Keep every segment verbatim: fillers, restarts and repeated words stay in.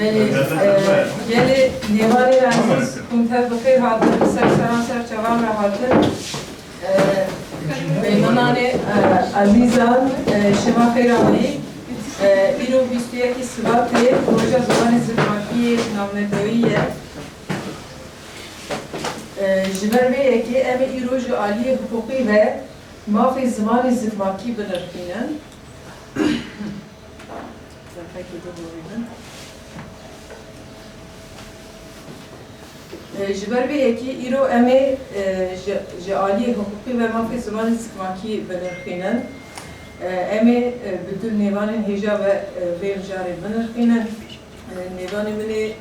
Belê, e, gelê nêvanên ezîz, hûn tev bi xêr hatin, li ser seran ser çavan re hatin. E, Mêhmananê, e, ezîzan, e, şima xêr ameyî. E, îro bîst û yekê Sibatê, roja zimanê zikmakî yê navnetewî ye. E, ji ber vê yekê em ê îro ji aliyê hiqûqî ve mafê zimanê zikmakî binirxînin. Zefekê bibûrînin. E, ji ber vê yekê îro em ê, e, ji, ji aliyê hiqûqî ve mafê zimanê zikmakî binirxînin. E, em ê, e, bi du nêvanên hêja ve, e, vê mijarê binirxînin. E, nêvanê min ê, e,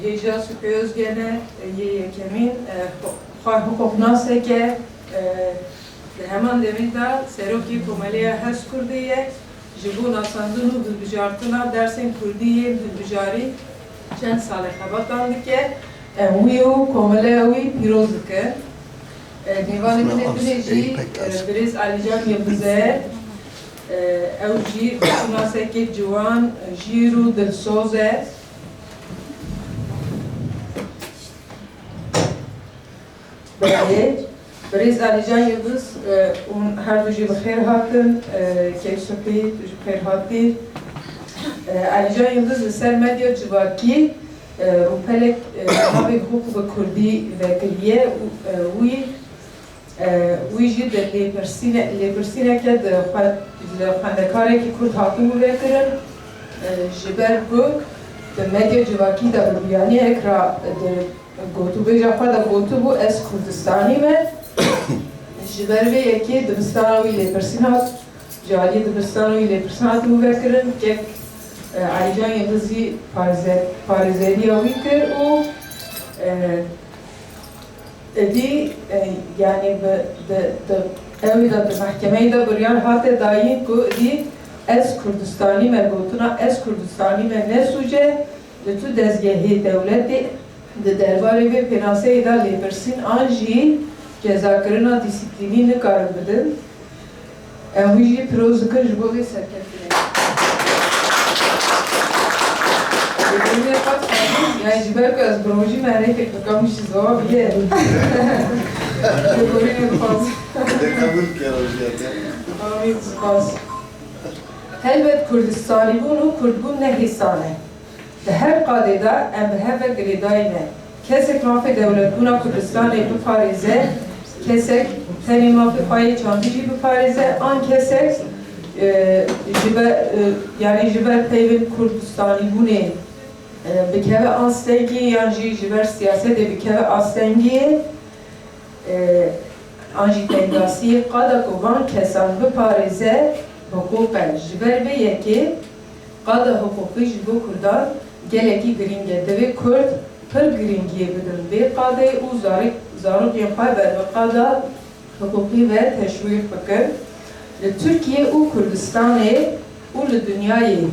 Hêja Supi Ozgen e, yê yekemîn, e, xwe, xwe hiqûqnasek e, e, di heman demê de serokê Komeleya Hezkurdê ye, ji bo nasandin û hilbijartina dersên kurdî yên hilbijarî çend sal e xebatan dike. Em wî û komeleya wî pîroz dikin. E, nêvanê min ê din ê jî, e, birêz Alîcan Yildiz e. E, ew jî xweşnasekê ciwan, jîr û dilsoz e. Belê. Birêz Alîcan Yildiz, e, hûn her du jî bi xêr hatin. E, keyf sopî, tu jî bi xêr hatî. E, Alîcan Yildiz li ser medya civakî, e, rûpelek, e, navê Hiqûq bi kurdî vekiriye û, e, wî, e, wî jî di lêpirsîne-, lêpirsîneke di xwe-, li xwendekarekî kurd hatibû vekirin, e, ji ber ku di medya civakî de bi biyaniyek re di gotûbêja xwe de gotibû, Ez Kurdistanî me. Ji ber vê yekê dibistana wî lêpirsîn hat, ji aliyê dibistana wî lêpirsîn hatibû vekirin. Kek, e, Alîcan Yildiz jî parêze-, parêzeriya wî kir û, e, êdî, e, yanî bi, di, di, ew ê de di mehkemeyê de biryar hate dayîn ku êdî Ez Kurdistanî me, gotina Ez Kurdistanî me ne sûc e, li tu dezgehê dewletê di derbarê vê pênaseyê de lêpirsîn an jî cezakirina dîsîplînî nikarin bidin. Em wî jî pîroz dikin ji bo vê serkeftinê. Lêborînê xweş, yanî ji ber ku ez bi rojî me herêkek dikim, wî jî zewabî ye. Lêborînê xweş. Te qebûl bike rojiyeke. Amîn, spas. Helbet Kurdistanîbûn û Kurdbûn ne hêsan e. Di her qadê de em bi hev ve girêdayî ne. Kesek mafê dewletbûna Kurdistanê biparêze, kesek tenê mafê xwe yê çandî jî biparêze, an kesek, e, ji ber, e, yanî ji ber peyvên Kurdistanîbûnê, e, bikeve astengiyê yan jî ji ber siyasetê bikeve astengiyê, e, an jî tengasiyê, qada ku van kesan biparêze, hiqûq e. Ji ber vê yekê qada hiqûqî ji bo Kurdan gelekî girîng e. Divê Kurd pir girîngiyê bidin vê qadê û zarok-, zarokên xwe ber bi qada hiqûqî ve teşwîq bikin. Li Tirkiye û Kurdistanê û li dinyayê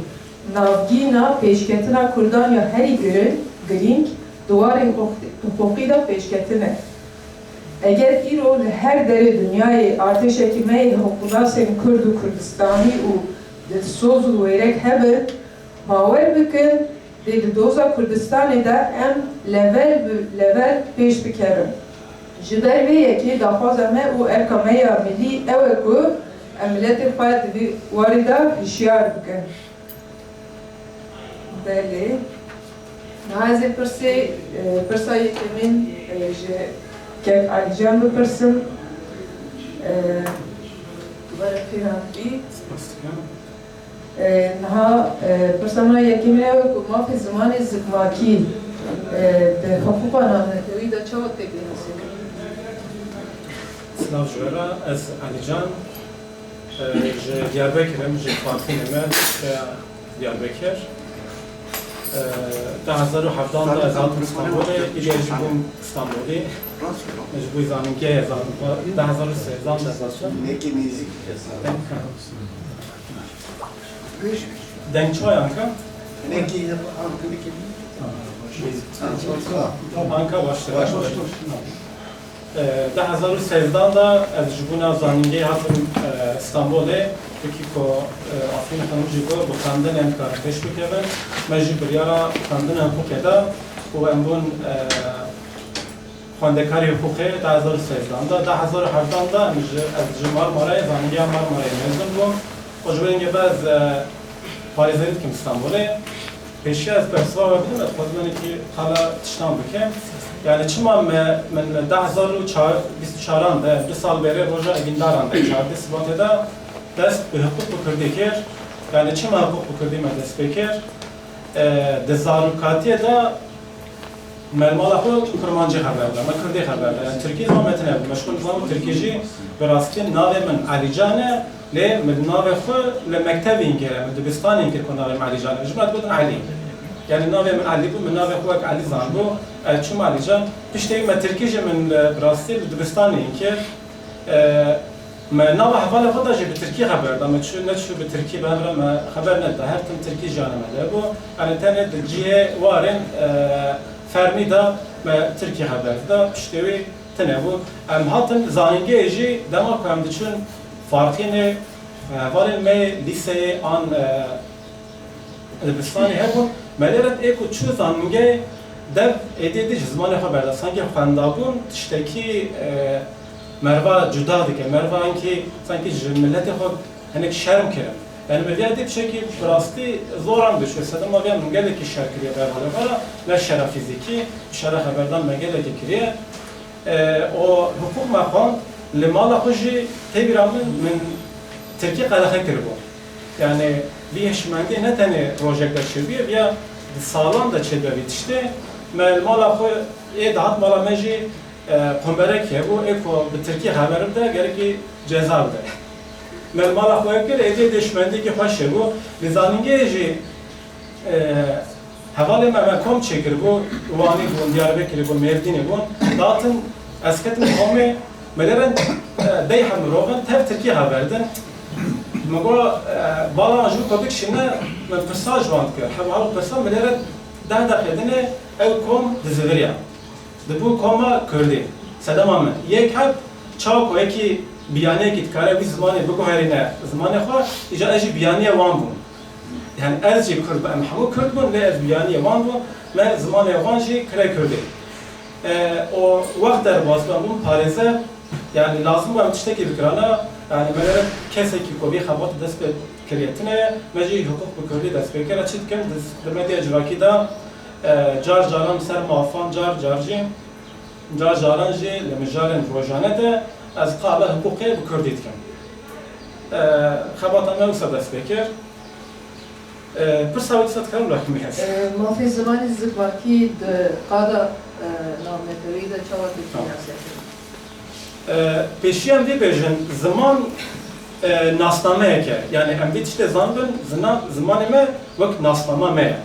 navgîna pêşketina Kurdan ya herî girin-, girîng di warê hiqûq-, hiqûqî de pêşketin e. Eger îro li her derê dinyayê artêşekî me yê hiqûqnasên Kurd û Kurdistanî û dilsoz û wêrek hebin, bawer bikin, dê di doza Kurdistanê de em level bi level pêş bikevin. Ji ber vê yekê daxwaza me û erka me ya milî ew e ku em miletê xwe di vî warî de hişyar bikin. Belê. Niha ez ê pirsê, e, pirsa yekemîn, e, ji kek Alîcan bipirsim. E, were pêran bî. E, niha, e, pirsa min a yekemîn ew e ku mafê zimanê zikmakî, e, di hiqûqa navnetewî de çawa têk dinasînin? Silav ji we re, ez Alîcan. E, ji Diyarbekir im, ji Fatînê me, nişteya Diyarbekir. E, du hezar û hevdan de ez hatim Stenbolê, îdî ez jî bûm Stenbolî. Ji bo zanîngehê ez hatim, du hezar û sêzdan de ez hatim. Deng çayanka? Anka baştir. E, du hezar û sêzdan de ez ji bona zanîngehê hatim, e, Stenbolê. Wekî ku, e, Afrîn Xanûm jî got, bi xwendinê em dikarin pêş bikevin. Me jî biryara xwendina hiqûqê da û em bûn, e, xwendekarê hiqûqê di hezar û sêzdehan de. Di hezar û hevdehan de em ji, ez ji Marmarayê, zanîngeha Marmarayê mezin bûm. Û ji vê yekê ez, e, parêzerî dikim Stenbolê. Pêşî ez persiva we bidim, ez xwezim hinekî qala tiştan bikim. Yani çima me, min di hezar û çar, bîst û çaran de, du sal berê roja evîndaran de, çardeh Sibatê de dest bi hiqûq bi kurdî kir. Yani çima hiqûq bi kurdî me dest pê kir? E, di zarokatiyê de me li mala xwe kurmancî xeber da, me kurdî xeber da. Yani tirkî zan me tine bû. Me ji xwe dizanibû tirkî jî bi rastî navê min Elîcan e, lê min navê xwe li mektevê înkir e, min dibistanê înkir ku navê min Elîcan e. Ji min re digotin Elî. Yani navê min Elî bû, min navê xwe wek Elî zanibû. Ez çûm Elîcan. Piştê wî me tirkî jî min li, bi rastî li dibistanê înkir. E, Me nava hevalê xwe de jî bi tirkî xeber da. Me çû, neçû bi tirkî bi hev re me xeber neda. Her tim tirkî jiyana me de bû. Yani tenê di cihê warên, e, fermî de me tirkî xeber da. Piştê wî tune bû. Em hatin zanîngehê jî dema ku em diçûn Farqînê, e, hevalên me yê lîseyê an, e, dibistanê hebûn, me lê re ê ku çû zanîngehê dev êdî êdî ji zimanê xwe berda. Sankî xwendabûn tiştekî, e, merva cuda dike. Merva hinkî sankî ji miletê xwe hinek şerm kirin. Yani me viya dî tiştekî bi rastî zor an dişû. Sedema viya min gelekî şer kiriye berxalê xwe re. Ne şera fîzîkî, şera xeberdan me gelekî kiriye. E, û hiqûq me xwend, li mala xwe jî tê bîra min, min tirkî qedexe kiribû. Yani vî hişmendî ne tenê rojek de çêbûye, viya di salan de çêdibe vî tiştê. Me li mala xwe ê dihat mala me jî, e, komberek hebû, ê ku bi tirkî xeber bide, gerekî ceza bide. Me li mala xwe ev kir, êdî êdî hişmendiyekî xweş hebû. Li zanîngehê jî, e, hevalê me, me kom çêkiribû, Wanî bûn, Diyarbekirê bûn, Mêrdînê bûn, datin, ez ketim komê, me lê re, e, dey heb mirov in, tev tirkî xeber din. Me got, e, bala wan ji bo ku bikişîne, me pirsa ji wan dikir. Heval pirsa, me lê re deh deqê dinê ew kom diziviriya. Dibû koma kurdî. Sedema min. Yek heb çawa ku yekî biyaniyekî dikare wî zimanê biguherîne zimanê xwe, îca ez jî biyaniyê wan bûm. Yani ez jî kurd bûm, em hemû kurd bûn, lê ez biyaniyê wan bûm, me zimanê wan jî kire kurdî. E, û wext derbas bûm, bûm parêzer, yani lazim bû em tiştekî bikirana, yani me lê re kesekî ku vî xebatê dest pê kiriye tune ye, me jî hiqûq bi kurdî dest pê kir. Çi dikim, di, di medya civakî de, e, car caran ser mafan, car car jî, car caran jî li mijarên rojane de ez qala hiqûqê bi kurdî dikim. E, xebata me wisa dest pê kir. E, pirsa wî dîsa dikarim wek min hest. E, mafê zimanê zikbakî di qada, e, navneteweyî de çawa tê Tamam. pînasekirin? E, pêşî em vê bêjin, ziman, e, nasnameyek e. Yani em vê tiştê zanibin, zina-, zimanê me wek nasnama me ye.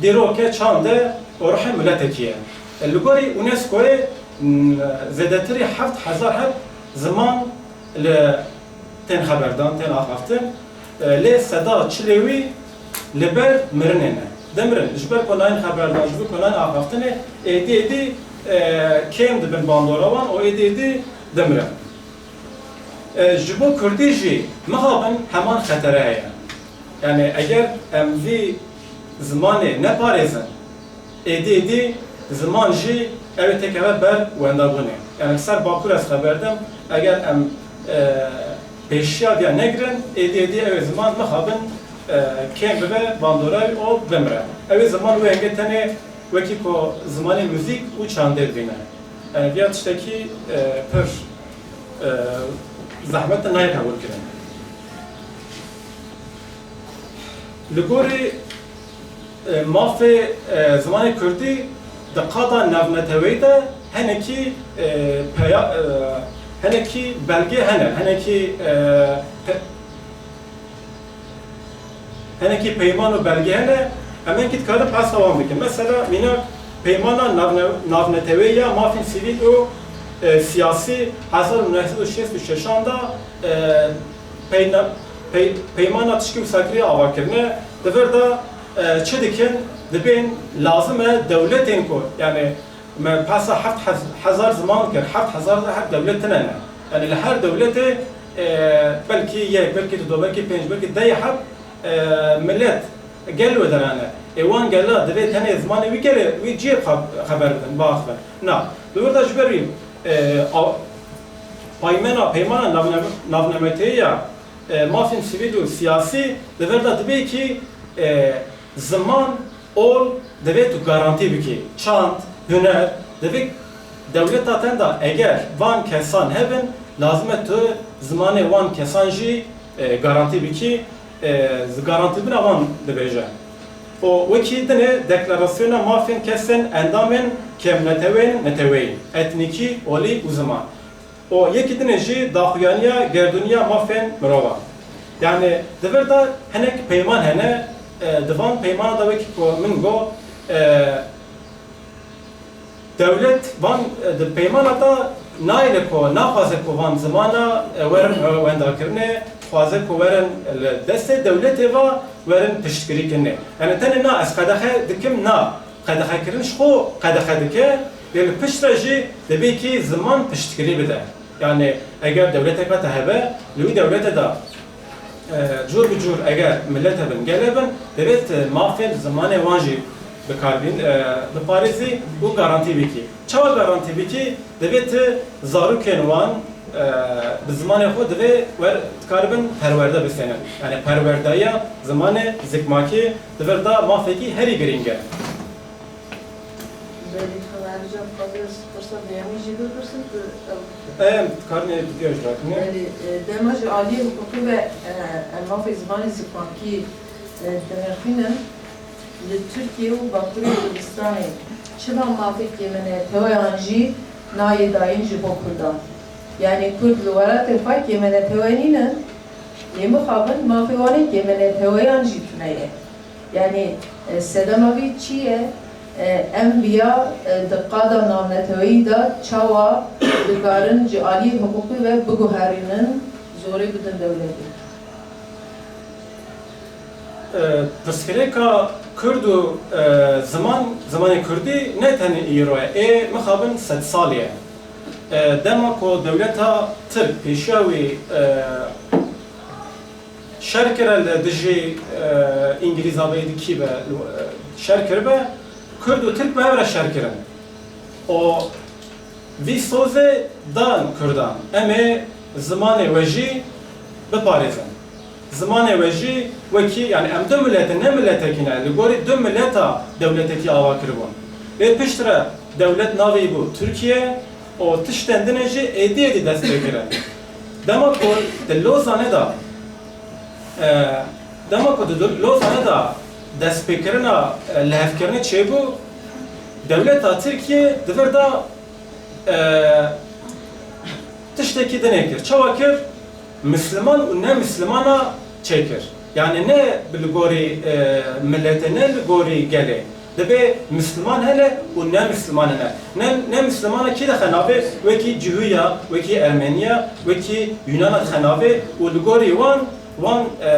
Dîrok e, çand e û ruhê miletekî ye. E, li gorî UNESCOyê, m, zêdetirî heft hezar heb ziman li tên xeberdan, tên axaftin, e, lê seda çilê wî li ber mirinê ne. Dimirin. Ji ber ku nayên xeberdan, ji ber ku nayên axaftinê, êdî êdî, e, kêm dibin bandora wan û êdî êdî dimirin. E, ji bo kurdî jî mixabin heman xetere heye. Yani eger em vî zimanê neparêzin, êdî êdî ziman jî ew ê têkeve ber wendabûnê. Yani li ser Bakur ez xeber dim, eger em, e, pêşiya viya negirin, êdî êdî ew ê ziman mixabin, e, kêm bibe, bandora wî û bimire. Ew ê ziman wê hingê tenê wekî ku zimanê muzîk û çandê bibîne. Yani viya tiştekî, e, pir, e, zehmet e, nayê qebûlkirin. Li gorî, e, mafê, e, zimanê kurdî di qada navneteweyî de hinekî, e, peya-, e, hinekî belge hene, hinekî, e, pe-, hinekî peyman û belge hene, em hinkî dikarin behsa wan bikin. Mesela, mînak peymana navne-, navneteweyî ya mafên sivîl û, e, siyasî hezar û neh sed û şêst û şeşan de, e, peyna-, pey-, peymana tişkî wisa kirî ava kirine. Di vir de, e, çi dikin? Dibên lazim e dewletên ku, yani, me behsa heft hez-, hezar ziman kir, heft hezar de her dewlet tine ne. Yani li her dewletê, E, belkî yek, belkî du, belkî pênc, belkî deh heb, e, milet, gel wê derane. Ê wan gela divê tenê zimanê wî gelê, wî cihê xwe xeber bidin, biaxivin. Na, li wir de ji ber wî, e, a-, paymena, peymana navne-, navnemeteyiya, e, mafên sivîl û siyasî li vir de dibê kî, e, ziman, ol, divê tu garantî bikî. Çand, huner, divê dewleta te de eger van kesan hebin, lazim e tu zimanê wan kesan jî, e, garantî bikî, e, garantîbûna wan dibêje. Û wekî dinê Deklarasyona Mafên Kesên Endamên Kêmneteweyên Neteweyî, Etnîkî, Olî û Ziman. Û yekî dinê jî daxuyaniya gerdûniya mafên mirovan. Yani, di vir de hinek peyman hene, e, di van peymana de wekî ku min got, e, dewlet van, e, di peymana de nayêle ku, naxwaze ku van zimana, e, werin, e, wendakirinê, dixwaze ku werin li destê dewletê ve werin piştgirîkirinê. Yani, tenê na ez qedexe dikim, na. Qedexekirin ji xwe qedexe dike, lê li pişt re jî dibê kî ziman piştgirî bide. Yani eger dewleteke te hebe, li wî dewlete de, e, cûr bi cûr eger milet hebin, gel hebin, divê tu mafên zimanê wan jî bi kar bîn, e, biparêzî û garantî bikî. Çawa garantî bikî? Divê tu zarokên wan, e, bi zimanê xwe divê wer dikaribin perwerde bisênin. Yani perwerdeya zimanê zikmakî di vir de mafekî herî girîng e. Belê, xewa hemî can dixwaze ez pirsa duyemî jî bipirsim, tu ew Em dikarin ê video jî rakin. Belê, e, dema ji aliyê hiqûqî ve, e, em mafê zimanê zikmakî, e, dinirxînin. Li Tirkiye û Bakurê Kurdistanê çima mafê kêmeneteweyan jî nayê dayîn ji bo Kurdan? Yanî Kurd li welatê xwe kêmenetewe nînin, lê mixabin mafê wan ê kêmeneteweyan jî tune ye. Yanî, e, sedema vî çi ye? E, em viya, e, di qada navneteweyî de çawa dikarin ji aliyê hiqûqî ve biguherînin, zorê bidin dewletê? E, pirsgirêka Kurd û, e, ziman, zimanê Kurdî ne tenê îro ye, ê mixabin sedsalî ye. E, dema ku dewleta Tirk pêşiya wî, e, şer kire li dijî, e, Îngilîza be, êdî kî be, e, şer kiribe, Kurd û Tirk bi hev re şer kirin. Û vî sozê dan Kurdan. Em ê zimanê we jî biparêzin. Zimanê we jî wekî, yani em du milet in, ne miletekî ne. Li gorî du mileta dewletekî ava kiribûn. Lê piştre dewlet navê bû Tirkiye û tiştên din jî êdî êdî dest pê kirin. Dema ku di Lozanê de, e, dema ku di Lozanê de destpêkirina, e, lihevkirinê çêbû, dewleta Tirkiye di vir de, e, tiştekî dinê kir. Çawa kir? Misliman û ne mislimana çêkir. Yani ne bi li gorî, e, miletê, ne li gorî gelê. Dibê misliman hene û ne misliman hene. Ne, ne mislimana kî dixe navê? Wekî Cihûya, wekî Ermeniya, wekî Yunana dixe navê û li gorî wan, wan, e,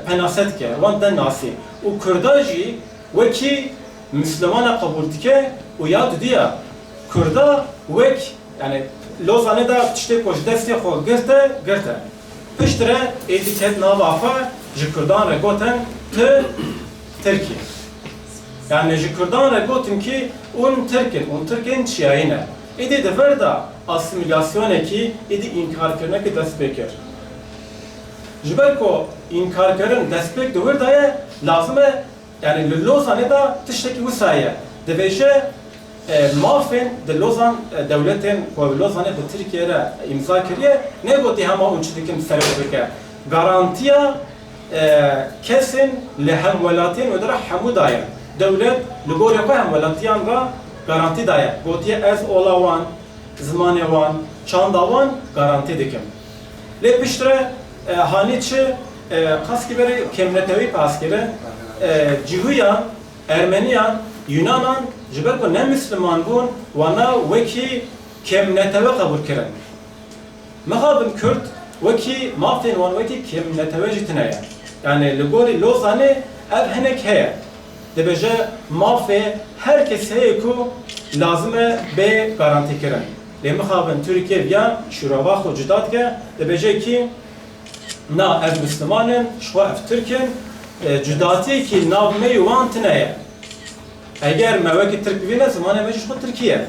penase dike, wan de nasî. Û Kurda jî wekî mislimana qebûl dike û ya dudiya Kurda wek, yani Lozanê de tiştê ku ji destê xwe girte, girte. Piştre êdî ket nava xwe, ji Kurdan re gotin, tu Tirk î. Yani ji Kurdan re gotin kî hûn Tirk in, hûn Tirkên çiyayî ne. Êdî di vir de asîmîlasyonekî, êdî înkarkirinekî dest pê kir. Ji ber ku înkarkirin destpêk di wir de ye, lazim e Yani li Lozanê de tiştekî wisa ye. Dibêje, e, mafên di Lozan, e, dewletên ku Lozanê bi Tirkiye re îmza kiriye, negotî hema hûn çi dikin ser bi bike. Garantiya, e, kesên li hemwelatiyên wê de re hemû daye. Dewlet li gorî xwe hemwelatiyan re garantî daye. Gotiye, ez ola wan, zimanê wan, çanda wan garantî dikim. Lê piştre, e, hanî çi, e, qaskî berê kêmnetewî qas kirin, e, Cihûyan, Ermeniyan, Yunanan, ji ber ku ne Misliman bûn, wana wekî kêmnetewe qebûl kirin. Mixabin Kurd wekî mafên wan wekî kêmnetewe jî tune ye. Yani li gorî Lozanê ev hinek heye. Dibêje mafê her kes heye ku lazim e bê garantîkirin. Lê mixabin Tirkiye viya şûrava xwe cuda dike, dibêje kî na ev Misliman in, ji xwe ev Tirk in, e, cudatiyekî nav me û wan tune ye. Eger me wekî Tirk bibîne, zimanê me jî ji xwe Tirkî ye.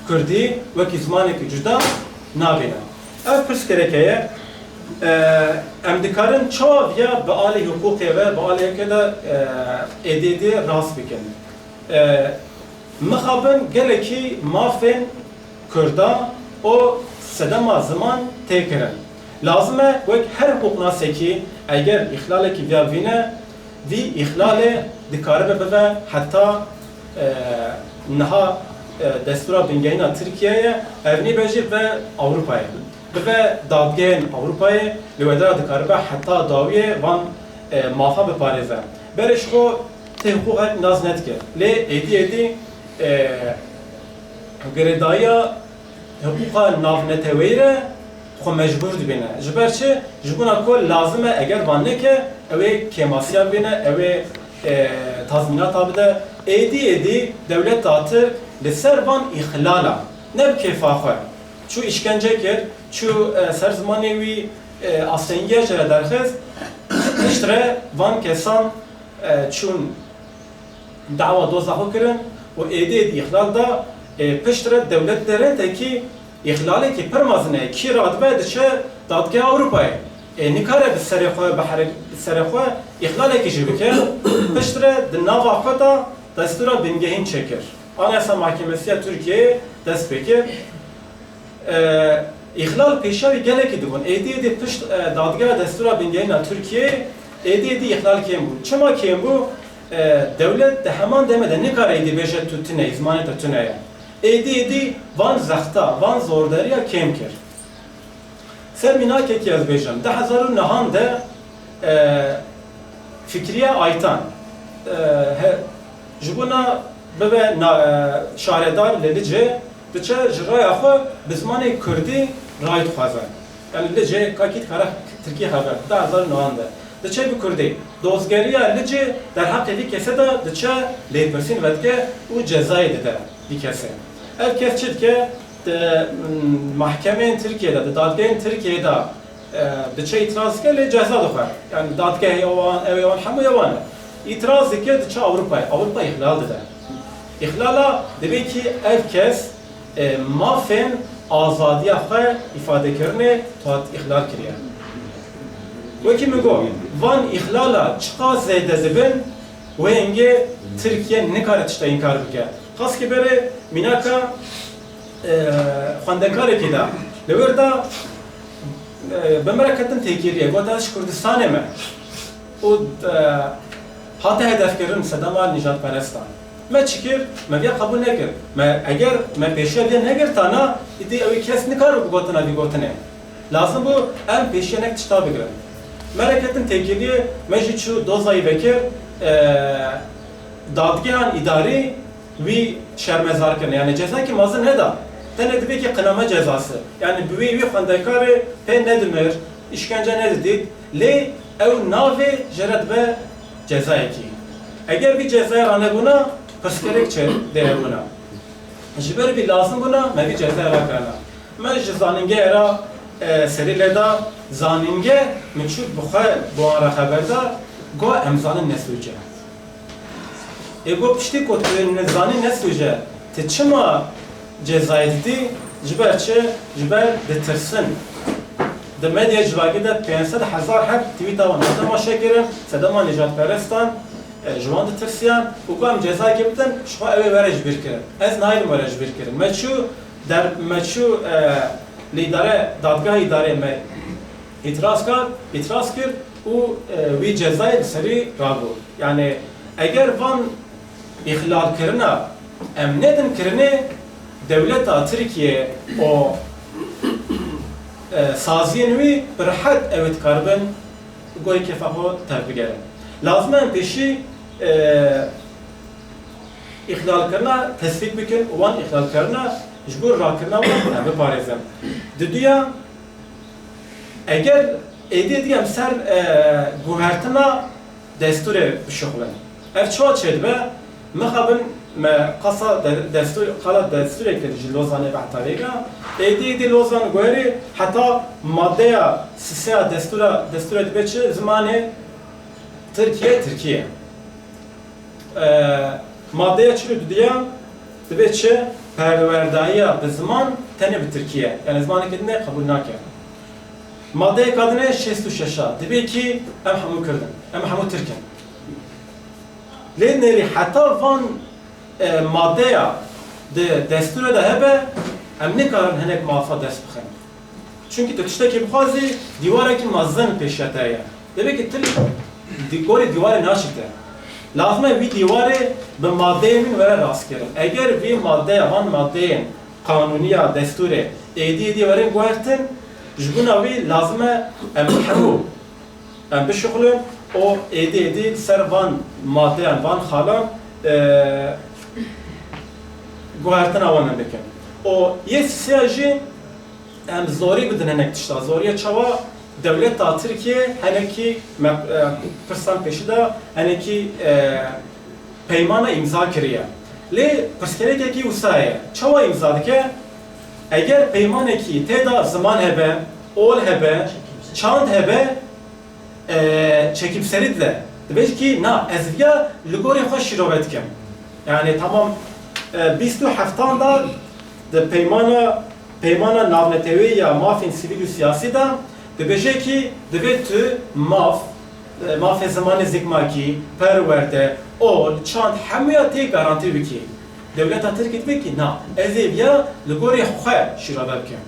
Kurdî wekî zimanekî cuda nabîne. Ev pirsgirêk heye. E, em dikarin çawa viya bi alî hiqûqê ve, bi alî yekê de, e, êdî êdî rast bikin. E, mixabin gelekî mafên Kurda û sedema ziman tê kirin. Lazim e wek her hiqûqnasekî eger îxlalekî viya bibîne, vî îxlalê dikaribe bibe heta, e, niha, e, destûra bingehîna Tirkiyeyê, ev nîbe jî ve Ewropayê. Bibe dadgehên Ewropayê, li wê dera dikaribe heta dawiyê van, e, mafa biparêze. Berê ji xwe tê hiqûqek nas nedike. Lê êdî êdî, e, girêdayiya hiqûqa navneteweyî re xwe mecbûr dibîne. Ji ber çi? Ji bona ku lazim e eger van neke, ew ê kêmasiya bibîne, ew ê, e, tazmînata bide. Êdî êdî dewleta Tirk li ser van îxlala, ne bi kêfa xwe, çû îşkence kir, çû, e, ser zimanê wî, e, astengiya ji re derxist, piştre van kesan, e, çûn dawa doza xwe kirin û êdî êdî îxlal da, e, piştre dewlet derêtekî îxlalekî pir mezin e, kî radibe diçe dadgeha Ewropayê. E, nikare bi serê xwe, bi here-, bi serê xwe îxlalekî jî bike, piştre di nava xwe de destûra bingehîn çêkir. Anayasa Mahkemesiya Tirkiyeyê dest pê kir. E, îxlal pêşiya wî gelekî dibûn. Êdî êdî pişt, e, dadgeha destûra bingehîna Tirkiyeyê êdî êdî îxlal kêm bû. Çima kêm bû? E, dewlet di heman demê de nikare êdî bêje tu tune yî, zimanê te tune ye. Êdî êdî van zexta, van zordariya kêm kir. Ser mînakekî ez bêjim, di hezar û nehan de, e, Fikriye Aytan, e, he, ji bona bibe na-, e, şaredar li Licê, diçe ji raya xwe bi zimanê kurdî ray dixwaze. Yani Licê, ka kî dikare tirkî xeber, di hezar û nehan de. Diçe bi kurdî. Dozgeriya Licê derheqê vî kesê de diçe lêpirsîn vedike û cezayê dide vî kesê. Ev kes çi dike? Di, mm, mahkemeyên Tirkiyê de, di dadgehên Tirkiyê de, e, diçe îtiraz dike, lê ceza dixwe. Yani dadgehê wan, ew ê wan, hemû ya wan e. Îtiraz dike, diçe Ewropayê. Ewropa îxlal dide. Îxlala dibê kî ev kes, e, mafên azadiya xwe îfadekirinê hat îxlal kiriye. Wekî min got, van îxlala çiqas zêde dibin, wê hingê Tirkiye nikare tişta înkar bike. Qas ki berê mînaka, e, xwendekarekî de. Li wir de, e, bi min re ketin têkiliyê, got, ez ji Kurdistanê me. Û, e, hate hedefkirin sedema nîjadperestan. Me çi kir? Me viya qebûl nekir. Me, eger me pêşiya viya negirtana, îdî ew ê kes nikare bi gotina vî gotinê. Lazim bû em pêşiya nek tişta bigirin. Me re ketin têkiliyê, me jî çû dozayî vekir, e, dadgehan îdarî wî şermezar kirin. Yani cezayekî mezin neda. Tenê dibê ki qiname cezası. Yani bi wî, wî xwendekarê pê nedimir, îşkence nedidît. Lê ew navê jê re dibe cezayekî. Eger vî cezayê ranebûna, pirsgirêk çêdêr hebûna. Ji ber vî lazim bûna me vî cezayê rakirina. Me ji zanîngehê re, e, serî lê da, zanîngeh min çû bi xwe bi wan re xeber da, got, em zanin ne sûc e. Ê got, piştî ku tu nizanî ne sûc e, tu çima cezayê didî? Ji ber çi? Ji ber ditirsin. Di medya civakî de pênc sed hezar heb twîta wan hate maşekirin, sedema nîjadperestan, e, ji wan ditirsiyan û got, em cezayekê bidin, ji xwe ew ê were ji bîr kirin. Ez nayêlim were ji bîr kirin. Me çû der, me çû, e, li îdare, dadgeha îdarê me îtiraz kar, îtiraz kir û, e, wî cezayê li serî rabû. Yani eger van îxlalkirina em nedin kirinê, dewleta Tirkiye û, e, saziyên wî bi rehet ew ê dikaribin gorî kêfa xwe tevbigerin. Lazim e em pêşî, e, îxlalkirina tesbît bikin û wan îxlalkirina ji bo rakirina wan em biparêzin. Diduya, eger êdî êdî em ser, e, guhertina destûrê bişuxulin. Ev çawa çêdibe? Mixabin Me qasa de-, destûr, qala destûrekê ji Lozanê ve heta vêga. Êdî êdî Lozan guherî heta madeya sisê ya destûra, destûrê dibe çi? Zimanê Tirkiye, Tirkiye. E, madeya çil û dudiya dibe çi? Perwerdayiya bi ziman tenê bi Tirkiye. Yani zimanekî din qebûl nake. Madeyê kadine şêst û şeş a dibe kî em hemû Kird in, em hemû Tirk in. Lê nerî heta van, e, madeya di destûrê de hebe, em nikarin hinek mafa dest bixin. Çunkî tu tiştekî bixwazî, dîwarekî mezin pêşiya te ye. Dibê ki tu di gorî dîwarê naçîte. Lazim e vî dîwarê bi madeyên min were rastkirin. Eger vî madeya, van madeyên qanûniya destûrê êdî êdî werin guhertin, ji bona wî lazim e em hemû em bişuxulin û êdî êdî li ser van madeyan, van xalan, e, guhertina wan em bikin. Û yê sisiya jî em zorî bidin hinek tişta. Zoriya çawa? Dewleta Tirkiye henekî me, e, pirsan pêşî de henekî, e, peymana îmza kiriye. Lê pirsgirêkekî wisa ye. Çawa îmza dike? Eger peymanekî tê de ziman hebe, ol hebe, çand hebe, e, çekimserî dide. Dibêje kî, na, ez viya li gorî xwe şîrove dikim. Yani tamam, e, bîst û heftan de di peymana, peymana navneteweyî ya mafên sivîl û siyasî de dibêje kî divê tu maf, e, mafê zimanê zikmakî, perwerde, ol, çand, hemûya tê garantî bikî. Dewleta Tirkî dibe kî, na, ez ê viya li gorî xwe şîrove bikim.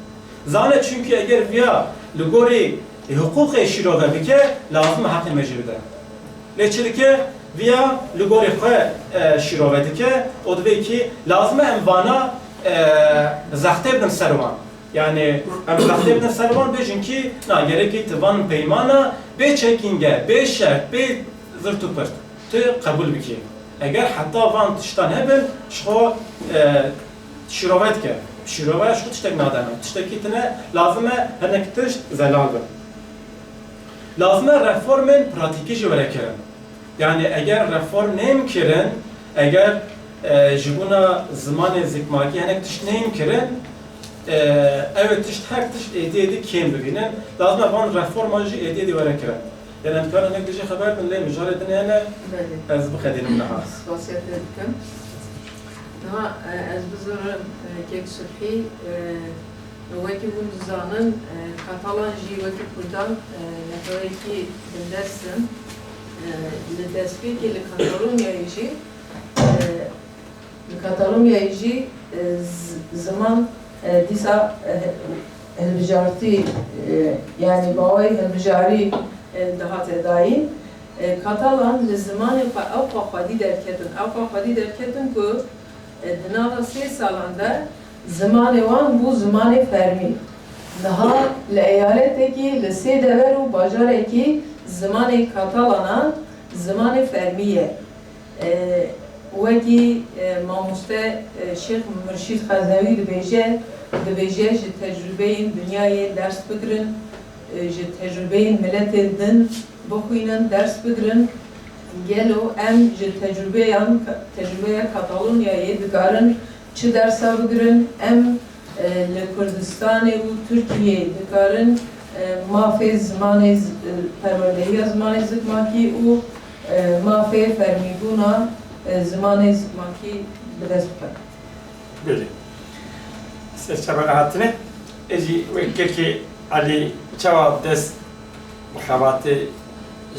Zane çunkî eger viya li gorî hiqûqê şîrove bike, lazim e heqê me jê bide. Lê çi dike? Viya li gorî xwe, e, şîrove dike û divê kî lazim e em vana, e, zextê bidin ser wan. Yani em zextê bidin ser wan, bêjin kî, na, gerekî tu van peymana bê çekînge, bê şert, bê zirt û pirt tu qebûl bikî. Eger heta van tiştan hebin, ji xwe, e, şîrove dike. Şîroveya ji xwe tiştek nadene. Tiştekî tune lazim e hinek tişt zelal bin. Lazim e reformên pratîkî jî were kirin. Yani eger reform neyên kirin, eger, e, ji bona zimanê zikmakî hinek tişt neyên kirin, e, ew ê tişt, her tişt êdî êdî kêm bibînin. Lazim e van reforma jî êdî êdî were kirin. Yani em dikarin hinek dijî xeber bin, lê mijarê din hene, Belê. Ez bixedînim niha. Spasiya te dikim. Niha, e, ez bizorim, e, kek Subhî, e, wekî hûn dizanin, e, Katalan jî wekî Kurdan, e, neteweyekî bindest in. E, li destpêkê li Katalonyayê jî, e, Li Katalonyayê jî, e, z-, ziman, e, dîsa, e, he-, hilbijartî, e, yanî bi awayî hilbijarî, e, dihate dayîn. E, Katalan li zimanê xwe ewqa xwedî derketin, ewqa xwedî derketin ku, e, di nava sê salan de zimanê wan bû zimanê fermî. Niha li eyaletekî, li sê dever û bajarekî zimanê Katalanan zimanê fermî ye. E, wekî, e, mamoste, e, Şêx Murşîd Xeznewî dibêje, dibêje ji tecrûbeyên dinyayê ders bigirin, e, ji tecrûbeyên miletên din bixwînin, ders bigirin. Gelo em ji tecrûbeyan, tecrûbeya Katalonyayê dikarin çi dersa bigirin? Em, e, li Kurdistanê û Tirkiyeyê dikarin, e, mafê zimanê z-, e, perwerdehiya zimanê zikmakî û, e, mafê fermîbûna, e, zimanê zikmakî bi dest bixin. Belê. Ser çava hatine, ez jî wek kekê Elî çawa dest bi xebatê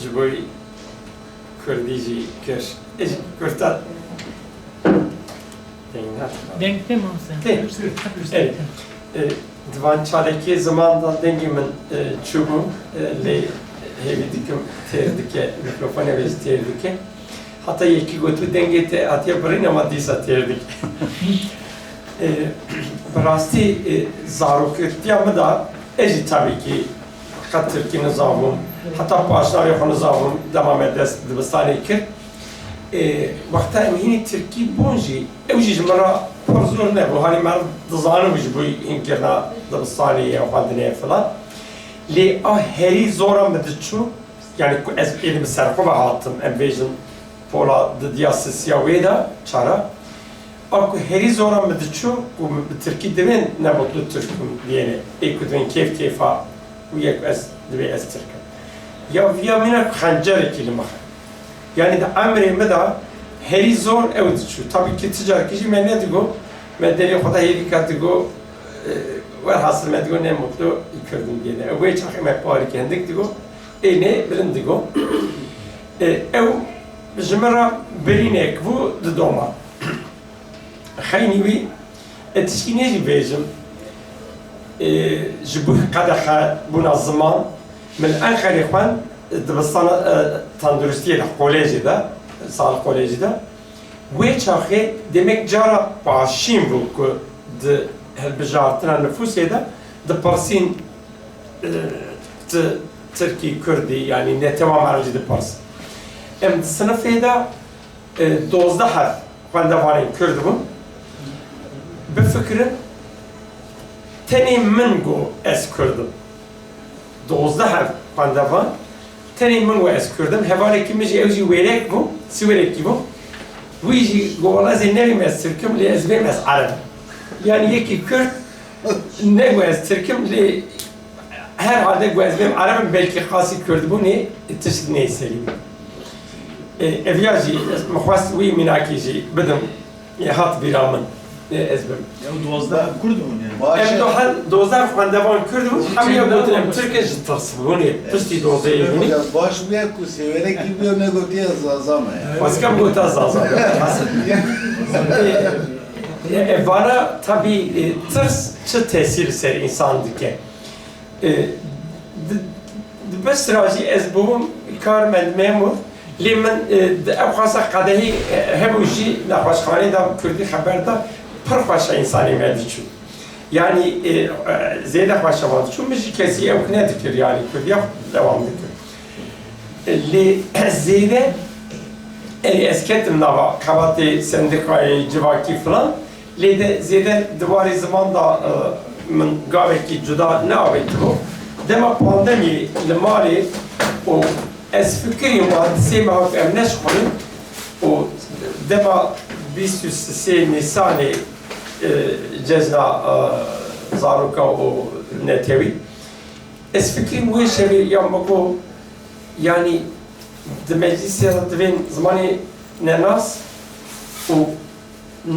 ji bo Kurdî jî kir. Ê, kurta. Deng hat. Deng tê, mamoste. Tê. Tê. Ê, e, di van çalekê ziman da dengê min, e, çûbû, e, lê hêvî dikim têr dike, mîkrofonê wê jî têr dike. Heta yekî gotu dengê te hatiye birîn, ama dîsa têr dike. E, bi rastî, e, zaroktiya min de ez jî tabii ki qet tirkî nizabûm. Heta paşnavê xwe nizabûm, dema me dest dibistanê kir. Ê, wexta em hînî tirkî bûn jî, ew jî ji min re pir zor nebû. Hanî meriv dizanibû ji bo hînkirina dibistanê ya xwendinê filan. Lê a herî zora min diçû, yani ku ez êdî bi ser xwe ve hatim, em bêjin pola didiya sisiya wê de, çara. A ku herî zora min diçû, ku min bi tirkî divên ne mutlu Tirk im diyêne. Ê ku divên kêf kêfa wî ye ku ez divê ez Tirk im. Ya viya mîna ku xencerekî li min xwe. Yanî di emrê min de herî zor ew diçû. Tabî ki ti carekî jî me nedigo, me derê xwe de hêvîka digo, e, werhasil me digo ne mutlu Kurd im diyêne. Ew wê çaxê me parî hindik digo, ê nê bilind digo. E, ew ji min re birînek bû di doma. Xeynî wî, e, tişkî nê jî bêjim, e, ji bo qedexe bûna ziman, min Enqerê xwend, dibistana, e, tenduristiyê de, kolejê de, sağlık kolejê de. Wê çaxê demek cara paşîn bû ku di hilbijartina nifûsê de dipirsîn, e, ti Tirkî, Kurdî, yanî netewa me re jî dipirs. Em di sinifê de, e, dozdeh heb xwendevanên Kurd bûn. Bifikirin, tenê min got ez Kurd im. Dozdeh heb xwendevan, tenê min got ez Kurd im. Hevalekî min jî, ew jî wêrek bû, siwêrekî bû. Wî jî got, wela ez ê nevêm ez Tirk im, lê ez vêm ez Ereb im. Yanî yekî Kurd negot ez Tirk im, lê herhalde got ez vêm Ereb im, belkî qasî Kurdbûnê tişt neyê serî bû. E, ev ya jî, ez min xwest wî mînakî jî bidim. Ê, hat bîra min. Ê, ez bim. Ew dozdeh Kurd bûn yani. Baş Em e. dohan, dozdeh xwendevan Kurd bûn. Em ya gotin em Tirk in, ji tirsbûnê piştî dozdehê hûnî. Ya baş bûye ku sêwêrekî bûye, negotiye Zaza me yani. Xwezika bigota Zaza. Ê, ê, vana tabî, ê, tirs çi tesîr li ser însan dike? E, di, di besra jî ez bûbûm karmend memûr, lê min, e, di ew xasa qedehî, e, hebû jî nexweşxanê de kurdî xeber da, pir xweşa însanê me diçû. Yanî, e, e, zêde xweşa wan diçû, min jî kesî ew nedikir, yanî kurdiya dewam dikir. E, lê ez zêde, erê ez ketim nava xebatê sendikayê civakî filan, Lê de zêde di warê ziman de, e, min gavekî cuda neavêtibû. Dema pandemiyê li malê û ez fikirî wan sê meha ku em neşixulin û dema bîst û sê Nîsanê, e, cejna, e, zaroka û netewî, ez fikirîm wê şevê ya min got, yanî di meclîsê de divên zimanê nenas û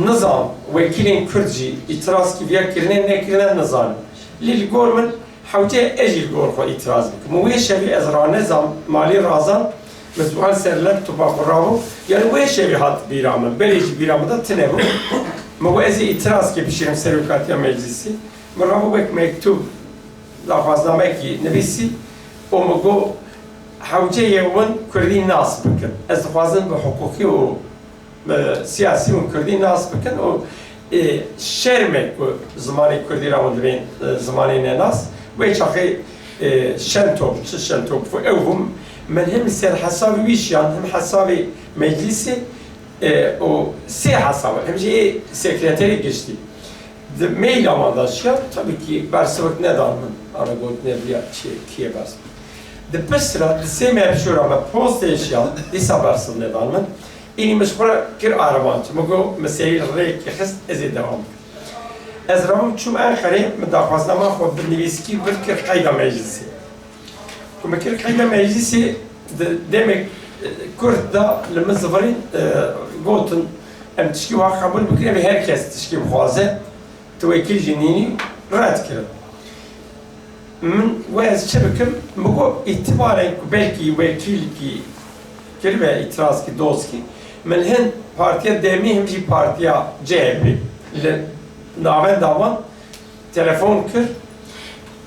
nizam wekîlên Kurd jî îtiraz kî viya kirine nekirine nizanim. Lê li gor min hewce ez jî li gor xwe îtiraz bikim. Û wê şevê ez ranezam malê razan, min ziwan ser laptopa xwe rabû. Yani wê şevê hat bîra min. Berê jî bîra min de tine bû. Min got ez ê îtiraz kê bişîrim serokatiya meclîsê. Min rabû wek mektûb daxwaznamekî nivîsî û min got hewce yê win Kurdî nas bikin. Ez dixwazim bi hiqûqî û, e, siyasî hûn Kurdî nas bikin û, e, şerm e ku zimanê Kurdî re hûn dibên, e, zimanê nenas. Wê çaxê, e, Şentop, çi Şentop bû, ew bû. Min him li ser hesabê wî jiyan, him hesabê meclîsê, e, û sê hesab, him jî ê sekreterê giştî. Di maila wan de jiyan, tabii ki bersivik nedan min. Ana got ne viya çi, kî ye bersiv. Di pişt re, di sê meha pişû re me post tê jiyan, dîsa bersiv nedan min. Înî min ji xwe re kir armanc. Min got, min serî rêkê xist, ez ê dewam bikim. Ez rabûm çûm Enqerê, min daxwaznama xwe bi nivîskî vir kir qeyda meclisê. Ku min kir qeyda meclîsê, di demê, e, kurt de li min zivirîn, e, gotin, em tişkî wiha qebûl bikin, ev ê her kes tişkî bixwaze, tu wekîl jî nînî, red kirin. Min got ez çi bikim? Min got, îtibaren ku belkî wekîlkî kiribe, îtirazkî, dostkî, min hin partiya DEMî, him jî partiya CHP li navenda wan telefon kir.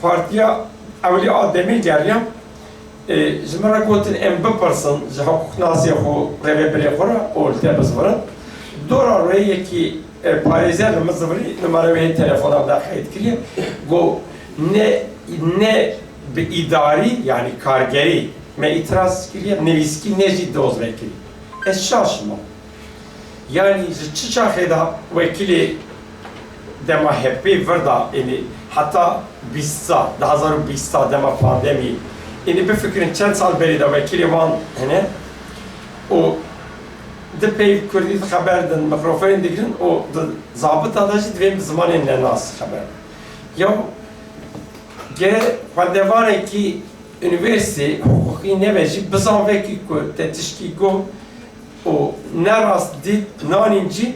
Partiya ewlî a DEMê geriya, e, ji min re gotin, em bipirsin ji hiqûqnasê xwe, rêvebirê xwe re û li te bizivirin. Dora rê yekî, e, parêzer li min zivirî, numara wê yê telefona min de qeyd kiriye. Got, ne, ne bi îdarî, yanî kargerî me îtiraz kiriye, nivîskî ne jî doz vekirî. Ez şaş bûm. Yanî ji çi çaxê de wekîlê dema H P vir de, ênî heta bîsta, du hazar û bîsta dema pandemî, ênî bifikirin çend sal berê de wekîlê wan hene û Di peyv kurdî xeber din, mikrofonê digirin û di zabita de jî divê bi zimanên nenas xeber din. Ya gere xwendevanekî unîversîtê hiqûqî nebe jî bizanvekî ku te tişkî got û ne rast dît nanîn jî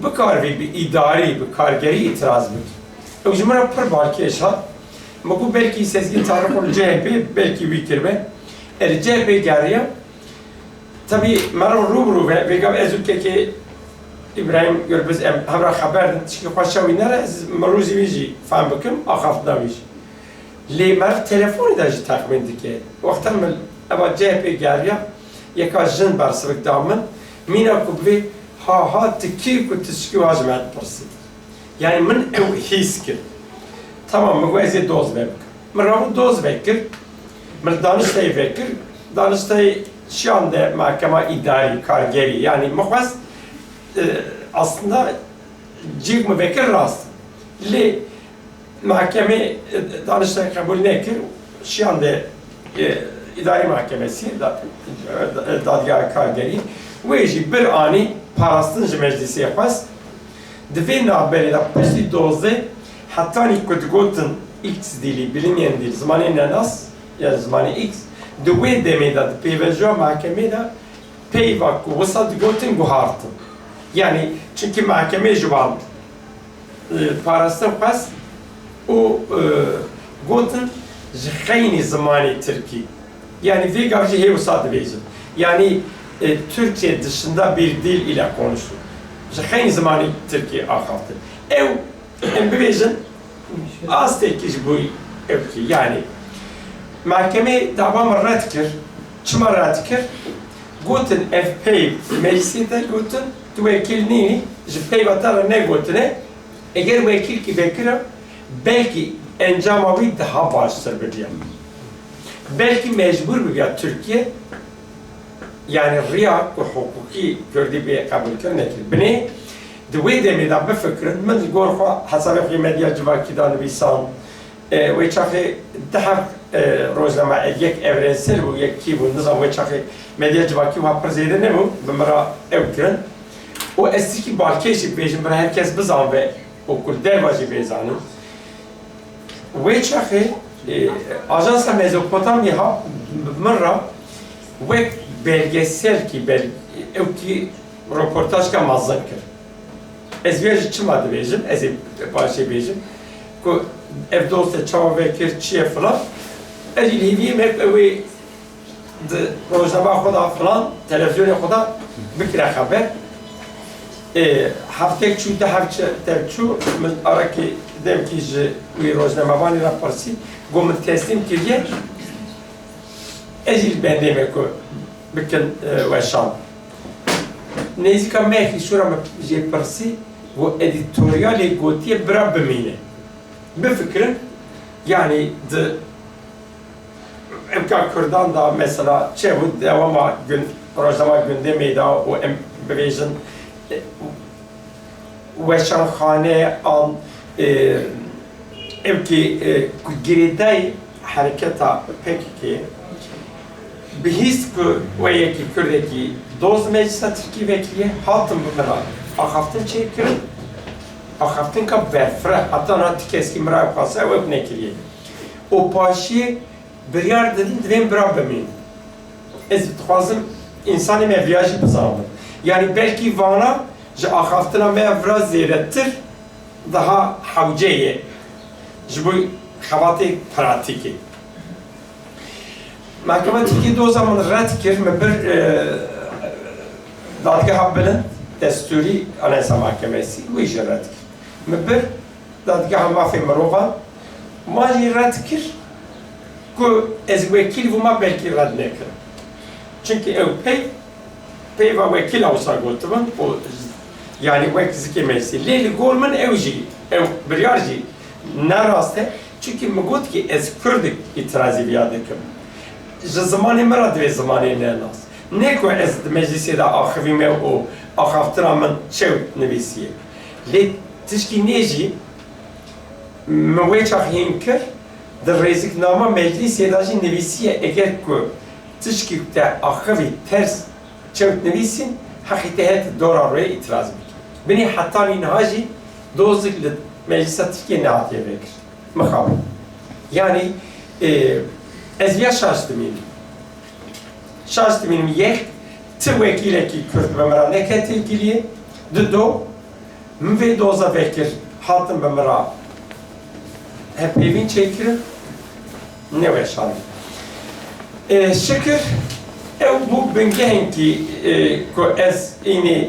bikaribî bi îdarî, bi kargerî îtiraz bikî. Ew ji min re pir balkêş hat. Min got belkî Sezgîn Tarîq û li C H P belkî wî kiribe. E, li C H P geriya. Tebî me re rû bi rû ve, vêga ez û kekê Îbrahîm Gurbuz em hev re xeber din, tişkî xweşa wî nere, ez mirûzî wî jî fehm bikim, axaftina wî jî. Lê me re telefonê de jî texmîn dike. Wexta min eva C H P geriya, yeka jin bersivik da min, mîna ku bivê, ha ha, tu kî ku tu tişkî wa ji me dipirsî. Yani min ew hîs kir. Tamam, min got ez ê doz ve bikim. Min rabû doz vekir. Min daniştayê vekir. Daniştayê şiyan de mahkema îdarî, kargerî. Yani min xwest, e, aslında cîk min vekir rast. Lê mahkemê, e, daniştayê qebûl nekir. Şiyan de, e, îdarî mahkemesî, da-, e, dadgeha kargerî. Wê jî bir anî parastin ji meclîsê xwest. Di vê navberê de piştî dozdeh hetanî ku digotin X dîlî, bilinmeyen dil, zimanê nenas, ya zimanê X, di wê demê de di pêvajoya mahkemê de peyva ku wisa digotin guhartin. Yani çunkî mahkemê ji wan, e, parastin xwest û, e, gotin ji xeynî zimanê tirkî. Yani vê gav jî hê wisa dibêjin. Yani, e, Türkçe dışında bir dil ile konuşun. Ji xeynî zimanê tirkî axaftin. Ew, em bibêjin, astekî ji bo ew kî. Yani, mahkemê dava min red kir. Çima red kir? Gotin ev peyv meclisê de gotin, tu wekîl nînî, ji peyva te re negotine, eger wekîlkî vekira, belkî encama wî daha baştir bibiya. Belkî mecbûr bibiya Tirkiye, yani riya ku hiqûqî Kurdî bê qebûlkirin nekir. Binê, di wê demê de bifikirin, min li gor xwe hesabê xwe yê medya civakî de nivîsand. E, wê çaxê du heb, e, rojname, e, yek Evrensel bû, yek kî bû, nizam wê çaxê medya civakî wiha pir zêde nebû, bi min re ew kirin. Û ez tişkî balkêş jî bibêjim, bila her kes bizanbe û ku li derva jî bê zanîn. Wê çaxê, e, Ajansa Mezopotamya ha bi min re wek belgeselkî, bel-, ew kî roportajka mezin kir. Ez vê jî çima dibêjim, ez ê paşê bêjim, ku ev doste çawa vekir, çi ye filan, ez jî li hêviyê me ku ew ê di rojnama xwe de filan, televîzyonê xwe de bikire xeber. Ê, heftek çû, du heft çi-, tev çû, min arekî demkî ji wî rojnamevanî re pirsî, got min teslîm kiriye. Ez jî li bendê me ku bikin, e, weşan. Nêzîka mehekî şûra me jê pirsî, got edîtoryalê gotiye bira bimîne. Bifikirin, yanî di evka Kurdan da mesela çi bû dewama gün, rojnama Gündemê da û em bibêjin, e, weşanxane an, e, evkî, e, ku girêdayî hereketa P K K bihîst ku we yekî Kurdekî doz meclisa Tirkî vekiriye, hatin bi min re axaftin çêkirin, axaftinka berfireh, heta niha ti keskî min re ew xwase ew nekiriye. Û paşiyê biryar didin, divên bira bimînin. Ez dixwazim însanê me viya jî bizanibin. Yanî belkî vana ji axaftina me ya vira zêdetir daha hewce ye ji bo xebatê pratîkê. Mehkema Tirkî doza min red kir, min bir, e, dadgeha bilind, destûrî, Anayasa Mahkemesi, wî jî red kir. Min bir dadgeha mafê mirovan, wan jî red kir ku ez wekîl bûma, belkî red nekirim. Çimkî ew peyv, peyva wekîla wisa gotibin û, yanî wek zikê meclisî. Lê li gor min ew jî, ew biryar jî ne rast e. Çimkî min got ki ez Kurdik îtirazî viya dikim. Ji zimanê min re divê zimanê nenas. Ne ku ez di meclisê de axivîme û axaftina min çewt nivîsiye. Lê tişkî nê jî min wê çax hîn kir, di rêziknama meclîsê de jî nivîsiye, eger ku tişkî te axivî ters çewt nivîsîn, Heqî te heye tu dora rûyê îtiraz bikî. Binê hetanî niha jî dozik li Meclisa Tirkiyê nehatiye vekir. Mixabin. Yanî, e, ez viya şaş dimînim. Şaş dimînim, yek, ti wekîlekî Kurd bi min re neke têkiliyê, dido, min vê doza vekir, hatin bi min re hevpeyvîn çêkirin, neweşandin. E, şikir, ew bû bingehekî, e, ku ez înê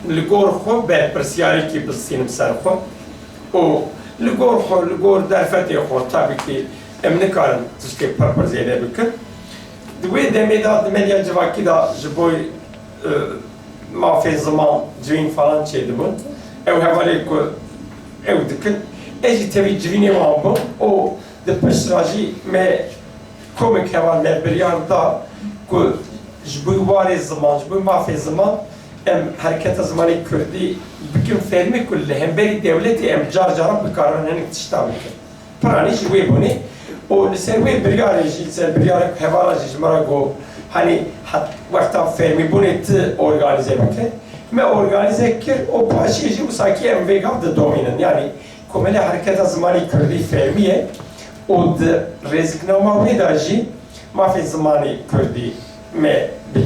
li gor xwe berpirsyarîkî bistînim ser xwe û li gor xwe, li gor derfetê xwe, tabî kî em nikarin tiştê pir pir zêde bikin. Di wê demê de, di medya civakî de ji bo, e, mafê ziman, civîn falan çêdibûn. Ew hevalê ku ew dikin, ez jî tevî civînê wan bûm û di pişt re jî me komik heval me biryar da ku ji bo warê ziman, ji bo mafê ziman em hereketa zimanê kurdî bikin fermî ku li hemberî dewletê em car caran bikarin hinek tişta bikin. Piranî ji wê bûnê û li ser wê biryarê jî, li ser biryarek hevala jî ji me re got, hanî het-, wexta fermîbûnê tu organîze bike. Me organîze kir û paşê jî wisa kî em vê gav didomînin. Yanî Komelê Hereketa Zimanê Kurdî fermî ye û di rêziknama wê de jî mafê zimanê kurdî me bi,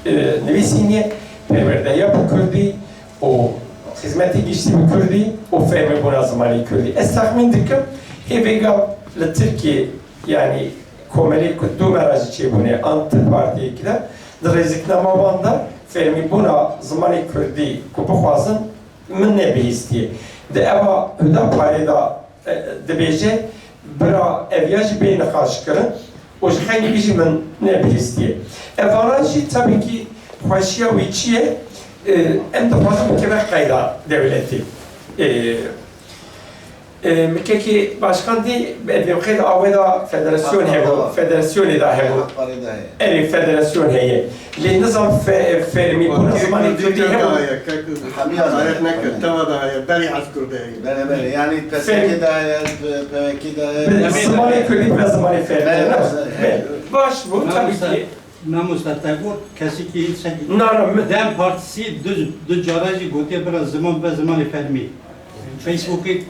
e, nivîsîniye, perwerdeya bi kurdî û xizmetê giştî bi kurdî û fermîbûna zimanê kurdî. Ez texmîn dikim, hê vêga li Tirkiyê, yanî komelê ku du me re jî çêbûne, an ti partiyekî de, di rêziknama wan de fermîbûna zimanê kurdî ku bixwazin, min nebihîstiye. Di eva Hudaparê de, e, dibêje, bira eviya jî bê nîqaşkirin û ji xeynî wî jî min nebihîstiye. Evana jî tabî kî xweşiya wî çi ye? E, em dixwazin bikeve qeyda dewletê. E, e, Mikekî Başkan dî, bi evê xêr awê de federasyon Tamam, hebû, tamam. Federasyonê de hebû. Haqparê de heye. Erê, federasyon heye. Lê nizam fe-, fermî bûna Kek zimanê Kurdî kek hebû. Daye, kek Hemiya Tarih daye. Neke, teva daye, berî ez Kurdî heye. Bele, bele, yanî Fe- P S K daye, P K daye. Bi zimanê Kurdî, bi zimanê fermî. Bele, bele, bele. Be, baş bû, tabii ki. Mamosta te got, kesî ki hiç şey. Na, na, mi- DEM Partisi du, du cara jî gotiye bira ziman be zimanê fermî. Facebookê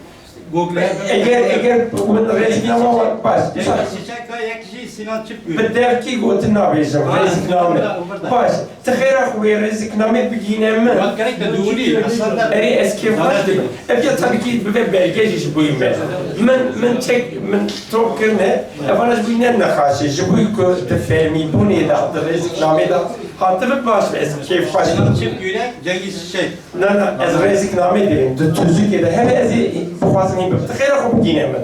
Google. Eger, eger min rêziknama wan, baş. Çiçek, çiçek ha, yek jî Sinan Çipgül. Bi devkî gotin nabêjim, Ha, rêzikname. Orada, orada. Baş. Ti xêra xwe wê rêziknamê bigîne min. Bak, gerek de doğru. Aslında Erê, ez kêfxweş dibim. Ev ya tabii ki bibe belge jî ji bo me. Min, min çek, min top kirine. Evana ji bo ne nexaşê, ji bo ku di fermîbûnê de, di rêziknamê de hatibi baş be, ez kêfxweş dibim. Çift yürek, Cengiz Çiçek. Na, na, ez rêziknamê dibim. Di tuzikê de hebe ez ê bixwazim hîn bim. Ti xêra xwe bigîne min.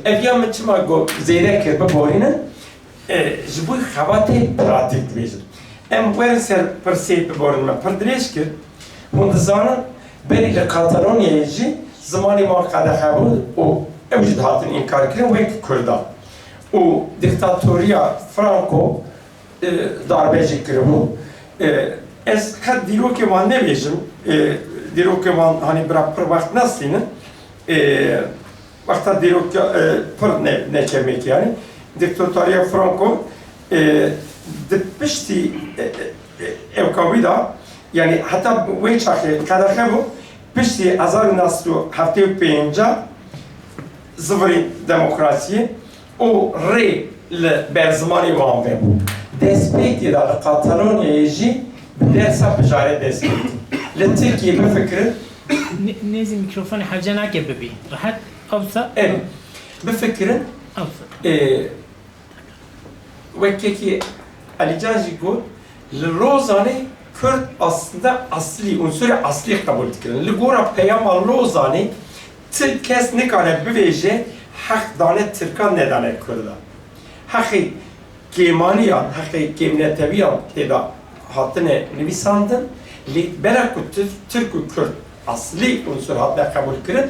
Ev ya min çima got zêde kir biborînin, e, ji bo xebatê pratîk dibêjin. Em werin ser pirsê biborin, me pir dirêj kir. Hûn dizanin, berî li Katalonyayê jî zimanê wan qedexe bû û ew jî dihatin înkar kirin wek Kurdan. Û dîktatoriya Franco e, darbe jî kiribû. E, ez qet dîrokê wan nebêjim. E, dîrokê wan, hanî, bira pir wext nestînin. E, wexta dîrokê, e, pir ne, ne kemekî, yanî. Dîktatoriya Franco, e, di piştî, e, e, e, ewka wî de, yanî heta wê çaxê qedexe bû, piştî hezar û neh sed û heftê û pênc zivirî demokrasiyê û rê li berzimanê wan vebû. Destpêkê de li Katalonyayê jî bi dersa bijare dest pê kir. Li Tirkiyê bifikirin. Nê-, nêzî mîkrofonê hewce nake bibî. Rehet, ewsa. Evet. Bifikirin. Ewsa. E, Wek kekî Elîcan jî got, li Lozanê Kurd aslında aslî, unsurê aslî qebûl dikirin. Li gora peyama Lozanê ti kes nikare bivêje heq dane Tirkan, nedane Kurdan. Heqê kêmaniyan, heqê kêmnetewiyan tê de hatine nivîsandin, lê bera ku Tir-, Tirk û Kurd aslî unsur hatine qebûl kirin,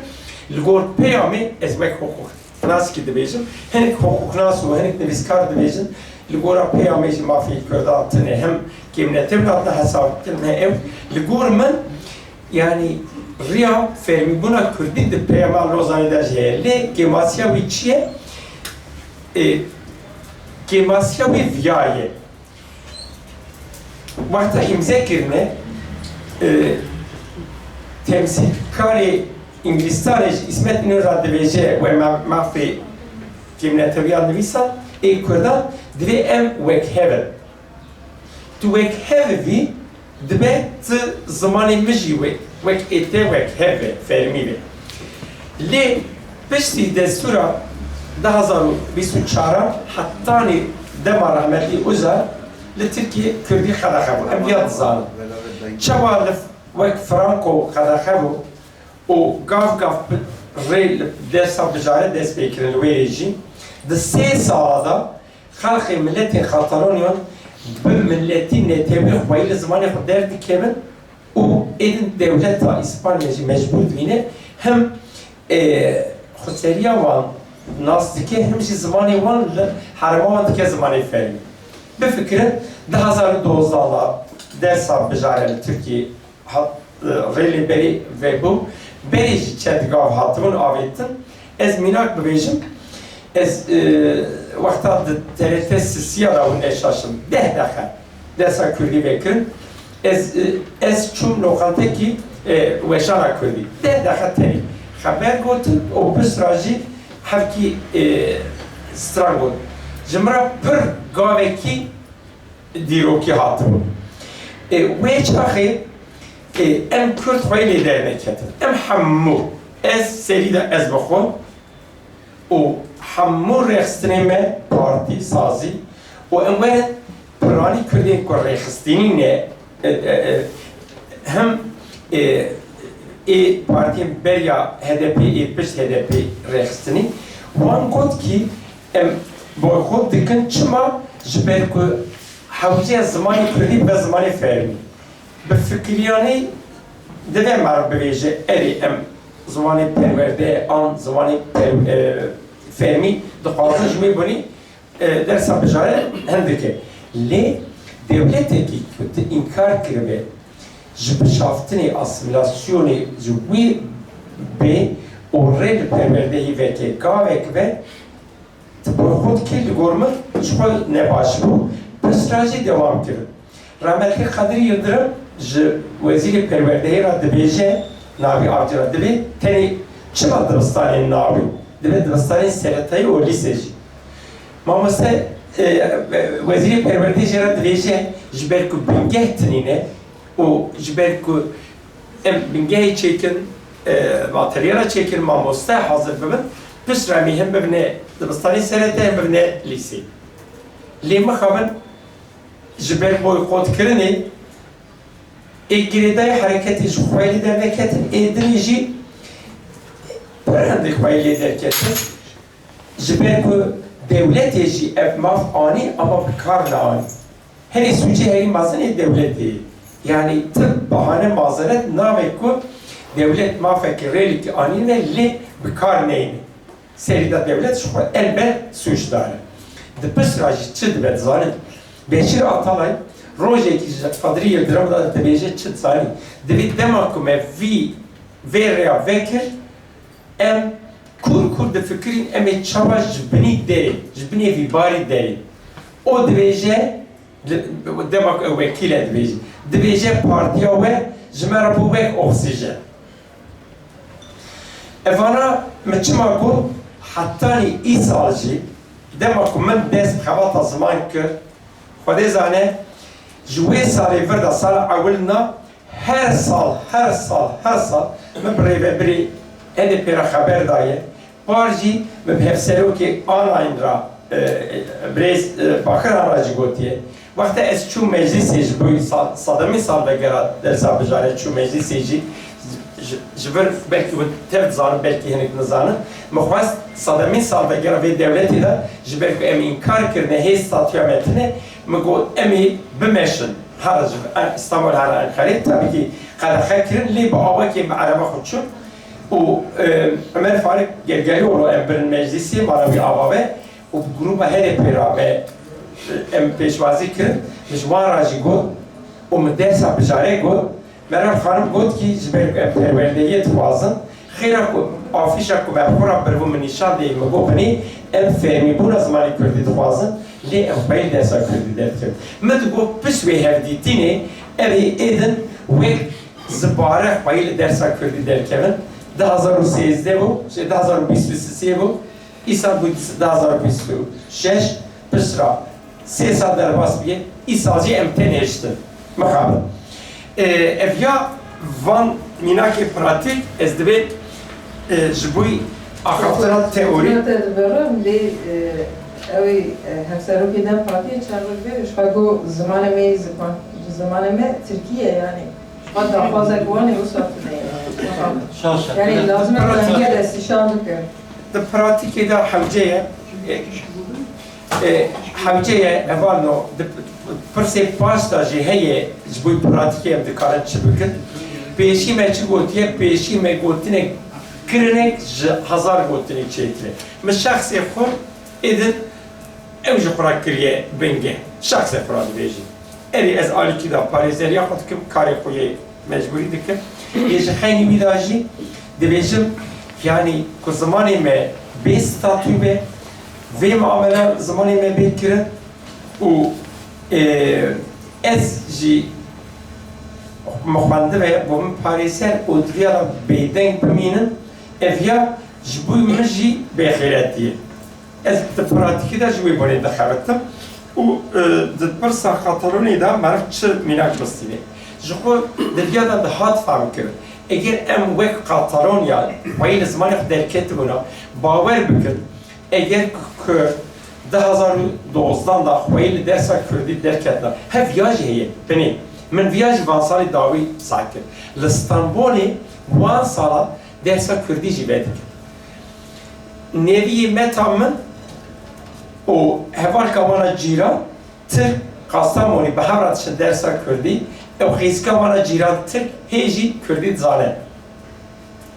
li gor peyamê ez wek hiqûq nas kî dibêjim, hinek hiqûqnas û hinek nivîskar dibêjin, li gora peyamê jî mafê Kurdan tune, hem kêmnetev hatine hesabkirin, he ew, li gor min, yanî, riya fermîbûna Kurdî di peyama Lozanê de jî heye. Lê kêmasiya wî çi ye? Ê, kêmasiya wî viya ye. Wexta îmze kirine, E, temsîlkarê Îngilîstanê ji Îsmet Înor re dibêje, we ma-, mafê kêmnetewiya nivîsa ê Kurdan divê em wek hev in. Tu wek hev bî, dibe tu zimanê min jî wek, wek ê te wek hev e, fermî be. Lê piştî destûra du hazar û bîst û çar hetanî dema rehmetî Ocal li Tirkiyê Kurdî qedexe bû. Em viya dizanin. Çawa li, wek Franco qedexe bû û gav gav bi, rê li dersa bijare dest pê kirin li wê rê jî. Di sê sala de xelqê miletên Katalonyan bi miletî netewî xweyî li zimanê xwe derdikevin û êdin dewleta Îspanya jî mecbûr dibîne him, e, xweseriya wan nas dike, him jî zimanê wan li herêma wan dike zimanê fermî. Bifikirin, du hazar û dozdeh de dersa bijare li Tirkiyê hat, e, rê lê berê vebû. Berê jî çend gav hatibûn avêtin. Ez mînak bibêjim, ez, e, wexta di T R T sisiya de hûn neşaşim. Deh deqe dersa kurdî vekirin. Ez, e, ez çûm loqantekî, e, weşana kurdî. Deh deqe tenê xeber gotin û pişt re jî hevkî, e, stran got. Ji min re pir gavekî dîrokî hatibû. E, wê çaxê, e, em Kurd xwe lê derneketin. Em hemû, ez serî de ez bi xwe û hemû rêxistinê me, partî, sazî û em werin piranî Kurdên ku rêxistinî ne, e, e, e, him, e, ê partiyên beriya H D P ê pişt H D P rêxistinî, wan got kî em boykot dikin, çima? Ji ber ku hewce zimanê kurdî be zimanê fermî. Bi fikiriyanê divê meriv bibêje, erê, em zimanê perwerde an zimanê per-, e, fermî dixwazin, ji wê bonî, e, dersa bijare hindik e. Lê dewletekî ku tu înkar kiribe, ji bişaftinê, asîmîlasyonê ji wî bê û rê li perwerdehî veke, gavek be, tu boykot kir, li gor min ji xwe ne baş bû. Piştre jî dewam kirin. Rahmetli Kadir Yildirim ji Wezîrê Perwerdehî re dibêje, Navî Avcî re dibê, tenê çima dibistanên navî? Dibe dibistanên seretayî û lîse jî. Mamoste, e, e, Wezîrê Perwerdehî jê re dibêje, ji ber ku bingeh tinîne û ji ber ku em bingehê çêkin, e, materyala çêkin, mamoste hazir bibin, piştre em ê him bibine dibistanê serete, him bibine lîsê. Lê mixabin ji ber boykotkirinê ê girêdayî hereketê ji xwe lê derneketin, ê dinê jî pir hindek xwe lê derketin. Ji ber ku dewletê jî ev maf anî, ama bi kar neanî. Herî sûcê herî mezin ê dewletê ye. Yanî ti bahane, mazeret nave ku dewlet mafekî, rêlekî anîne, lê bi kar neyne. Serî de dewlet ji xwe elbet sûcdar e. Di pişt re jî çi dibe dizanin? Beşîr Atalay rojekî ji Qadrî Yildirim re dibêje, çi dizanî? Divê dema ku me vî, vê rêya vekir, em kûr kûr difikirîn, em ê çawa ji binî derê, ji binê vî barî derê. O dibêje, li, dema ku ew wekîl e dibêje, dibêje partiya we ji me re bû wek oksîjen. Evana min çima got, hetanî îsal jî, dema ku min dest bi xebata ziman kir, Xwedê zane, ji wê salê vir de, sala ewil na, her sal, her sal, her sal min bi rêvebirê H D P re xeber daye. Par jî min bi hevserokê Anayîn re, e, e, birêz, e, Bakiran re jî gotiye. Wexta ez çûm meclîsê, ji bo sa-, sedemîn salvegera dersa bijarê çûm meclîsê jî, ji, ji vir belkî hûn tev dizanin, belkî hinek nizanin. Min xwest sedemîn salvegera vê dewletê de, ji ber ku em înkar kirine hê statûya me tune, min got, em ê bimeşin. Here ji Stanbol, here Enqerê. Tabî kî qedexe kirin, lê bi awakê bi ereba xwe çûn. Û, e, Ömer Faruk Gergerlioğlu em birin meclîsê, mala wî ava be. Û bi grûba H D P re me, em pêşwazî kirin, min ji wan re jî got û min dersa bijarê got. Meral Xanim got kî ji ber ku em perwerdehiyê dixwazin, xêra ku afîşa ku me xwe re biribû min nîşan dayê, min got, binê em fermîbûna zimanê kurdî dixwazin, lê em xweyî dersa kurdî derdikevin. Min digot pişt wê hevdîtînê ev ê êdin wek Zibare xweyî li dersa kurdî derkevin. Du hazar û sêzdeh bû, şey, du hazar û bîst û sê bû. Îsal bû du hazar û bîst û şeş, piştra sê sal derbas bûye, îsal jî em tên hêştin. Mixabin. E, ev ya van mînakê pratîk, ez divê, e, ji bo axaftina teorî. Te dibirim, lê, e, ew ê, e, hevserokê dem Fatihê çar roj bê, ji xwe got zimanê me yê ziman, zimanê me Tirkî ye, yanî. Ji xwe daxwazek wan ê wisa tune ye. Şaş e. Yanî lazim e dengê destnîşan bikin. Di pratîkê de hewce ye. E, e, hewce ye, hevalno, di pirsê paş de jî heye, ji bo pratîkê em dikarin çi bikin. Pêşî me çi gotiye? Pêşî me gotinek kirinek ji hezar gotinek çêtir e. Min şexsê xwe êdin ew ji xwe re kiriye bingeh. Şexsê xwe re dibêjim. Erê ez alîkî de parêzeriya xwe dikim, karê xwe yê mecbûrî dikim. Lê ji xeynî wî de jî dibêjim, yanî ku zimanê me bê statû be, vê muamele zimanê me bê kirin û, e, ez jî min xwendibe, bû min parêzer û diviya bêdeng bimînim, ev ya ji bo min jî bêxêretî ye. Ez di pratîkê de ji wê bonê dixebitim û, e, di pirsa Katalonê de meriv çi mînak bistîne. Ji xwe di viya de dihat fehmkirin. Eger em wek Katalonya xweyî li zimanê xwe derketibûna, bawer bikin, eger ku Kurd du hazar û dozdeh de xweyî li dersa kurdî derketina, hev viya jî heye. Binê min viya jî van salê dawî seh kir. Li Stenbolê wan sala dersa kurdî jî vedikin. Nêviyê meta min û hevalka wana cîran Tirk Kastamonî bi hev re diçin dersa kurdî, ew xêzika wana cîran Tirk hê jî kurdî dizane.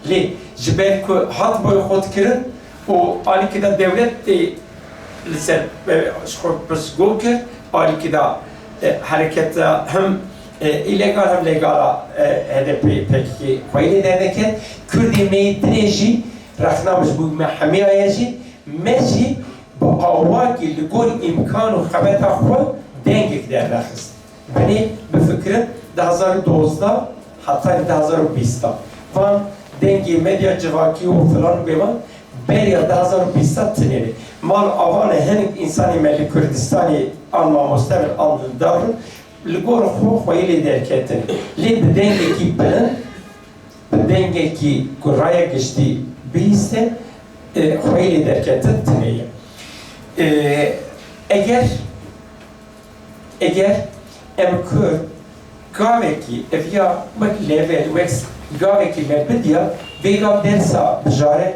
Lê ji ber ku hat boykot kirin û alîkî de dewlet tê li ser, e, ji xwe pirsgo kir, alîkî de, e, hereketa hem, e, îlegal hem legala, e, H D P P K K xweyî lê derdeket. Kurdê me yê dinê jî rexna min ji bo me hemiya ye jî, me jî bi awakî li gor îmkan û xebeta xwe dengek dernexist. Binê bifikirin, du hazar û dozdeh hetanî du hazar û bîst van dengê medya civakî û filan û bêvan beriya du hazar û bîst tune ne. Mal avane hinek însanê me li Kurdistanê an mamoste bin an dildar bin, li gor xwe xweyî lê derketin. Lê bi dengekî bilind, bi dengekî ku raya giştî bihîste, e, xweyî lê derketin tune ye. E, eger, eger em Kurd gavekî ev ya wek level, wek gavekî me bidiya, vê gav dersa bijare,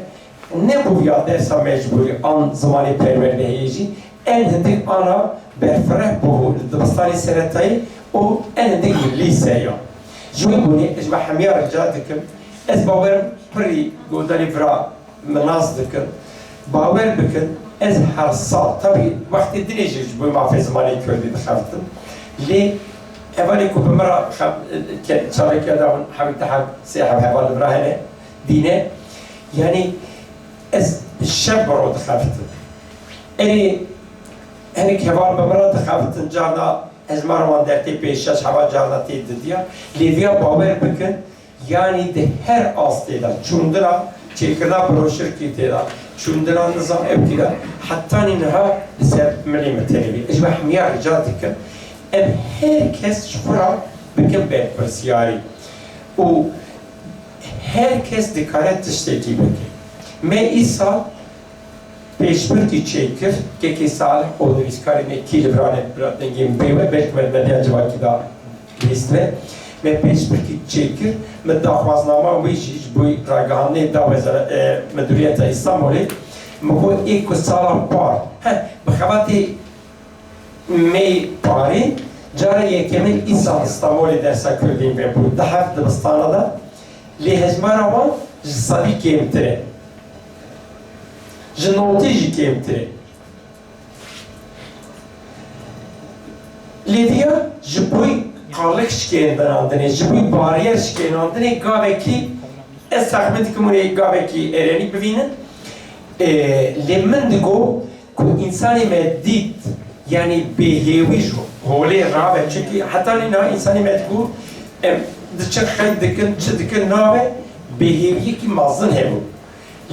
ne bûviya dersa mecbûrî an zimanê perwerdehiyê jî, en hindik ana berfireh bû li dibistanê seretayî û en hindik li lîseya. Ji wê bûnê ez ji me hemiya rica dikim, ez bawerim pirî godarî vira min nas dikin. Bawer bikin, ez her sal, tabî wextê dinê jî ji bo mafê zimanê kurdî dixebitim. Lê hevalê ku bi min re xem-, ke-, çalakî da hûn hewî te heb, sê heb heval li vira hene, dîne. Yanî ez şev bi ro dixebitim. Erê hinek heval bi min re dixebitin, carna hejmara wan dertê pênc şeş heva carna tê didiya. Lê viya bawer bikin, yanî di her astê de, çûndina çêkirina broşirkî tê de, çûndina nizam ewkî de, hetanî niha li ser milê me tenê bî. Ez ji me hemiya rica dikim, em her kes ji xwe re bikin berpirsiyarî. Û her kes dikare tiştekî bike. Me îsal pêşbirkî çêkir, kekê Salih û nivîskarê me kî li vira ne, bira dengê min pê we, belkî me di medya civakî de bihîstine. Me pêşbirkî çêkir, me daxwaznama wê jî ji bo ragihandinê da wezara-, e, Midûriyeta Îstanbulê. Min got ê ku sala par, he, bi xebatê me parî, cara yekemîn îsal Stenbolê dersa kurdî vebû. Di heft dibistana de, lê hejmara wan ji sedî kêmtir e. Ji notî jî kêmtir e. Lê viya ji bo qalik şikêndinandinê, ji bo bariyer şikênandinê gavekî, ez texmîn dikim hûn ê gavekî erênî bivînin. Ê, lê min digo, ku însanê me dît, yanî bêhêwî ji holê rabe. Çimkî hetanî niha însanê me digot, em Diçin qeyd dikin, çi dikin, navê bêhêviyekî mezin hebû.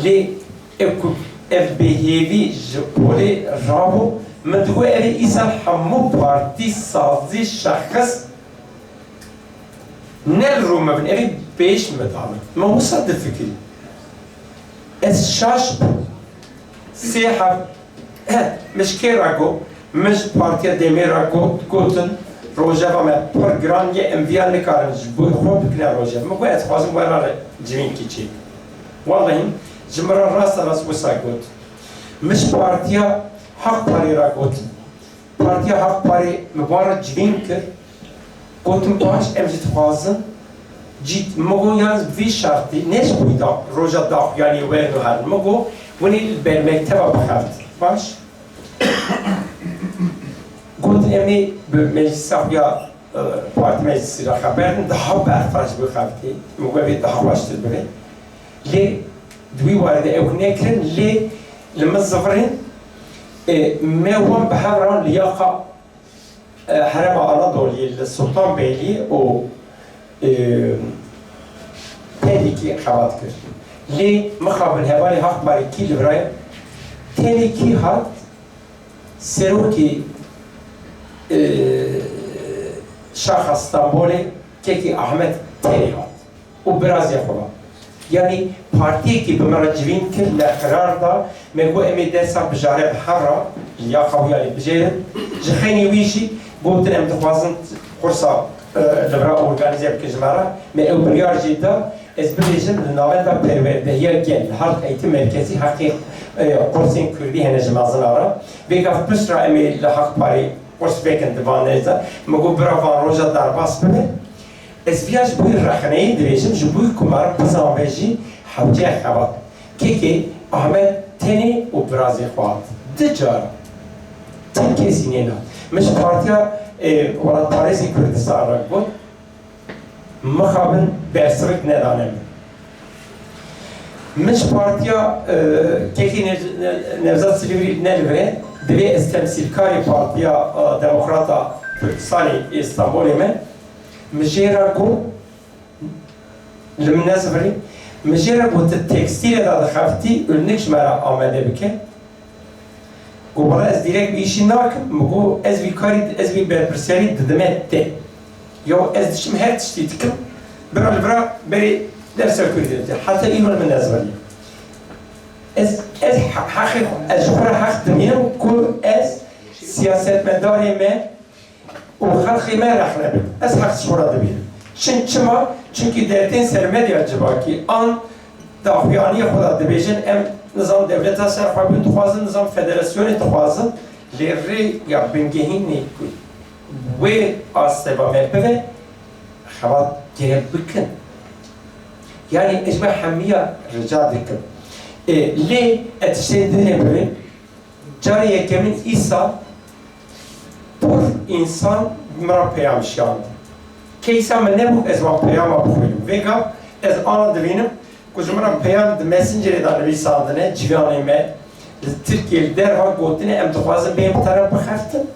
Lê ev ku, ev bêhêvî ji polê rabû, min digot, ev ê îsal hemû partî, sazî, şexis ne li rû me bin, ev ê pêş me da min. Min wisa difikirî. Ez şaş bûm. Sê heft, min ji kê re got? Min ji Partiya Demê re got, gotin, rojeva me pir giran ye, em viya nikarin ji bo xwe bikine rojev. Min got, ez dixwazim we re civînkî çêkim. Wellehî ji min re rasta rast wisa got. Min ji Partiya Haq Parê re got. Partiya Haq Parê min wan re civîn kir. Gotim, baş, em jî dixwazin. Cî, min got, yalnız bi vî şertî, ne ji bo da, roja daxuyaniyê werin û herin. Min got, hûn ê li ber mekteba bixebtin. Baş. Gotin, em ê bi meclisa xwe ya, e, partî meclisî re xeber din, daha berfireh ji bo xeftê. Min got, ev ê daha baştir bibe. Lê di wî warê de ew nekirin, lê li min zivirîn, e, me wan bi hev re liyaqa, e, Herêma Anadoliyê li Sultanbeyliyê û, e, tenekî xebat kir. Lê mixabin hevalê Haq Parê kî li vir e, tenekî hat serokê, e, Şaxa Stenbolê, kekî Ahmet tenê hat. û birazê xwe ve. Yanî partiyekî bi me re civîn kir, me qerar da, me got em ê dersa bijare bi hev re, ya xewiya lê bijêrin. Ji xeynî wî jî gotin em dixwazin qursa, e, li vir organîze bikin ji me re. Me ew biryar jî da, ez bibêjim li navenda perwerdehiya gel, li Halk Eğitim Merkezi heqê, e, qursên kurdî hene ji mezina re. Vêga pişt re em ê li Haq Parê qurs vekin di van nêz de. Me got bira van roja derbas bibe. Ez viya ji bo rexneyê dibêjim, ji bo ku me re bizanbe jî hewce xebat. Kekê Ahmet tenê û birazê xwe hat. Du cara. Tim kesî nêna. Min ji Partiya, e, Welatparêzê Kurdistan re got, mixabin bersivik nedane min. Min ji partiya, e, kekî Ne-, Ne-, Nevzat Silîvrî ne li vir e, divê ez temsîlkarê Partiya, e, Demokrata Kurdistanê Îstanbulê me. Min jê re got, li min nezivirî, min jê re got, tu tekstîlê de dixebitî, û nik ji me re amade bike. Got, wela ez dîrek bi îşî nakim. Min got, ez vî karî, ez vî berpirsiyarî didime te. Ya ez diçim her tiştî dikim, bira li vira berê dersa kurdî dide. Heta îro min nezvaniye. Ez, ez he-, heqê xwe, ez ji xwe re heq dimînim ku ez siyasetmedarê me û xelkê me rexne bin. Ez heq ji xwe re dimînim. Çin çima? Çimkî dertên ser medya civakî an daxuyaniyê xwe de dibêjin, em nizam dewleta ser xwe bin dixwazin, nizam federasyonê dixwazin, lê rêya bingehînê ku wê astê ba me bibe, xebat gerek bikin. Yanî ez ji me hemiya rica dikim. E, lê ez tiştê dinê bibê, carê yekemîn îsal pir însan min re peyam şiyand. Keysa min nebû ez wan peyama bixwînim. Vêga ez ana divînim ku ji min re peyam di Messengerê de nivîsandine, ciwanê me li Tirkiyê li derva gotine, em dixwazin bêhn bi te re bixebtin.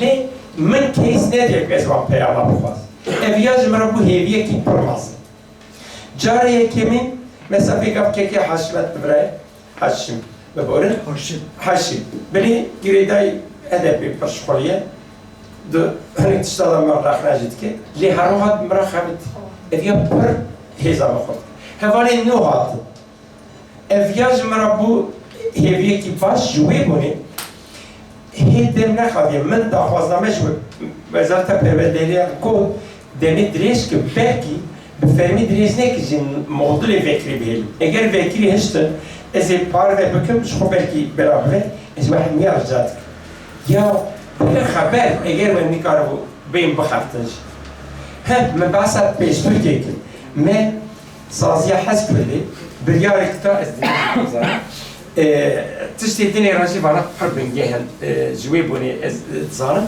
Lê min keys nediye ku ez wan peyama bixwazim. Ev ya ji min re bû hêviyekî pir mezin. Carê yekemîn, mesela vê gav kekê Haşmet bi vir e, Haşim, biborin. Haşim. Haşim. Binê girêdayî H D P pir şixuliye. Di hinek tişta de min rexne jî dike. Lê her wiha min re xebit. Ev ya pir hêza min xurt. Hevalên nû hatin. Ev ya ji min re bû hêviyekî baş, ji wê bûnê hê dem nexaviye. Min daxwazname ji Wezareta Perwerdehiyê re got, demê dirêj ki, belkî bi fermî dirêj neke jî modulê vekirî bihêlim. Eger vekirî hiştin, ez ê parve bikim, ji xwe belkî bela bibe, ez ji we hemiya rica dikim. Ya bide xeber, eger we nikaribû bêjin bixebtin jî. He, min behsa pêşbirkê kir. Me Saziya Hizb Kurdî biryarek da, ez dizanim. E, tiştê dinê re jî vana pir bingeh in, e, ji wê bûnê ez, e, dizanim.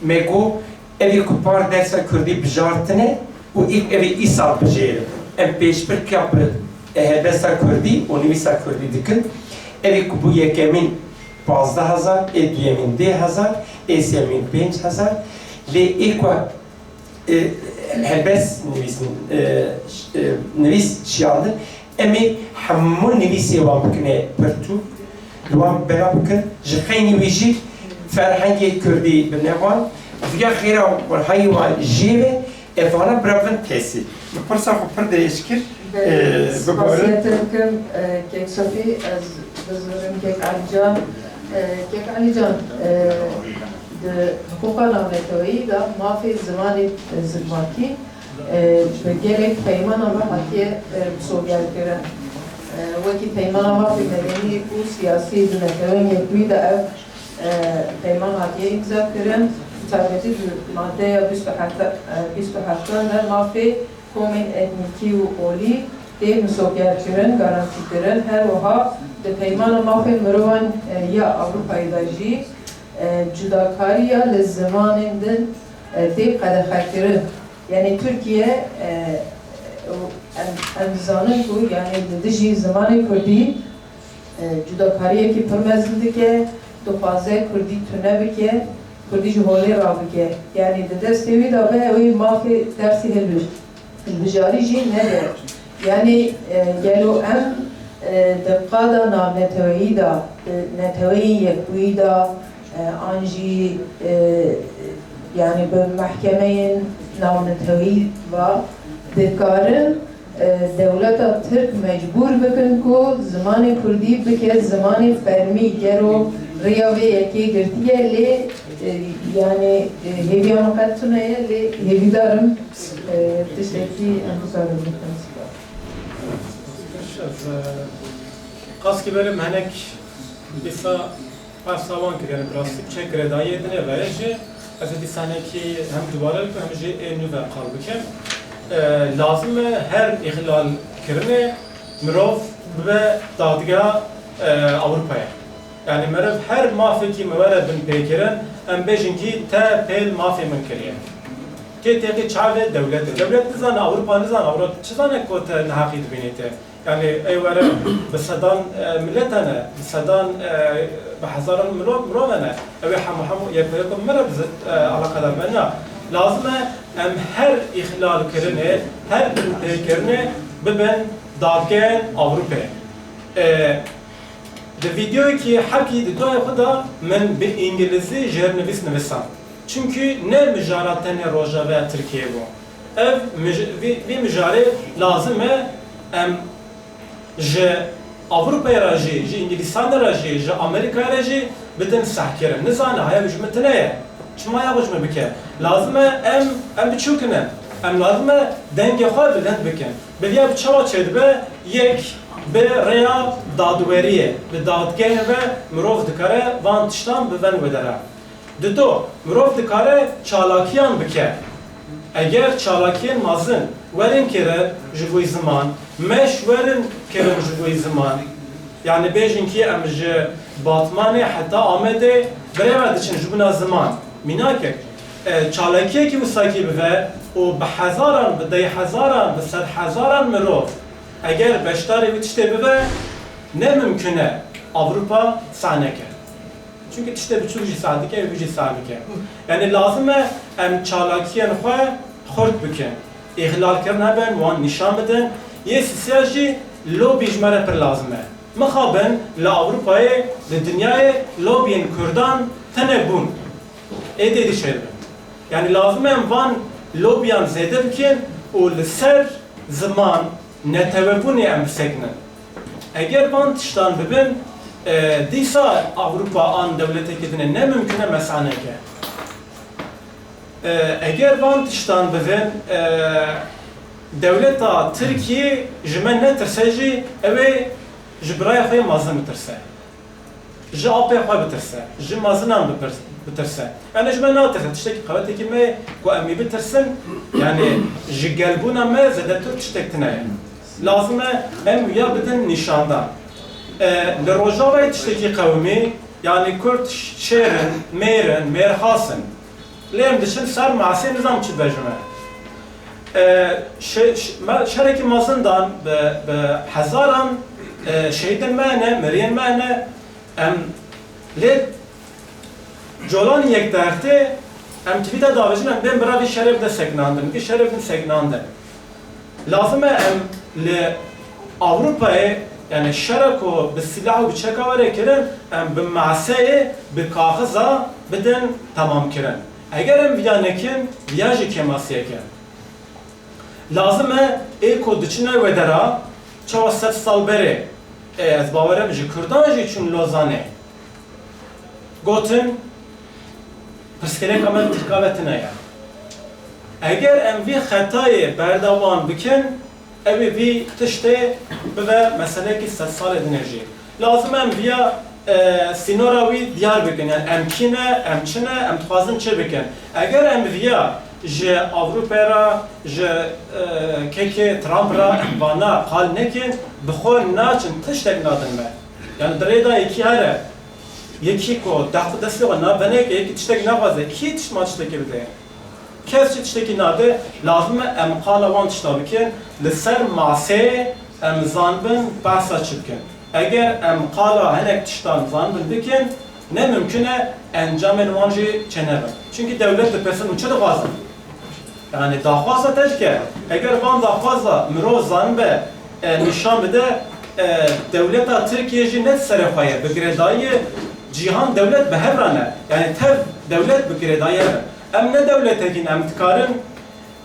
Me got, ev ê ku par dersa kurdî bijartine û ê-, ev ê îsal bijêrin. Em pêşbirka bi helbesta kurdî û nivîsa kurdî dikin. Ev ê ku bû yekemîn pazdeh hezar, ê duyemîn deh hezar, ê sêyemîn pênc hezar. Lê ê ku, e, Helbest nivîsîn, e, ş-, e, nivîs şiyandin. Em ê hemû nivîsê wan bikine pirtûk, li wan bela bikin. Ji xeynî wî jî ferhengê kurdî bi nevan, viya xêra ferhengê wan jê ve, evana biravin tesî. Min pirsa xwe pir dirêj kir. Belê, e, spasiya te dikim, e, Kek Sofî, ez bizirim Kek Alican. E, Kek Alican, e, di hiqûqa navneteweyî de mafê zimanê zikmakî, e, bi gelek peymanan ve hatiye, e, misogerkirin. E, wekî Peymana Mafê Medenî û Siyasî di Neteweyên Yekbûyî de ev, e, peyman hatiye îmza kirin. Bi taybetî di madeya bîst û heft, e, bîst û heftan de mafê komên etnîkî û olî tê misogerkirin, garantîkirin. Her wiha di Peymana Mafên Mirovan, e, ya Ewropayê de jî, e, cudakariya li zimanên din, e, tê qedexekirin. Yanî Tirkiye, e, em, em dizanin ku, yanî li dijî zimanê kurdî, e, cudakariyekî pir mezin dike, dixwaze kurdî tune bike, kurdî ji holê rabike. Yanî di destê wî de be, wî mafê dersî hilbij-, hilbijarî jî nede. Yanî, e, gelo em, e, di qada navneteweyî de, di Neteweyên Yekbûyî de, e, an jî, e, yanî bi mehkemeyên navneteweyî ve dikarin, e, dewleta Tirk mecbûr bikin ku zimanê kurdî bike zimanê fermî. Gero rêya vê yekê girtiye, lê, e, yanî, e, hêviya min qet tune ye, lê hêvîdar im, e, tiştekî em bikarin bikin. Spas. Ez, e, qas ki berim henek dîsa Behsa wan kir, yanî bi rastî çek girêdayiyê dinê ve ye jî, ez ê dîsa hinekî hem dubare bikim, hem jî ê nû ve qal bikim. E, lazim e her îxlal kirinê mirov bibe dadgeha, e, Ewropayê. Yanî meriv her mafekî me were binpêkirin, em bêjin kî te pêl mafê min kiriye. Kê têxî çavê dewletê. Dewlet nizane, Ewropa nizane, Ewropa çi zane ku te neheqî dibînî te? Yanî ey were bi sedan, e, milet hene, bi sedan, e, bi hezaran mirov, mirov hene. Ew ê hemû, hemû yek bi yek bi me re bi zi-, e, eleqedar be. Na. Lazim e em her îxlal kirinê, her binpêkirinê bibin dadgehên Ewropê. E, di vîdeoyekî hebkî di duayê xwe de min bi îngilîzî jêrnivîs nivîsand. Çimkî ne mijara tenê Rojava ya Tirkiyeyê bû. Ev mij-, vî, vî mijarê lazim e em ji Ewropayê re jî, ji Îngilîstanê re jî, ji Amerîkayê re jî bidin sehkirin. Nizane, haya ji min tune ye. Çima ya ji min bike? Lazim e em, em biçûkin in. Em lazim e dengê xwe bilind bikin. Bi vîya bi çawa çêdibe? Yek, bi rêya dadweriyê, bi dadgehê ve mirov dikare van tiştan bivên wê dera. Dido, mirov dikare çalakiyan bike. Eger çalakiyên mezin werin kirin ji bo ziman, meş werin kirin ji bo ziman. Yanî bêjin kî em ji Batmanê heta Amedê bi rê ve diçin ji bona ziman. Mînakek, e, çalakiyekî wisakî bive û bi hezaran, bi deh hezaran, bi sed hezaran mirov eger beşdarê wî tiştê bibe, ne mimkun e Ewropa seh neke. Çimkî tiştê biçûk jî seh dike, wî jî seh dike. Yanî lazim e em çalakiyên xwe xurt bikin. Îxlalkirin hebe, em wan nîşan bidin. Yê sisiya jî lobî ji me re pir lazim e. Mixabin li Ewropayê, li dinyayê lobiyên kurdan tune bûn. Êdî dişêrin. Yanî lazim e em van lobiyan zêde bikin û li ser ziman, netewebûnê em bisekinin. Eger van tiştan bibin, e, dîsa Ewropa an dewletekî dinê ne mimkun e me seh neke. E, eger van tiştan bibin, e, dewleta Tirkiyê ji me netirse jî, ew ê ji birayê xwe yê mezin bitirse. Ji apê xwe bitirse, ji mezinan bipir-, bitirse. Yanî ji me natirse, tiştekî qewetekî me ye ku em ê bitirsin, yanî ji gelbûna me zêdetir tiştek tune ye. Lazim e em wiya bidin nîşandan. E, li Rojavayê tiştekî qewimî, yanî Kurd şêr in, mêr in, mêrxas in. Lê em diçin ser masê nizam çi dibêjime. E, şe-, ş-, me-, şerekî mezin dan bi, bi hezaran, e, şehîdên me hene, miriyên me hene. Em lê colanî yekdehirtê Em tevî de davêjin, em bên bira vî şerê bide sekinandin, vî şerê bin sekinandin. Lazim e em li Ewropayê, yani şera ku bi silah û bi çeka were kirin, em bi maseyê, bi kaxiza bidin temamkirin. Eger em viya nekin, viya jî kêmasiyek e. Lazim e ê ku diçine wê dera, çawa sed sal berê, e, ez bawer im ji Kurdan jî çûn Lozanê. Gotin, pirsgirêka me Tirka ve tune ye. Eger em vî xetayê berdewam bikin, ew ê vî tiştê bibe meselekî sedsalê din jî. Lazim e em viya, e, sînora wî diyar bikin. Yani em kî ne, em çi ne, em dixwazin çi bikin. Eger em viya ji Ewropayê re, ji, e, kekê Trump re em vana qal nekin, bi xwe naçin, tiştek nadin me. Yani di rê de yekî here, yekî ku dest-, destê xwe naveneke, yekî tiştek naxwaze, kî tişt ma tiştekê bide? Kes jî tiştekî nade, lazim e em qala wan tişta bikin, li ser maseyê em zanibin behsa çi bikin. Eger em qala hinek tiştan zanibin bikin, ne mimkun e encamên wan jî çênebin. Çimkî dewlet dipirsin û çi dixwazin? Yani daxwaza te dike. Eger van daxwaza mirov zanibe, e, nîşan bide, e, dewleta Tirkiyê jî ne serê xwe ye, bi girêdayiyê cîhan dewlet bi hev re ne. Yani tev dewlet bi girêdayiyê ne. Em ne dewletekî ne, em dikarin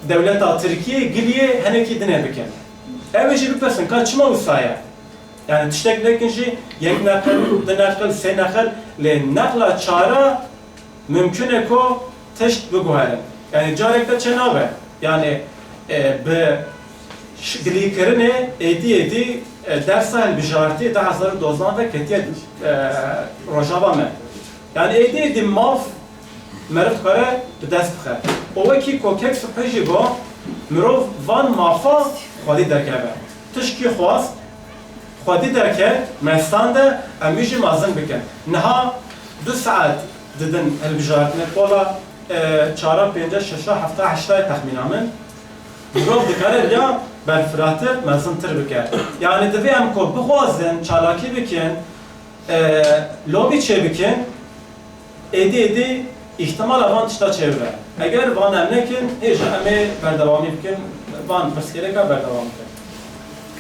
dewleta Tirkiyê giliyê henekî dinê bikin. Ew ê jî bipirsin, ka çima wisa ye? Yani tiştek nekin jî yek neqil, du neqil, sê neqil, lê neqla çara mimkun e ku tişt biguherin. Yani carek de çênabe. Yani, e, bi ş-, gilîkirinê êdî êdî, e, dersa hilbijartî du hezar û dozdeh ve ketiye, e, rojava me. Yani êdî êdî maf meriv dikare bi dest bixe. Û wekî ku kek Subhî jî got, mirov van mafa xwedî derkeve. Tişkî xwest, xwedî derket, me stande, em wî jî mezin bikin. Niha du saet didin hilbijartinê, pola, e, çara, pênca, şeşa, hefta, heştayê texmîna min. Mirov dikare riya berfiratir, mezintir bike. Yani divê em ku bixwazin çalakî bikin, e, lobî çêbikin, êdî êdî îhtimala van tişta çêbibe. Eger van em nekin, hêja em ê berdewamî bikin, van pirsgirêka berdewam bikin.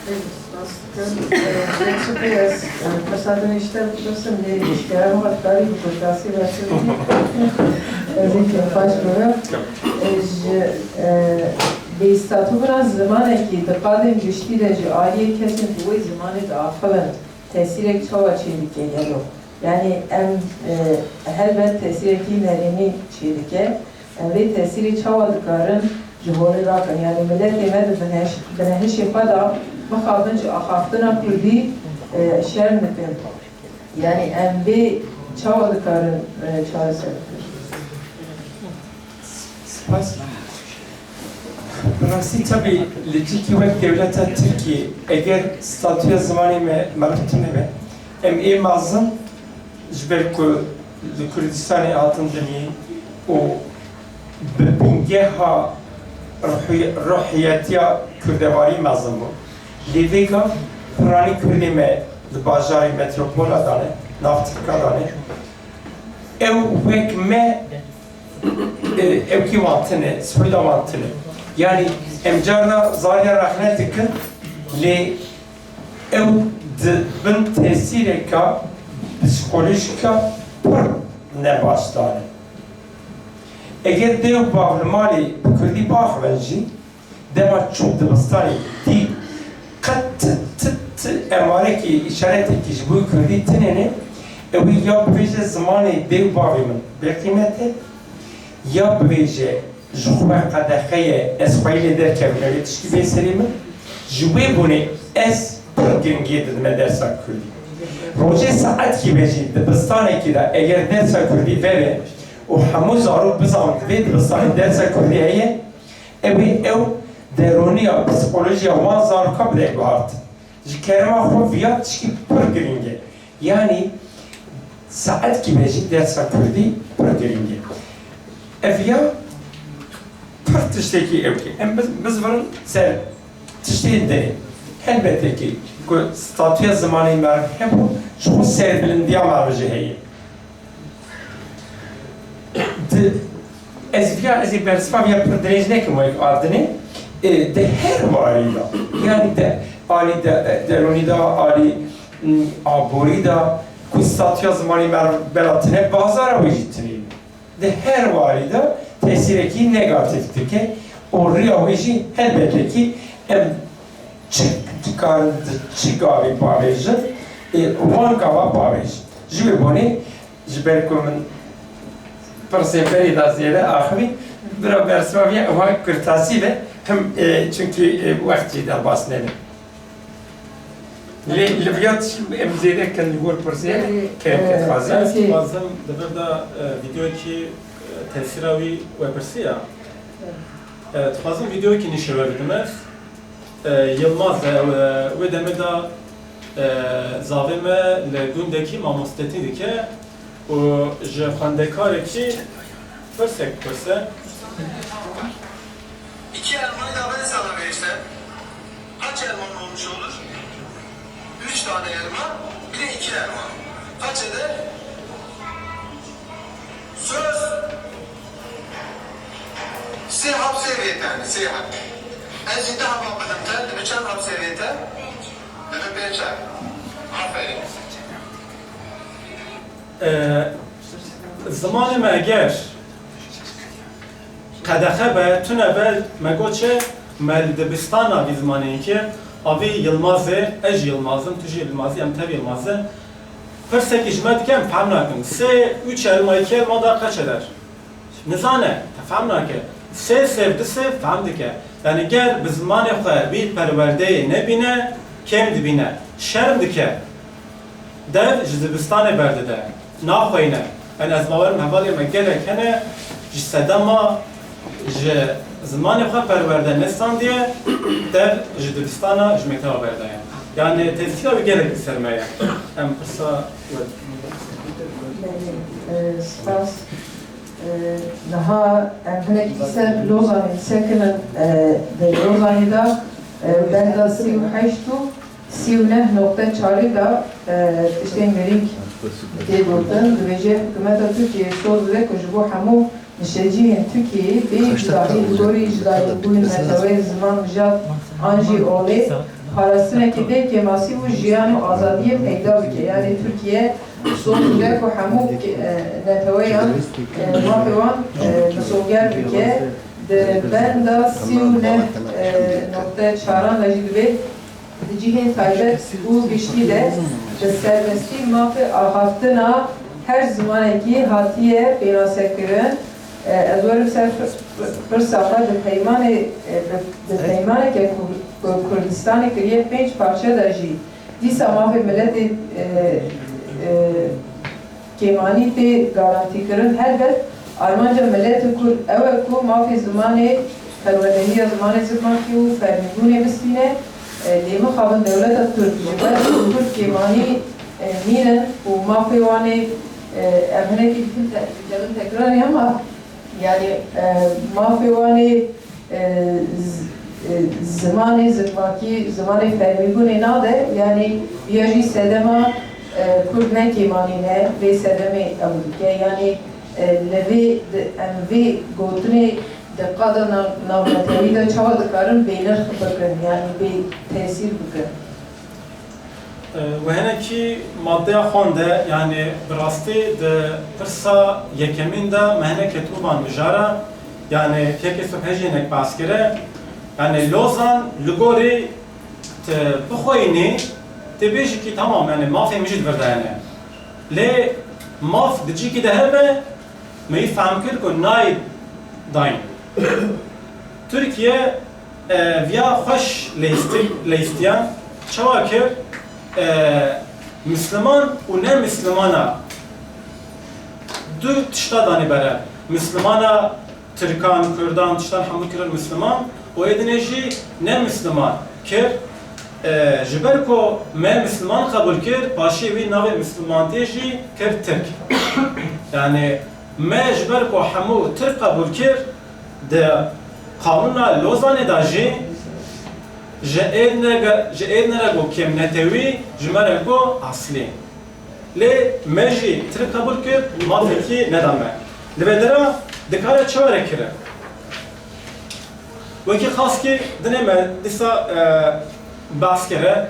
Spas dikim. Lê çi pê ez, e, pirsa din îşte bipirsim, lê eşkere min xwe dikarî bi kurtasî bersiv bidî. Ez ê kêfxweş bibim. E, ji, e, bêstîbûna zimanekî di qadên giştî de ji aliyê kesên ku wê zimanê diaxivin tesîrek çawa çêdike gelo? Yani em, e, helbet tesîrekî nerênî çêdike. Em vê tesîrê çawa dikarin ji holê rakin? Yani miletê me di bineş-, binehişê xwe de mixabin ji axaftina kurdî, e, şerm dikin. Yani em vê çawa dikarin, e, çareser bikin? Spas. Bi rastî tabii li cîkî wek dewleta Tirkiyê eger statûya zimanê me meriv tune be, em ê mezin ji ber ku li Kurdistanê hatin dinê û bi bingeha ruhi-, ruhiyetiya kurdevarî mezin bû. Lê vê gav piranî Kurdê me di bajarê metropola de ne, nav Tirka de ne. Ew wek me, e, ewkî wan tune, soyda wan tune. Yani em carna zariya rexne dikin, lê ew di bin tesîreka psîkolojîka pir nebaş de ne. Eger dê û bav li malê bi kurdî biaxivin jî, dema çû dibistanê dî qet ti, ti, ti emarekî, îşaretekî ji bo kurdî tune ne, ew ê ya bibêje zimanê dê û bavê min bêqîmet e, ya bibêje ji xwe qedexe ye, ez xweyî lê derkevim, ew ê tişkî bê serê min. Ji wê bûnê ez pir giringiyê didime dersa kurdî. Rojê saetkî be jî dibistanekî de eger dersa kurdî vebe û hemû zarok bizanin di vê dibistanê dersa kurdî heye, ew ê ew derûniya, psîkolojiya wan zarokan bide guhart. Ji kerema xwe viya tişkî pir giring e. Yanî saetkî be jî dersa kurdî pir giring e. Ev ya pir tiştekî ewk e. Em biz, bizvirin ser tiştên dinê. Helbete ki ku statûya zimanê me hebû, ji xwe serbilindiya me jî heye. Di Ez viya, ez ê bersiva viya pir dirêj nekim wek ardinê. E, di her warî de, yanî de alî de, de, derûnî de, alî, m, aborî de, ku statuya zimanê me bela tine, bazara wê jî tune ye. Di her warî de tesîrekî negatîf dike û riya wê jî helbetî em çi dikarin di çi gavê pavêjin, ê wan gava pavêjin. Ji wê bonê, ji ber ku min pirsê berê da zêde axivî, bira bersiva vê wan kurtasî be, him, e, çunkî, e, wext jî derbas nebe. Lê li viya tişt em zêde kin li gor pirsê kerem, e, dixwazim. Ez dixwazim di vir de, e, vîdeoyekî, e, tesîra wî we pirsiya. E, dixwazim vîdeoyekî nîşe we bidim ez. E, Yilmaz e, e, wê demê de, e, zavê me li gundekî mamostetî dike û ji xwendekarekî pirsek dipirse. İki elmayı da ben sana versem, kaç elman olmuş olur? Üç tane elma, bir de iki elma. Kaç eder? Söz. Sê hap sê vêtene, sê hap. Ez jî deh hap bidim te, dibe çend hap sê vête? Dibe pênc hap. Aferin. E, zimanê me eger qedexe be, tune be, me got çi, me li dibistana vî zimanê kir, a vî Yilmazê, ez jî Yilmaz im, tu jî Yilmaz î, em tev Yilmaz in. Pirsekî ji me dike, em fehm nakin. Sê, üç elma, iki elma da kaç eder? Nizane, te fehm nake. Sê sêv, du sêv fehm dike. Yanî ger bi zimanê xwe vî perwerdeyê nebîne, kêm dibîne. Şerm dike. Dev ji dibistanê berdide. Naxweyne. Yanî ez bawer im hevalê me gelek hene ji sedema ji zimanê xwe perwerde nestandiye, dev ji dibistana, ji mekteba berdaye. Yanî tesîra wî gelek li ser me ye. Em pirsa we. Belê, e, spas. E, niha em hinekî ser Lozanê sekinin, e, di Lozanê de, e, benda sî û heşt û sî û neh noqte çarê de, e, tiştên girîng tê gotin. Dibêje, hikûmeta Tirkiyeyê soz dide ku ji bo hemû niştecihên Tirkiyeyê bê cudahî li gorî cudayîbûn, neteweyê, ziman, mijat an jî olê, parastinekê bê kêmasî û jiyan û azadiyê peyda bike. Yanî Tirkiye soz dide ku hemû ke-, e, neteweyan, e, mafê wan, e, misoger bike. Di benda sî û neh, e, noqte çaran de jî dibê di cihên taybet û giştî de bi serbestî mafê axaftina her zimanekî hatiye pênasekirin. E, ez werim ser pir-, pirsa xwe, di peymanê, e, bi, di peymaneke ku, ku Kurdistanê kiriye pênc parçe de jî dîsa mafê miletê, e, e, kêmanî tê garantîkirin. Helbet armanca miletê Kurd ew e ku mafê zimanê, perwendehiya zimanê zikmakî û fermîbûnê bistîne. E, lê mixabin dewleta Tirk ji ber ku Kurd kêmanî, e, nînin û mafê wan ê, e, em hinekî dikin te-, dikevin tekrarê hema, yanî, e, mafê wan ê, e, z-, e, zimanê zikmakî, zimanê fermîbûnê nade, yanî ya jî sedema, e, Kurd ne kêmanî ne, vê sedemê ew dike. Yanî, e, li vê di-, em vê gotinê di qada nav-, navnetewî de çawa dikarin bênirx bikin, yanî bê tesîr bikin? E, we hinekî maddeya xwende, yanî bi rastî di pirsa yekemîn de me hinek ketibû van mijara, yanî yekê sibhê jî hinek behs kire, yanî Lozan li gorî tu bixweyînî, tu bêjî kî tamam, yanî mafê min jî di vir de hene. Lê maf di cîkî de hebe, me yî fehm kir ku nayê dayîn. Tirkiye, e, viya xweş leyîstî-, leyîstiyan çawa kir? E, Misliman û ne Mislimana du tişta danî bere. Mislimana Tirkan, Kurdan, tiştan hemû kirin Misliman û ê dinê jî ne Misliman kir. E, ji ber ku me Misliman qebûl kir, paşê wî navê Mislimantiyê jî kir Tirk. Yanî me ji ber ku hemû Tirk qebûl kir, di Qanûna Lozanê de jî ji êdine ge-, ji êdine re got kêm netewî, ji me re got aslî. Lê me jî Tirk qebûl kir, mafekî neda me. Li vê dera Dikare çi were kirin? Wekî xaskî dinê me dîsa, e, behs kire.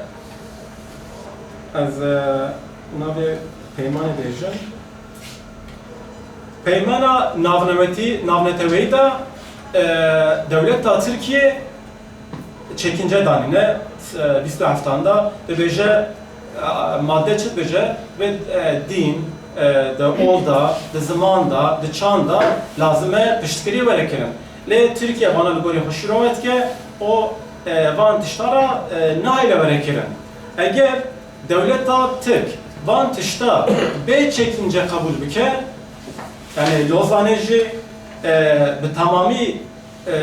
Ez, e, navê peymanê bêjim. Peymana navnewetî-, navneteweyî de, e, dewleta Tirkiye çekince danîne, e, bîst û heftan de dibêje, e, madde çi dibêje? Vê, e, dîn, e, di ol de, di ziman de, di çand de lazim e piştgirî were kirin. Lê Tirkiye vana li gorî xwe şîrove dike û, e, van tişta re, e, nahêle were kirin. Eger dewleta Tirk van tişta bê çekince qebûl bike, yanî Lozanê jî, e, bi temamî, e,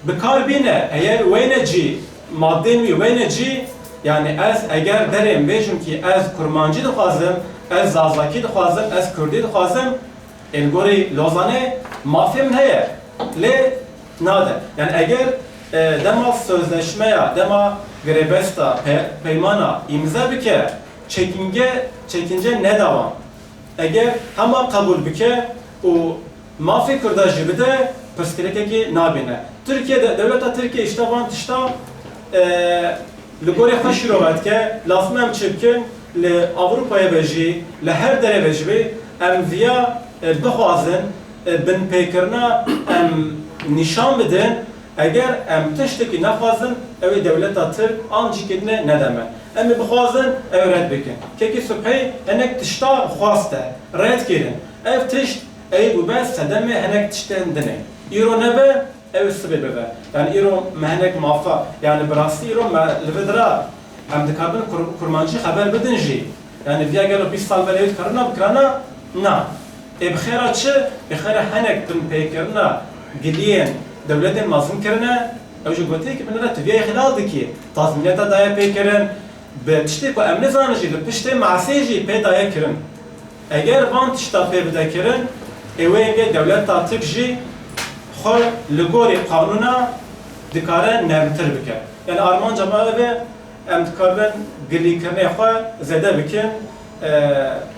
bi kar bîne, eger weyne cî, madên wî weyne cî, yanî ez eger derêm bêjim kî ez kurmancî dixwazim, ez zazakî dixwazim, ez kurdî dixwazim, ê li gorî Lozanê mafê min heye, lê nade. Yanî eger, e, dema sözleşmeya, dema girebesta, pe-, peymana îmze bike, çekinge, çekince neda wan. Eger hema qebûl bike û mafê Kurda jî bide, pirsgirêkekê nabîne. Tirkiye de, dewleta Tirkiye îşte van tişta, e, li gorî xwe şîrove dike, lazim em çi bikin? Li Ewropayê ve jî, li her derê ve jî be, em viya, e, bixwazin, e, binpêkirina em nîşan bidin, eger em tiştekî nexwazin, ew ê dewleta Tirk an cîkê dinê nede me. Em ê bixwazin, ew red bikin. Kekî Subhî hinek tişta xwaste, red kirin. Ev tişt ey bûbe sedemê hinek tiştên dinê. Îro nebe, ew sibê bibe. Yanî îro me hinek mafa, yanî bi rastî îro me li vir dira, em dikabin kur-, kurmancî xeber bidin jî. Yanî viya gelo bîst sal berê wê dikarina bikirana? Na. Ê bi xêra çi? Bi xêra hinek binpêkirina giliyên dewletên mezin kirine, ew jî gotiye ki binêre tu viyayê xilal dikî. Tazmîneta daye pê kirin, bi tiştê ku em nizanin jî, bi piştê masê jî pê daye kirin. Eger van tişta pê bide kirin, ê wê yekê dewleta Tirk jî xwe li gorî qanûna dikare nermtir bike. Yanî armanca me ev e, em dikabin gilîkirinê xwe zêde bikin, e,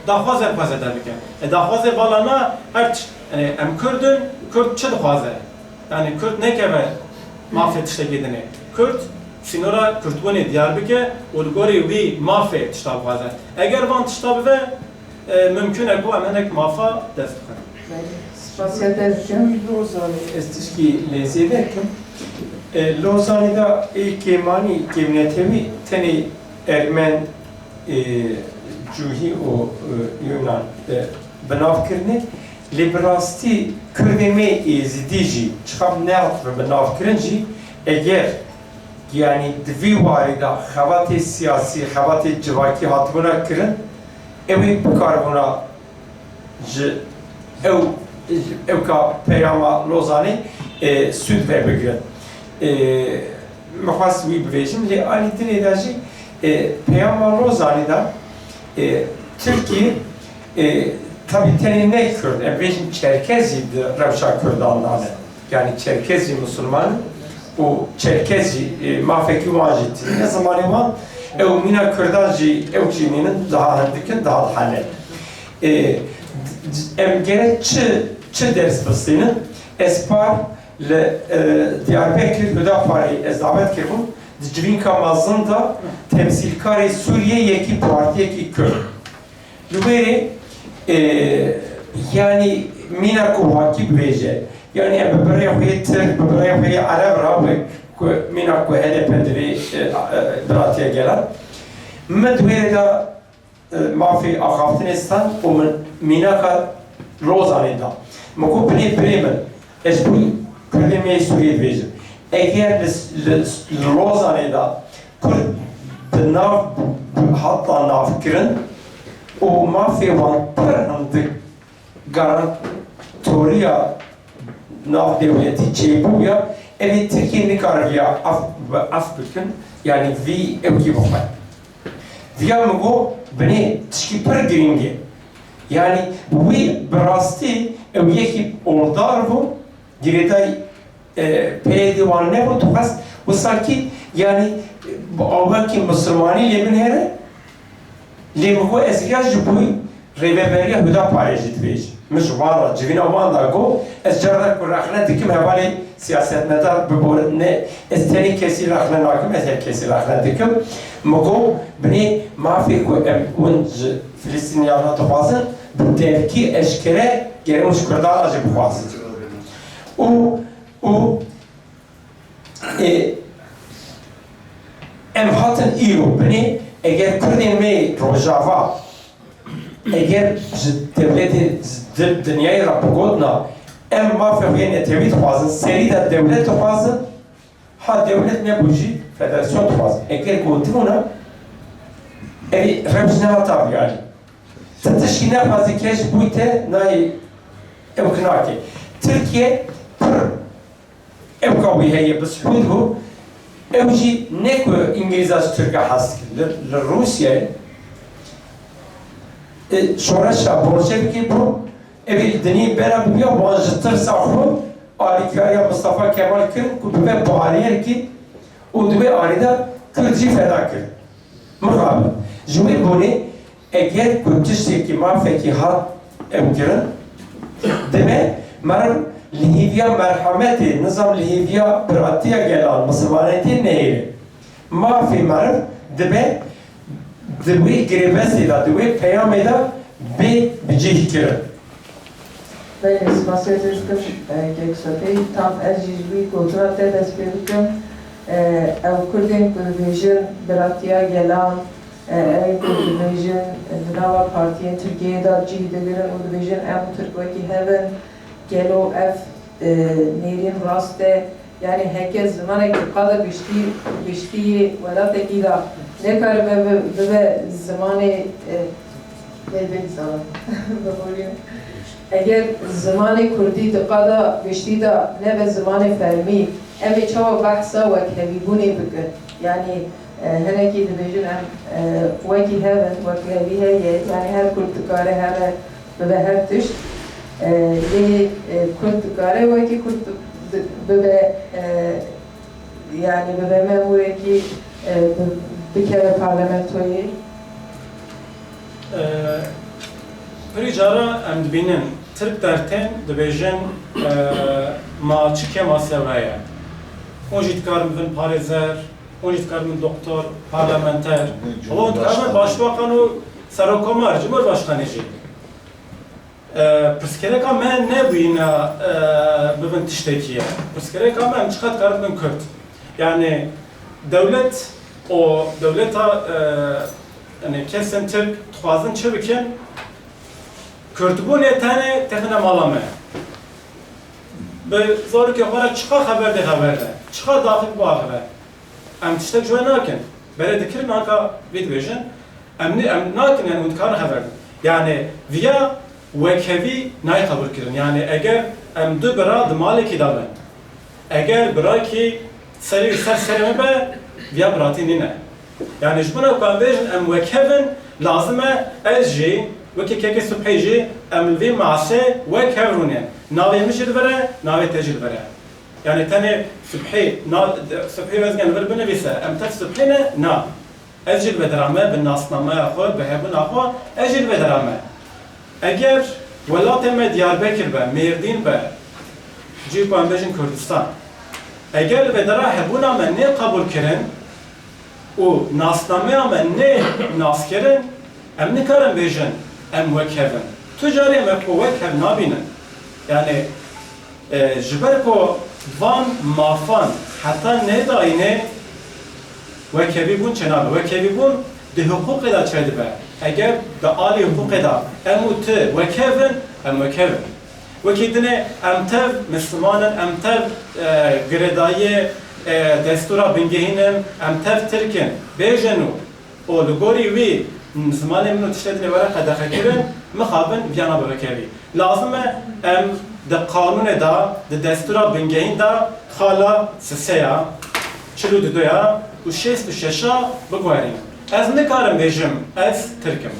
daxwazên xwe zêde bikin. E, daxwazê vala me her tişt, yanî em Kurd in, Kurd çi dixwaze? Yanî Kurd nekeve mafê tiştekî dinê. Kurd sînora Kurdbûnê diyar bike û li gorî wî mafê tişta bixwaze. Eger van tişta bibe, e, mimkûn e ku em hinek mafa dest bixin. Spasiya te ji Lozanê ez tişkî lê zêde kim. E, Lozanê de ê kêmanî, kêmnetewî tenê Ermen, e, Cûhî û, e, Yunan, e, bi nav kirine. Lê bi rastî Kurdê me Êzidî jî çiqas nehatibin bi nav kirin jî, eger, yanî di vî warî de xebatê siyasî, xebatê civakî hatibûna kirin, ew ê bikaribûna ji ew, ewka peyama Lozanê, e, sûd vebigirin. E, Min xwest wî bibêjim, lê alî dinê de jî, e, peyama Lozanê de, e, Tirkiye, e, tabî tenê ne Kurd, em bêjin Çerkez jî di rewşa Kurdan de ne. Yanî Çerkez jî Musulman in û Çerkez jî, e, mafekî wan jî tîne. Zimanê wan, ew mîna Kurdan jî, ew jî nînin, daha hindik in, daha dihenin. E, d-, d-, em gerek çi, çi ders bistînin? Ez par Li, e, Diyarbekir Hudaparê ez davet kiribûm, di civînka mezin de temsîlkarê Sûriyê yekî partiyekî Kurd. Li wêrê, e, yanî mîna ku wakî bibêje, yanî em bi birê xwe yê Tirk, bi birê xwe yê Ereb re wek ku mîna ku H D P divê, e, e, biratiya gelan. Min di wêrê de e, mafê axaftinê stand û min mînaka Lozanê da. Min got, binê birê min, ez ji bo Kurdê me yê Sûriyê dibêjim. Eger li, li, li Lozanê de Kurd bi nav, bi hata nav kirin û mafê wan pir hindik garantoriya navdewletî çêbûya, ev ê Tirkiye nikaribiya af, af bikin, yanî vî ewkî bixwe. Viya min got, binê tişkî pir girîng e. Yanî wî bi rastî ew yekî oldar bû, girêdayî, e, P Y D wan nebû, dixwest wisa kî, yanî, e, bi awakî misilmanî lê binêre, lê min got, ez ya ji bo rêveberiya Hudaparê jî dibêjim. Min ji wan re, civîna wan de got, ez carna ku rexne dikim hevalê siyasetmedar biborin, ne, ez tenê kesî rexne nakim, ez her kesî rexne dikim. Min got, binê mafê ku em hûn ji Filistîniyan re dixwazin, bi devkî eşkere gerek ji Kurdan re jî bixwazin. Û, û, ê, em hatin îro binê, eger Kurdên me Rojava, eger ji dewletê di-, dinyayê re bigotina, em mafê xwe yê netewî dixwazin, serî de dewlet dixwazin, ha dewlet nebû jî federasyon dixwazin. Eger gotibûna, ev rewş nehata vî alî. Ti tişkî nexwazî keş bûyte nayê ew kinakê. Tirkiye pir Ewka wî heye bi Siûd bû. Ew jî ne ku Îngilîza ji Tirka hez dikir. Li, li Rûsyayê, e, şoreşa Bolşevîkê bû. Ew ê li dinê bera bibiya wan ji tirsa xwe alîkariya Mistefa Kemal kirin ku bibe bariyerkê û di wê alî de Kurd jî feda kirin. Mixabin. Ji wê bonê eger ku tiştekî mafekî hat ew kirin, dibe meriv li hêviya merhemetê, nizam li hêviya biratiya gelan, misilmanetiyê nehêle. Mafê meriv dibe di wê girêbestê de, di wê peyamê de bê bicih kirin. Belê, spasiya te dikim, e, kek Sefî. Tam ez jî ji wî gotina te dest pê bikim. E, ew Kurdên ku dibêjin biratiya gelan, e, ew ê ku dibêjin di nava partiyên Tirkiyeyê de cih digirin û dibêjin em û Tirk wekî hev in, gelo ev, e, nêrîn rast e? Yanî heke zimanek di qada giştî, giştî yê welatekî de nekaribe bi-, bibe zimanê, e, Bê, bê, sağ ol. Biborînim. Eger zimanê kurdî di qada giştî de nebe zimanê fermî, em ê çawa behsa wekhevîbûnê bikin? Yanî, e, hinekî dibêjin em, e, wekî hev in, wekhevî heye, yanî her kurd dikare here bibe her tişt. E, lê, e, kurd dikare wekî kurd bi-, bibe, e, Yanî bibe memûrekî, e, bi-, bikeve parlamentoyê. E, pirî cara em dibînin, Tirk dertên dibêjin, e, ma çi kêmasî we ye? Hûn jî dikarin bibin parêzer, hûn jî dikarin bibin doktor, parlamenter. Hûn dikarin bibin başbakan û serokkomar, cumhurbaşkanê jî. E, pirsgirêka me nebûyîne, e, bibin tiştekî ye. Pirsgirêka me em çiqas dikarin bibin Kurd. Yanî dewlet û dewleta, e, yanî kesên Tirk dixwazin çi bikin? Kurdbûnê tenê têxine mala me. Bi zarokê xwe re çiqa xeber dê xeber de, çiqa daxil biaxive. Em tiştek ji we nakin. Berê dikirin anka vê dibêjin. Em nî, em nakin, yanî hûn dikarin xeber din. Yanî viya wekhevî nayê qebûl kirin. Yanî eger em du bira di malekî de bin, eger birakî serî ser serê me be, viya biratî nîne. Yanî ji bona ku em bêjin em wekhev in, lazim e ez jî, wekî kekê Subhî jî, em li vî masê wekhev rûnên. Navê min jî li vir e, navê te jî li vir e. Yanî tenê Subhî, na, Subhî Ozgen vir binivîse, em tev Subhî ne? Na. Ez jî li vê dera me, bi nasnameya xwe, bi hebûna xwe, ez jî li vê dera me. Eger welatê me Diyarbekir be, Mêrdîn be, cî ku em bêjin Kurdistan, eger li vê dera hebûna me nê qebûl kirin, û nasnameya me nê naskirin, em nikarin bêjin em wekhev in. Tu carê me xwe wekhev nabînin. Yanî, e, ji ber ku van mafan heta nedayînê wekhevîbûn çênabe. Wekhevîbûn di hiqûqê de çêdibe. Eger di alî hiqûqê de em û tu wekhev in, em wekhev in. Wekî dinê em tev misliman in, em tev, e, girêdayiyê, e, destûra bingehîn in, em tev tirk in. Bêjin û, û li gorî wî zimanê min û tiştê dinê were qedexekirin, mixabin viya nabe wekevî. Lazim e em di qanûnê de, di destûra bingehîn de xala sisê ya, çil û duduya û şêst û şeşa biguherînin. Ez nikarim bêjim ez tirk im.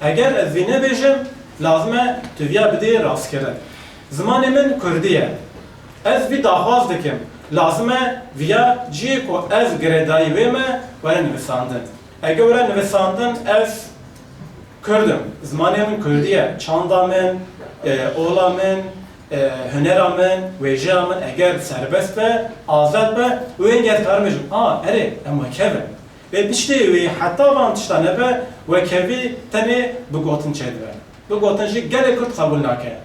Eger ez vî nebêjim, lazim e tu viya bidî rastkirin. Zimanê min kurdî ye. Ez vî daxwaz dikim. Lazim e viya cihê ku ez girêdayî wê me were nivisandin. Eger were nivisandin, ez kurd im. Zimanê min kurdî ye. Çanda min, E, ola min, e, hunera min, wêjeya min eger serbest be, azad be, wê hingê ez karim bêjim, a, erê, em wekhev in. Vê piştê wê heta van tişta nebe, wekhevî tenê bi gotin çêdibe. Bi gotin jî gelê Kurd qebûl nake.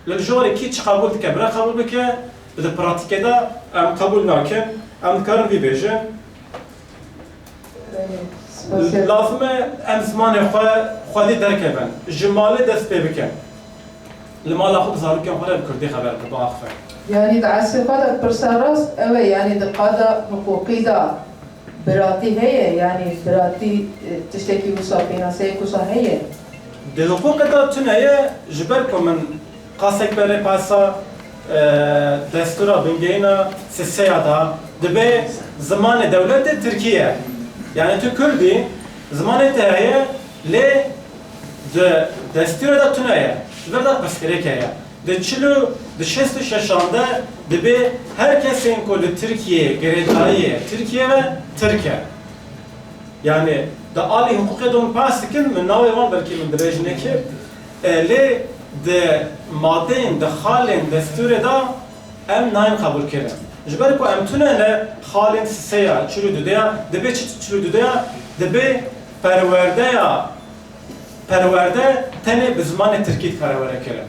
Li jorê kî çi qebûl dike, bira qebûl bike, di pratîkê de em qebûl nakin. Em dikarin vî bêjin. Belê, spasiya. Lazim e em zimanê xwe xwedî derkevin. Ji malê dest pê bikin. Li mala xwe bi zarokên xwe re bi kurdî xeber bidin, biaxivin. Yanî di eslê xwe de pirsa rast ew e, yanî di qada hiqûqî de biratî heye, yanî biratî, e, tiştekî wisa, pênaseyek wisa heye? Di hiqûqê de tune ye, ji ber ku min qasek berê pasa, e, destûra bingehîna sisê ya da, dibe zimanê dewletê tirkî ye. Yanî tu kurd î, zimanê te heye, lê di destûrê de tune ye. Ji ber de pirsgirêk heye. Di çil û, di şêst û şeşan de dibe her kesên ku li Tirkiyeyê girêdayî ye, Tirkiye ve tirk e. Yanî di alî hiqûqê de hûn behs dikin, min navê wan belkî min dibêjin êkê, e, lê di madeyên, di xalên destûrê de em nayên qebûlkirin. Ji ber ku em tune ne xalên sisê ya, çil û du de ya, dibe çi çil û du de ya, dibe perwerdeya, perwerde tenê bi zimanê tirkî dikare were kirin.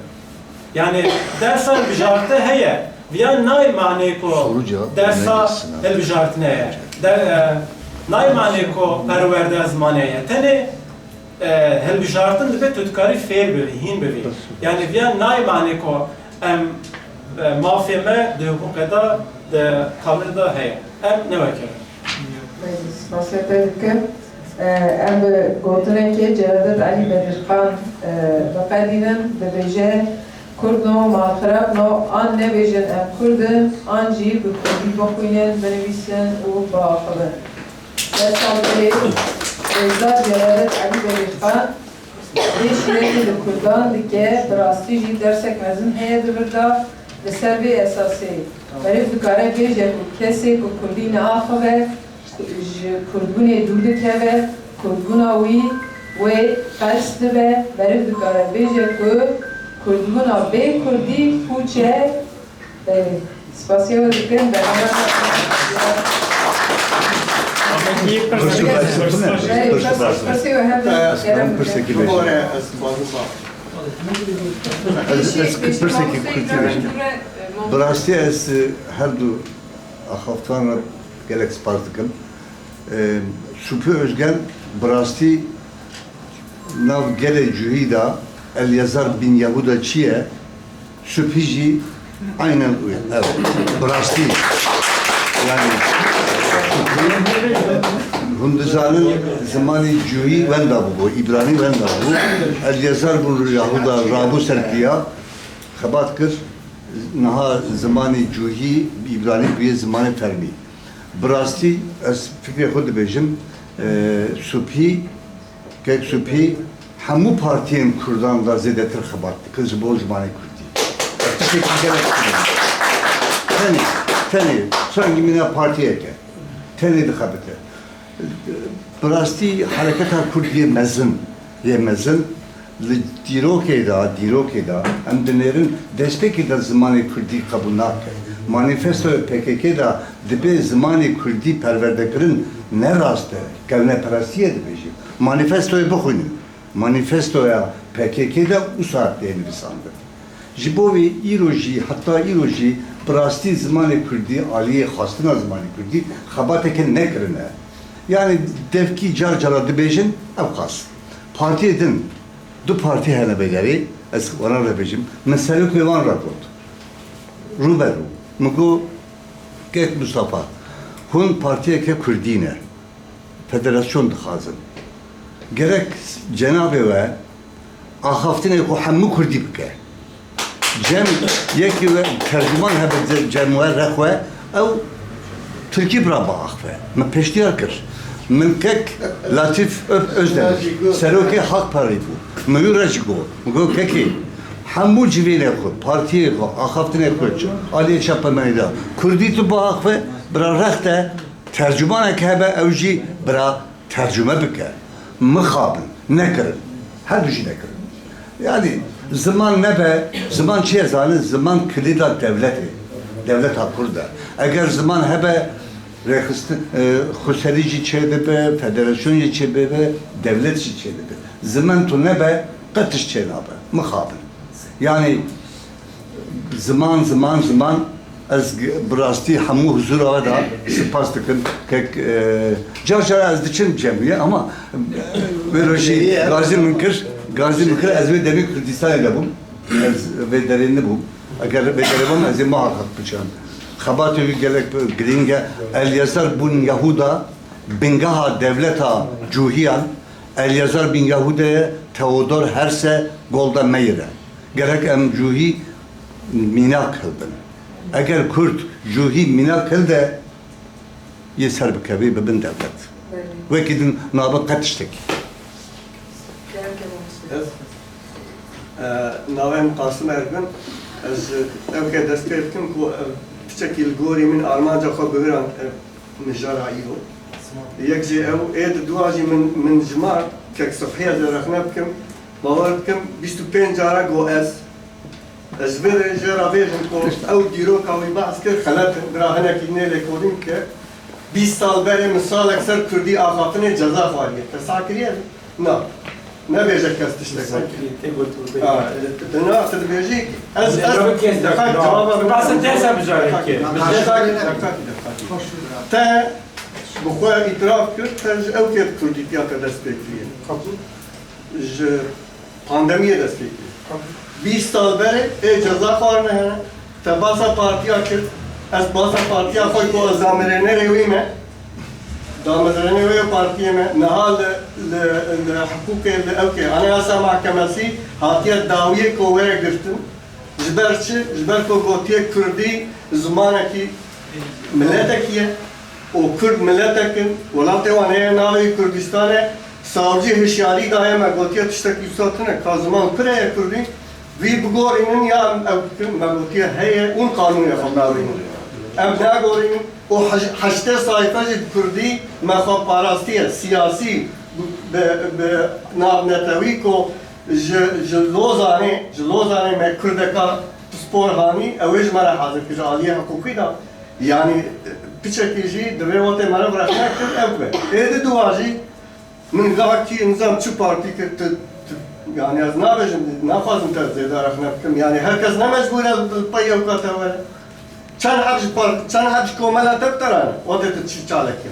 Yanî dersa hilbijartine heye. Viya nayê manê ku dersa hilbijartine ye. De, e, nayê manê ku perwerde zimanê ye. Tenê, e, hilbijartin dibe tu dikarî fêr bivî, hîn bivî. Yanî viya nayê manê ku em, e, mafê me di hiqûqê de, di qanûnê de heye. Em newekirin. Belê, spasiya te dikim. E, em bi gotinekê Celadet Elî Bedirxan, e, biqedînin, dibêje, Kurd no, malxirab no, an nebêjin em Kurd in, an jî bi Kurdî bixwînin, binivîsin û biaxivin. Sersalberê Rêzdar Celadet Elî Bedirxan, Vê şîretê li Kurdan dike, bi rastî jî dersek mezin heye di vir de. Li ser vê esasê meriv dikare bêje ku kesê ku Kurdî neaxive, ji Kurdbûnê dûr dikeve, Kurdbûna wî wê qels dibe. Meriv dikare bêje ku Kurdbûna bê Kurdî pûç e. Belê. Spasiya we dikim, bernama. Belê, pirs, pirsê we hebe. Kerem bike. Bibore, ez dixwazim ba. Ez, ez pirsekî kurtî bêjim. Bi rastî ez, e, her du axaftan re gelek spas dikim. E, Suphi Ozgen bi rastî Nav gelê Cuhî de Elyazar bin Yahuda çi ye? Suphi jî aynen ew. Bi rastî. Yani, hûn dizanin zimanê Cuhî wenda bû, Îbranî wenda bû. Elyazar bin Yahuda rabû ser piya, xebat kir, niha zimanê Cuhî, Îbranî bûye zimanê fermî. Bi rastî, ez fikrê xwe dibêjim, e, Suphi, Kek Supî hemû partiyên Kurdan de zêdetir xebat dike ji bo zimanê Kurdî. Tiştekî gelek giring e. Tenê, tenê, çangî mîna partiyek e. Tenê dixebite. Bi rastî hereketa Kurd yê mezin, yê mezin li dîrokê de, dîrokê de em dinêrin destpêkê de zimanê Kurdî qebûl nake. Manîfestoya P K K de dibê zimanê Kurdî perwerdekirin ne rast e, kevneperestî ye dibêjin. Manîfestoyê bixwînin. Manîfestoya P K K de wisa tê nivîsandin. Ji bo vê îro jî, heta îro jî bi rastî zimanê Kurdî, aliyê xwestina zimanê Kurdî xebateke nekirine. Yanî devkî car cara dibêjin, ewqas. Partiyê din, du partî hene vêderê, ez wana re bêjim, min serokê wan re got. Rûberû. Min got, Kek Mustafa, hûn partiyeke Kurdî ne. Federasyon dixwazin. Gerek cenabê we axaftinê xwe hemû kurdî bike. Cem yekî we tercûman hebe ce-, cem we re xwe ew tirkî bira biaxive. Min pêşniyar kir. Min kek Latîf Ö-, Özdemir, serokê Hak Parî bû. Min wî re jî got. Min got, kekê, hemû civînê xwe, partiyê xwe, axaftinê xwe, aliyê çapemenî de kurdî tu biaxive, bira rext e. Tercûmanek hebe ew jî bira tercûme bike. Mixabin, nekirin. Her du jî nekirin. Yanî Ziman nebe, ziman çi ye zanin? Ziman kilîda dewletê. Dewleta Kurd e. Eger ziman hebe, rêxistin, e, xweserî jî çêdibe, federasyon jî çêbibe, dewlet jî çêdibe. Ziman tu nebe, qet tişt çênabe. Mixabin. Yani ziman, ziman, ziman. Ez g-, bi rastî hemû huzura we de spas dikim. Kek, e, car car ez diçim cemiyê ama, e, vê rojî gazî min kir, gazî min kir, ez vê demê Kurdistanê de bûm. Ez vê derê nebûm. Eger vê derê bûm, ez ê muhakkak biçim. Xebatê wî gelek girîng e. Elyazar Bun Yahuda bingeha dewleta Cûhiyan, Elyazar Bin Yahuda ye, Theodor Herse, Golda Meir e. Gerek em Cûhî mînak hilbin. Eger Kurd Cûhî mînak hilde, yê ser bikevî bibin dewlet. Belê. Wekî din nabe qet tiştekî. Gerek e mamoste. Ez, e, navê min Qasim Ergin. Ez ji ew ke dest pê dikim ku, e, piçekî li gorî min armanca xwe bigiran, e, mijara îro. Yek jê ew ê di dua jî min, min ji mar kek Sibhî ez ê rexne bikim. Bawer dikim bîst û pênc cara got ez. Ez ji vê re jê re bêjim ku ew dîroka wî behs kir, xelet in. Bira hinekî nê lêkolîn bike. Bîst sal berê min salek ser kurdî axaftinê ceza xwariye. Te sah kiriye? Na. Nebêje kes tiştek. Sanki tê got tu bê. Ha, tu na, tu dibêjî, ez, ez, Cevabı kes de. Deqet, cevaba Basit derse mücadele ki. Deqet, deqet, deqet. Te bi xwe îtiraf kir, te ji ew kêt kurdîtiya te dest pê kiriye. Kabul. Ji pandemiyê dest pê kiriye. Kabul. Bîst sal berê ê ceza xwarine hene. Te basa partiya kir. Ez basa partiya xwe ku ez damirênerê wî me. Damirênerê wê partiyê me. Niha li, li, li hiqûqê, li ewkê. Anayasa Mahkemesi hatiye dawiyê ku were girtin. Ji ber çi? Ji ber ku gotiye Kurdî zimanekî miletekî ye û Kurd miletek in, welatê wan heye navê Kurdistan e, savcî hişyarî daye me, gotiye tiştekî wisa tune, ka ziman pir heye Kurdî, vî bigorînin ya em ew bikin, me gotiye heye, hûn qanûnê xwe bigorînin. Em nagorînin û heş-, heştê sayfe jî bi Kurdî me xwe parastiye, siyasî, bi, bi, bi navnetewî ku Ji, ji Lozanê, ji Lozanê me Kurdeka pispor hanî, ew ê ji me re hazir kir, ji aliyê hiqûqî de. Yanî, piçekî jî divê wextê meriv rexne kir, ew be. Ê di dua jî, min gahekî nizam çi partî kir, tu, tu, yanî ez nabêjim, naxwazim te zêde rexne bikim. Yanî her kes ne mecbûr e li pey ew kate were. Çend heb ji par-, çend heb ji komela te biterane, wextê tu çi çalek kir.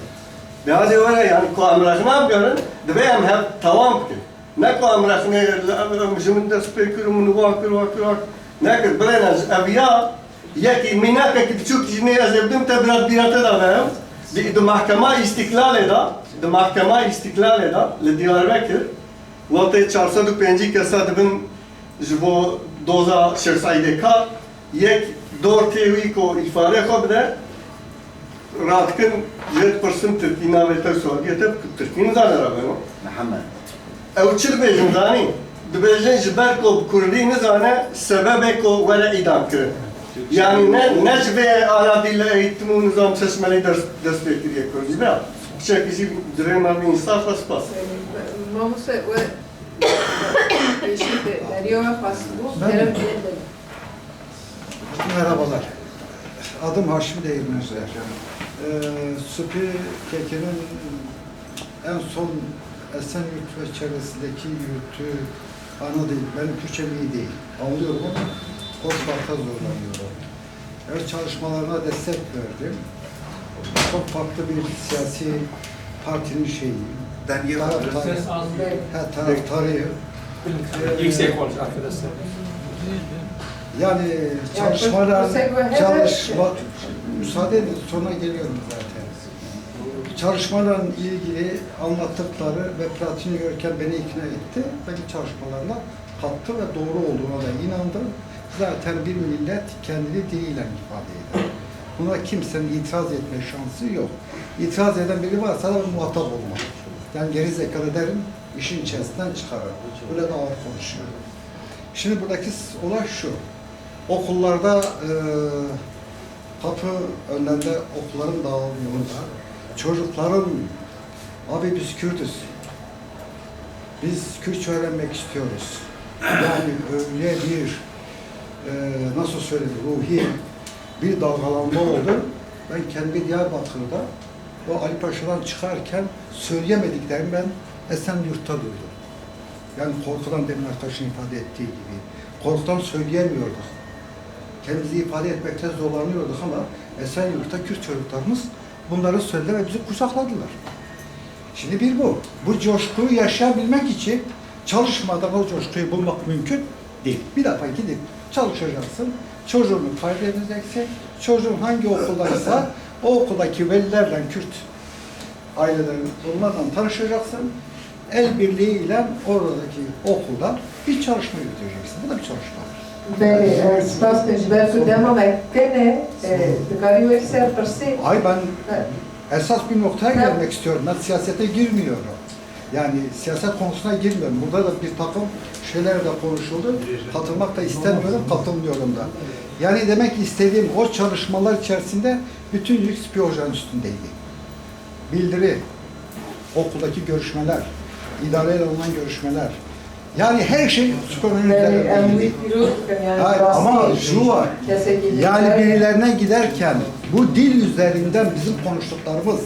Bi hadê were, yanî ku em rexne bigerin, divê em hev tewam bikin. Ne ku em rexnê li em, em ji min dest pê kir û min wan kir, wan kir, wan kir. Nekir, birêne ji ev ya yekî mînakekî biçûk ji nê ez ê bidim te bira bîra te de be ew. Di, di Mahkema Îstîklalê de, di Mahkema Îstîklalê de li Diyarbekir wextê çar sed û pêncî kesa dibin ji bo doza Şêx Seîdê Kar, yek dorkê wî ku îfade xwe bide, radikin, jê dipirsin tirkî, navê te û soyadiyê te, tirkî nizane rabeno. Mihemed. Ew çi dibêjin zanî? Dibêjin ji ber ku bi kurdî nizane, sebebê ku were îdam kirin. Yanî ne, ne ji vê aradî li eğitim û nizam çeşmelî ders, dest pê kiriye kurdî. Ne. Piçekî jî divê me bi însaf re spas. Mamoste, we pêşî de beriya we xwestibû, Belê. Kerem bide. Merhabalar. Adım Haşim Değirmezler. Ee, Suphi Keke'nin en son Esenyurt ve çevresindeki yürüttüğü ana dil, benim Kürtçem iyi değil. Anlıyorum ama konuşmakta zorlanıyorum. Evet, çalışmalarına destek verdim. Çok farklı bir siyasi partinin şeyi. Ben taraftarı. Ses az. He, taraftarıyım. Yüksek olacak arkadaşlar. Yani çalışmalar, çalışma, müsaade edin, sonra geliyorum zaten. Çalışmalarla ilgili anlattıkları ve pratiğini görürken beni ikna etti. Benim çalışmalarına kattı ve doğru olduğuna da inandım. Zaten bir millet kendini diliyle ifade eder. Buna kimsenin itiraz etme şansı yok. İtiraz eden biri varsa da muhatap olmaz. Yani geri zekalı derim, işin içerisinden çıkarır. Böyle de ağır konuşuyor. Şimdi buradaki s-, olay şu. Okullarda, e, kapı önlerinde okulların dağılımında çocukların, "Abi biz Kürdüz. Biz Kürtçe öğrenmek istiyoruz." Yani öyle bir, e, nasıl söyleyeyim, ruhi bir dalgalanma oldu. Ben kendi Diyarbakır'da o Ali Paşa'dan çıkarken söyleyemediklerimi ben Esenyurt'ta duydum. Yani korkudan, demin arkadaşın ifade ettiği gibi, korkudan söyleyemiyorduk. Kendimizi ifade etmekte zorlanıyorduk ama Esenyurt'ta Kürt çocuklarımız bunları söylediler ve bizi kucakladılar. Şimdi bir bu. Bu coşkuyu yaşayabilmek için çalışmadan o coşkuyu bulmak mümkün değil. Bir defa gidip çalışacaksın, çocuğunu kaydedeceksin, çocuğun hangi okuldaysa o okuldaki velilerle, Kürt ailelerin, onlarla tanışacaksın. El birliğiyle oradaki okulda bir çalışma yürüteceksin. Bu da bir çalışmadır. Belê, e, spas dikim ji ber ku dema me kene, e, dikarî wek ser pirsê. Ay, ben esas bir noktaya gelmek istiyorum. Ben siyasete girmiyorum. Yani siyaset konusuna girmiyorum. Burada da bir takım şeyler de konuşuldu. Katılmak da istemiyorum, katılmıyorum da. Yani demek istediğim, o çalışmalar içerisinde bütün yük Spi Hoca'nın üstündeydi. Bildiri, okuldaki görüşmeler, idareyle alınan görüşmeler. Yani her şey Spi Hoca'nın üzerindeydi. Hayır, ama şu var. Yani birilerine giderken bu dil üzerinden bizim konuştuklarımız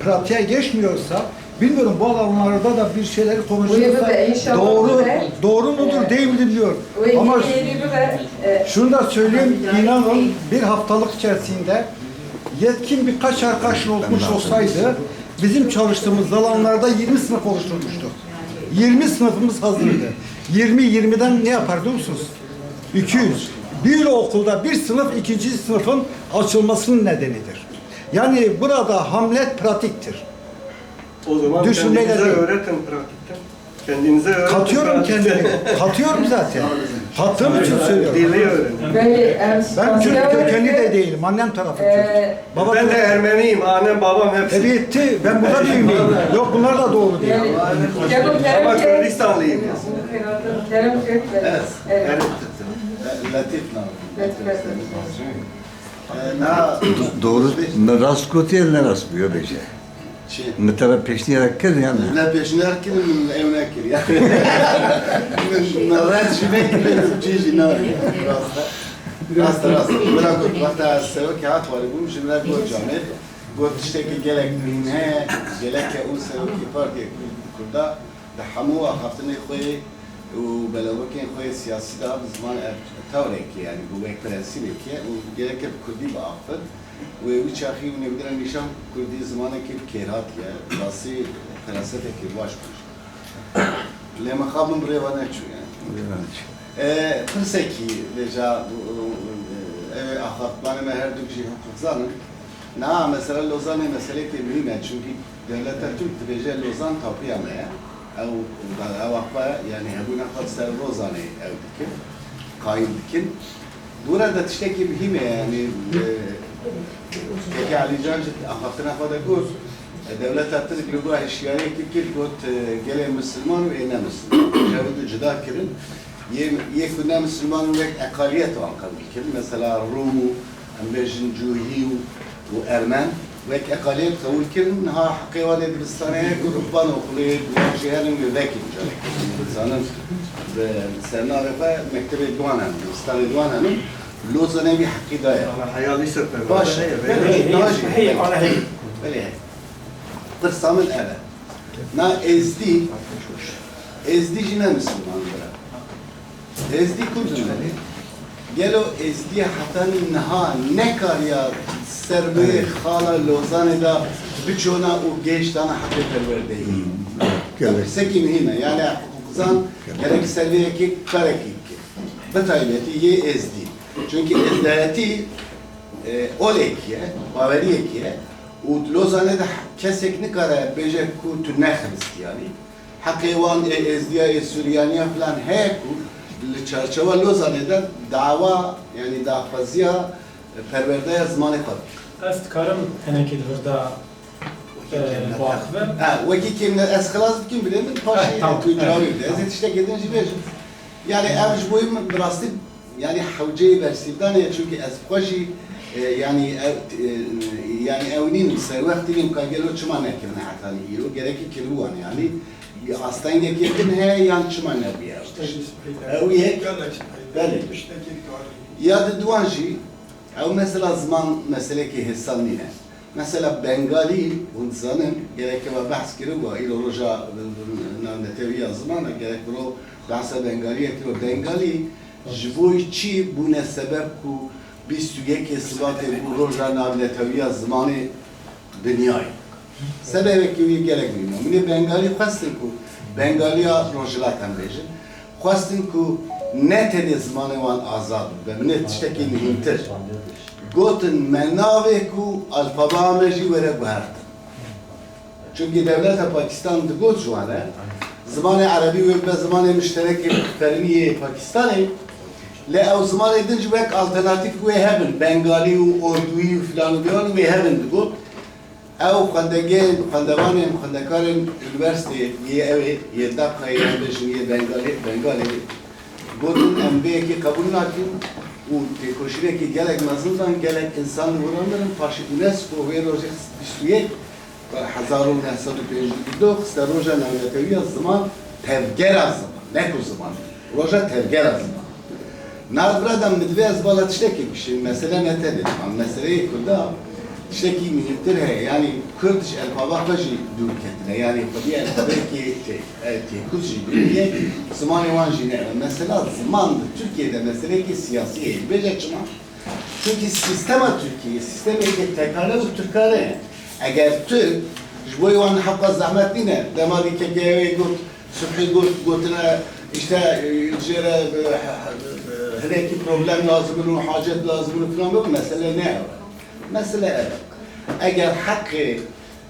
pratiğe geçmiyorsa, bilmiyorum, bu alanlarda da bir şeyleri konuşuyorsa doğru, doğru mudur, değil midir bilmiyorum. Ama şunu da söyleyeyim, inanın, bir haftalık içerisinde yetkin birkaç arkadaşla olmuş olsaydı, bizim çalıştığımız alanlarda yirmi sınıf oluşturmuştuk. Yirmi sınıfımız hazırdı. Yirmi, yirmiden ne yapar biliyor musunuz? İki yüz. Bir okulda bir sınıf ikinci sınıfın açılmasının nedenidir. Yani burada hamlet pratiktir. O zaman kendinize öğretin pratikten. Kendinize öğretin pratikten. Katıyorum kendimi. Katıyorum zaten. Kattığım için söylüyorum. Dili öğrenin. Ben Kürt kökenli de değilim. Annem tarafı Kürt. Baba tarafı. Ben de Ermeniyim. Annem, babam hepsi. Tabii etti. Ben burada büyümeyim. Yok, bunlar da doğru değil. Ama Kürdistanlıyım. Kerem Kök. Evet. Latif nam. Latif. E, na, do-, doğru, ne rast gotiye, ne rast bûye bêje. Çi? Min te re pêşniyar kir yan ne? Ne pêşniyar kir, min ew nekir ya. Min, min red jî vekir, cî jî na. Rast e. Rast e, rast e. Bila got, wexta ez sewekê hat warî bûm, ji min re got camêr. Got tiştekî gelek muhîm heye, gelek e û sewekê partiyê Kurda di hemû axaftinê xwe û belewekên xwe yê siyasî de bi ziman ev tewrekê, yanî bi wek prensîbekê û gereke bi kurdî biaxivin. Wê wî çaxî hûn ê bidin nîşan, kurdî zimanekî bi kêrhatî ye, rastî ferasetekî baş bû. Lê mixabin bi rê ve neçû yani. Rê ve neçû. E, pirsekî vêca, e, ev ê axaftvanê me her du jî hiqûqzan in. Niha mesela Lozanê meseleyekê muhîm e, çunkî dewleta Tirk dibêje Lozan tapuya me ye. Ew, ew axwe, yanî hebûna xwe li ser Lozanê ew dikin, qayîl dikin. Dûre de tiştekî muhîm e, yanî, e, Kekê Elîcan jî axaftina xwe de got, e, dewleta Tirk li gor hişyariyekê kir, got, e, gelê misilman û ê ne misilman. Ji hev du cuda kirin. Yê, yê ku ne misilman in wek eqaliyet wan qebûl kirin. Mesela Rûm û, em bêjin, Cûhî û, û Ermen wek eqaliyet qebûl kirin. Niha heqê wan ê dibistanê heye ku ruhban oxulê, duwan jî herin wê vekin careke. Dizanin bi, bi sernavê xwe mektebê duwan henin, dibistanê duwan henin. Lozanê wî heqî daye. Ana heya lîse perwerde heye. Baş. Belê, belê, heye, ana heye. Belê heye. Pirsa min ev e. Na Êzdî, Êzdî jî ne misilman bira. Êzdî Kurd in. Gelo Êzdiya heta niha nekariya ser vê xala Lozanê de biçona û gêştana heqê perwerdeyî? Ev pirsekî muhîm e. Yani hiqûqzan gerek ser vê yekê karekî bike. Bi taybetî yê Êzdî. Çunkî êzdayetî, e, olekî ye, baweriyekî ye. Û di Lozanê de kesek nikare bêje ku tu nexelistiyanî. Heqê wan ê Êzdiya, ê Suryaniya filan heye ku li çarçewa Lozanê de dawa, yanî daxwaziya, e, perwerdeya zimanê xwe bike. Ez dikarim hinekî di vir de, e, biaxivim? Ha, wekî kêmine ez xilas dikim, bilê min paşê tu cawî bide. Ez ê tiştekê din jî bêjim. Yani ev ji bo min bi rastî, yani hewceyê bersîvdanê ye, çunkî ez xwe jî, e, yani ev, e, Yani ew nîn ser wextî nîn ka gelo çima nekirine hetanî îro, gerekî kiribû wan yani. Astengekî din heye yan çima nebûye ew tişt? Ew yek, belê. Ya di duwan jî, ew mesela ziman meselekî hêsan nîne. Mesela Bengalî, hûn dizanin, gereke me behs kiribû, îro roja, e, navnetewiya ziman e, gerek bi ro behsa Bengalî ye kiro. Bengalî ji bo çi bûne sebeb ku bîst û yekê Sibatê bû roja navnetewiya zimanê dinyayê? Sebebekî wî gelek muhîm e. Min ê Bengalî xwestin ku, Bengaliya Rojhilat em bêjin, xwestin ku ne tenê zimanê wan azad bibe, min ê tiştekî muhîmtir. Gotin me navê ku alfaba me jî were guhertin. Çunkî dewleta Pakistan digot ji wan e, zimanê erebî wê bibe zimanê mişterekê fermî yê Pakistanê, lê ew zimanê din jî wek alternatîf wê hebin, Bengalî û Orduyî û filan û biyan wê hebin digot. Ew xwendegên, xwendevanên, xwendekarên unîversîteyê yê ew ê, yê Dakayê, em bêjin yê Bengalê, Bengalê, gotin, em vê yekê qebûl nakin û têkoşînekî gelek mezin dan, gelek însan li wir re mirin, paşê UNESCO wê rojê xist bîst û yek, hezar û neh sed û pêncî û du, xiste roja navnetewiya ziman, tevgera ziman, ne ku ziman, roja tevgera ziman. Nav vira de min divê ez bala tiştekê bişînim, mesele ne tenê ziman, meseleyê Kurda tiştekî muhîmtir heye, yanî Kurd ji elfaba xwe jî dûr ketine, yanî xwedî elfabeyekê tê-, e, têkûz jî biriye, zimanê wan jî ne. Mesela ziman li Tirkiyê de meseleyekê siyasî ye. Bêje çima? Çunkî sîstema Tirkiyê, sîstemekê tekane û tirkane ye. Eger Tirk, ji bo wan heqa zehmet nîne, dema dî K K M'ê got, Subhî got, gotine, işte, e, jê re, e, hinekî problem lazim in û hacet lazim in û filan, mesele ne ew e. Mesele ev e. Eger heqê,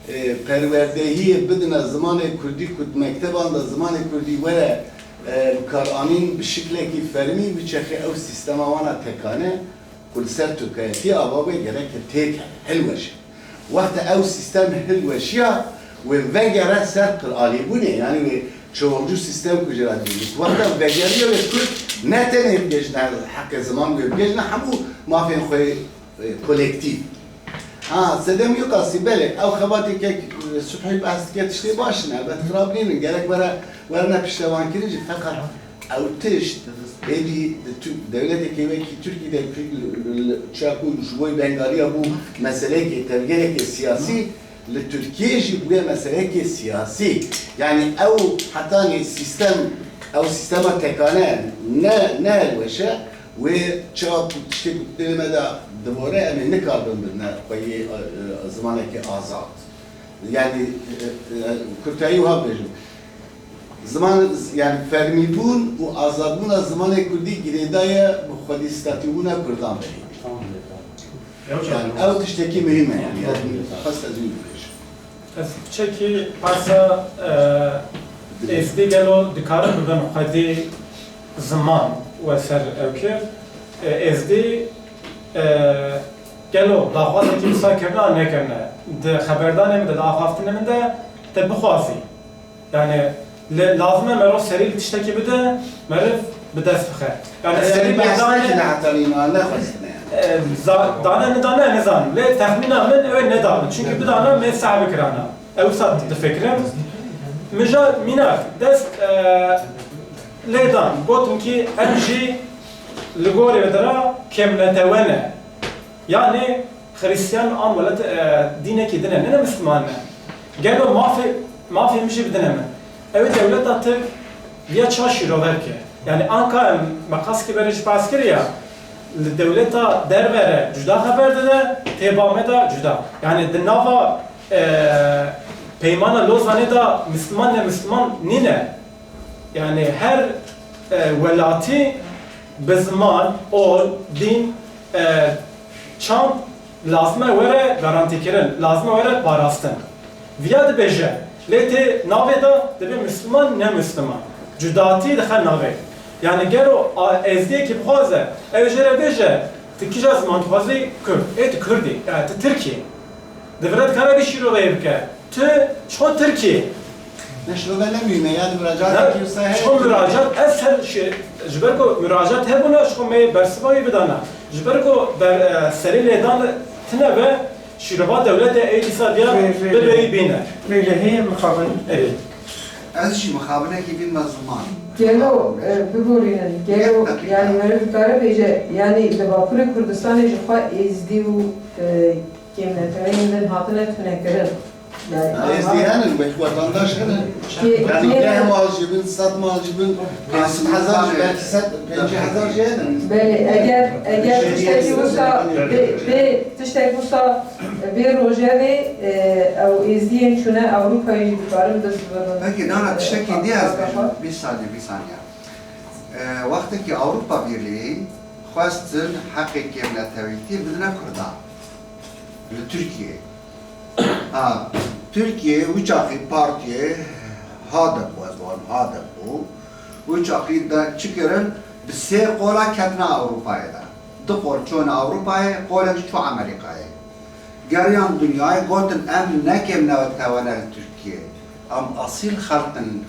e, perwerdehiyê bidine zimanê kurdî, ku di mekteban de zimanê kurdî were, e, bikaranîn bi şiklekî fermî biçerxe, ew sîstema wana tekane, ku li ser tirkayetiyê ava bûye, gereke têkeve, hilweşe. Wexta ew sîstem hilweşiya, wê vegere ser qiralîbûnê, yanî wê çoxulcû sîstem ku jê re dibêjin. Wexta vegeriya wê Kurd ne tenê bigihîjine heqê ziman, wê bigihîjine hemû mafên xwe, e, kolektîf. Ha, Sedem Yûkasî, belê, ew xebatê kek, e, Subhî behs dike, tiştê baş in, elbet xirab nînin, gerek were, werine piştevankirin jî, feqet ew tişt êdî di tu-, dewletekê wekî Tirkî de, Tirk-, li, li, çaku ji bo Bengaliya bû meseleyekê, tevgerekê siyasî, li Tirkiyê jî bûye meseleyekê siyasî. Yanî ew hetanî sîstem, ew sîstema tekane ne, ne hilweş e, wê çawa ku tiştê ku dilê me de dibore, em ê nikaribin bidine xwe yê, e, e, zimanekê azad. Yanî, e, e, kurtayî wiha bibêjim. Ziman, yanî fermîbûn û azadbûna zimanê kurdî girêda ye bi xwedî statîbûna kurdan ve. Yanî ew tiştekî muhîm e, yanî, yanî xwest ez wî bibêjim. Ez piçekî persa, e, Êzdî gelo dikarin bibin xwedî ziman we ser ew kir? E, Êzdî, e, gelo daxwazekî wisa kirine an nekirine? Di xeberdanê min de, di axaftinê min de te bixwazî. Yani, le-, lazim e meriv serî li tiştekî bide, meriv bi dest bixe. Yani, serî lê behs bêdane, nekine heta nîna, nexwestine. E, za-, dane nidane nizanim. Lê texmîna min ew ê nedabin. Çünkü bidane me sehbi kirana. Ew wisa difikirim. Min ja mînak dest, e, lê dan. Gotim ki em jî li gorê ve dira kêmnetewe ne. Yani, Xristiyan an welat, e, dînekî din e, ne, ne Misliman e. Gelo mafê, mafê min jî bidine min. Ew ê dewleta Tirk viya çawa şîrove bike? Yani anka em meqaskî berê jî behs kiriya, li dewleta derve re cuda xeber dide, tê ba me de cuda. Yani di nava, e, peymana Lozanê de Misliman ne Misliman nîne. Yani her, e, welatî bi ziman, ol, dîn, e, çand lazim e were garantîkirin, lazim e were parastin. Viya dibêje, lê tê navê de dibê Misliman, ne Misliman. Cudatî dixe navê. Yani gero a-, Êzdiyekî bixwaze, ew jê re bêje, tu kîja ziman dixwazî? Kurd. Ê tu Kurd î, yani tu Tirk î. Di vir re dikare vî şîroveyê bike. Tu ço Tirk î? Ne şîrove ne muhîm e, yani muracatekî wisa heye. Ço muracat, ez her şey, ji ber ku muracat hebûna, ji xwe me bersiva wî bidana. Ji ber ku ber, e, serî lêdan tine be, Şîrova dewlete ê dîsa diya Rê, rê, bibe rê. Wî bîne. Rê lê heye mixabin. Evet. Ez jî mixabinekî bînme ziman. Gelo e, biborînin, gelo yani meriv dikare bêje, yani li Bakurê Kurdistanê ji xwe êzdî û e, kêmneteweyên din hatine tunekirin. Yani, Êzdî henin, belkî wetandaş henin. Kê- Yani kê- deh mal jî bin, sed mal jî bin, pênc sed hezar jî, belkî sed, pêncî hezar jî henin. Belê, eger, eger tiştekî wisa bê, bê tiştek wisa vê rojevê e, ew êzdiyên çûne Ewropayê jî dikarin dest bibin. Peki, nana tiştekî e, diye ez Ewropa. bêjim. Bir saniye, bir saniye. E, wextekî Ewropa Birliği xwestin heqê kêmnetewîtî bidine Kurdan. Li Tirkiye. Ha, Tirkiye wî çaxî partiyê HADEP bû, ez bawerim HADEP bû. Wî çaxî de çi kirin? Bi sê qola ketina Ewropayê de. Du qol çûne Ewropayê, qolek çû Amerîkayê. Geriyan dinyayê gotin em ne kêmnetewe ne li Tirkiye. Em asîl xelqin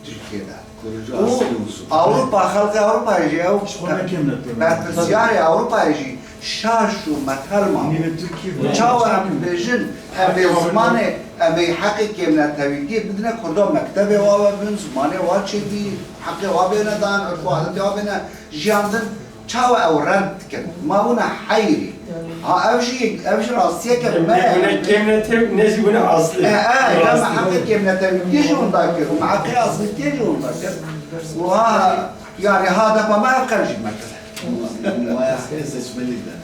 Tirkiye de. Kurucu asîl olsun. Ewropa, xelkê Ewropayê jî ew berpirsyarê Ewropayê jî şaş û metel mabû. Çawa em bêjin, em ê zimanê, em ê heqê kêmnetewîtiyê bidine Kurdan, mektebê wa webin, zimanê wa çêbî, heqê wa bêne dan, urf û adetê wa bêne jiyandin, çawa ew red dikin? Ma bûne heyrî. Ha ev jî, ev jî rastiyeke me ye. Bûne kêmnetew, ne jî bûne aslî. E, e, ya me heqê kêmnetewîtiyê jî winda kir û me heqê aslîtiyê jî winda kir. Û ha, yani HADEPa me ev qencî me kir. Muayeseye seçmeliydin.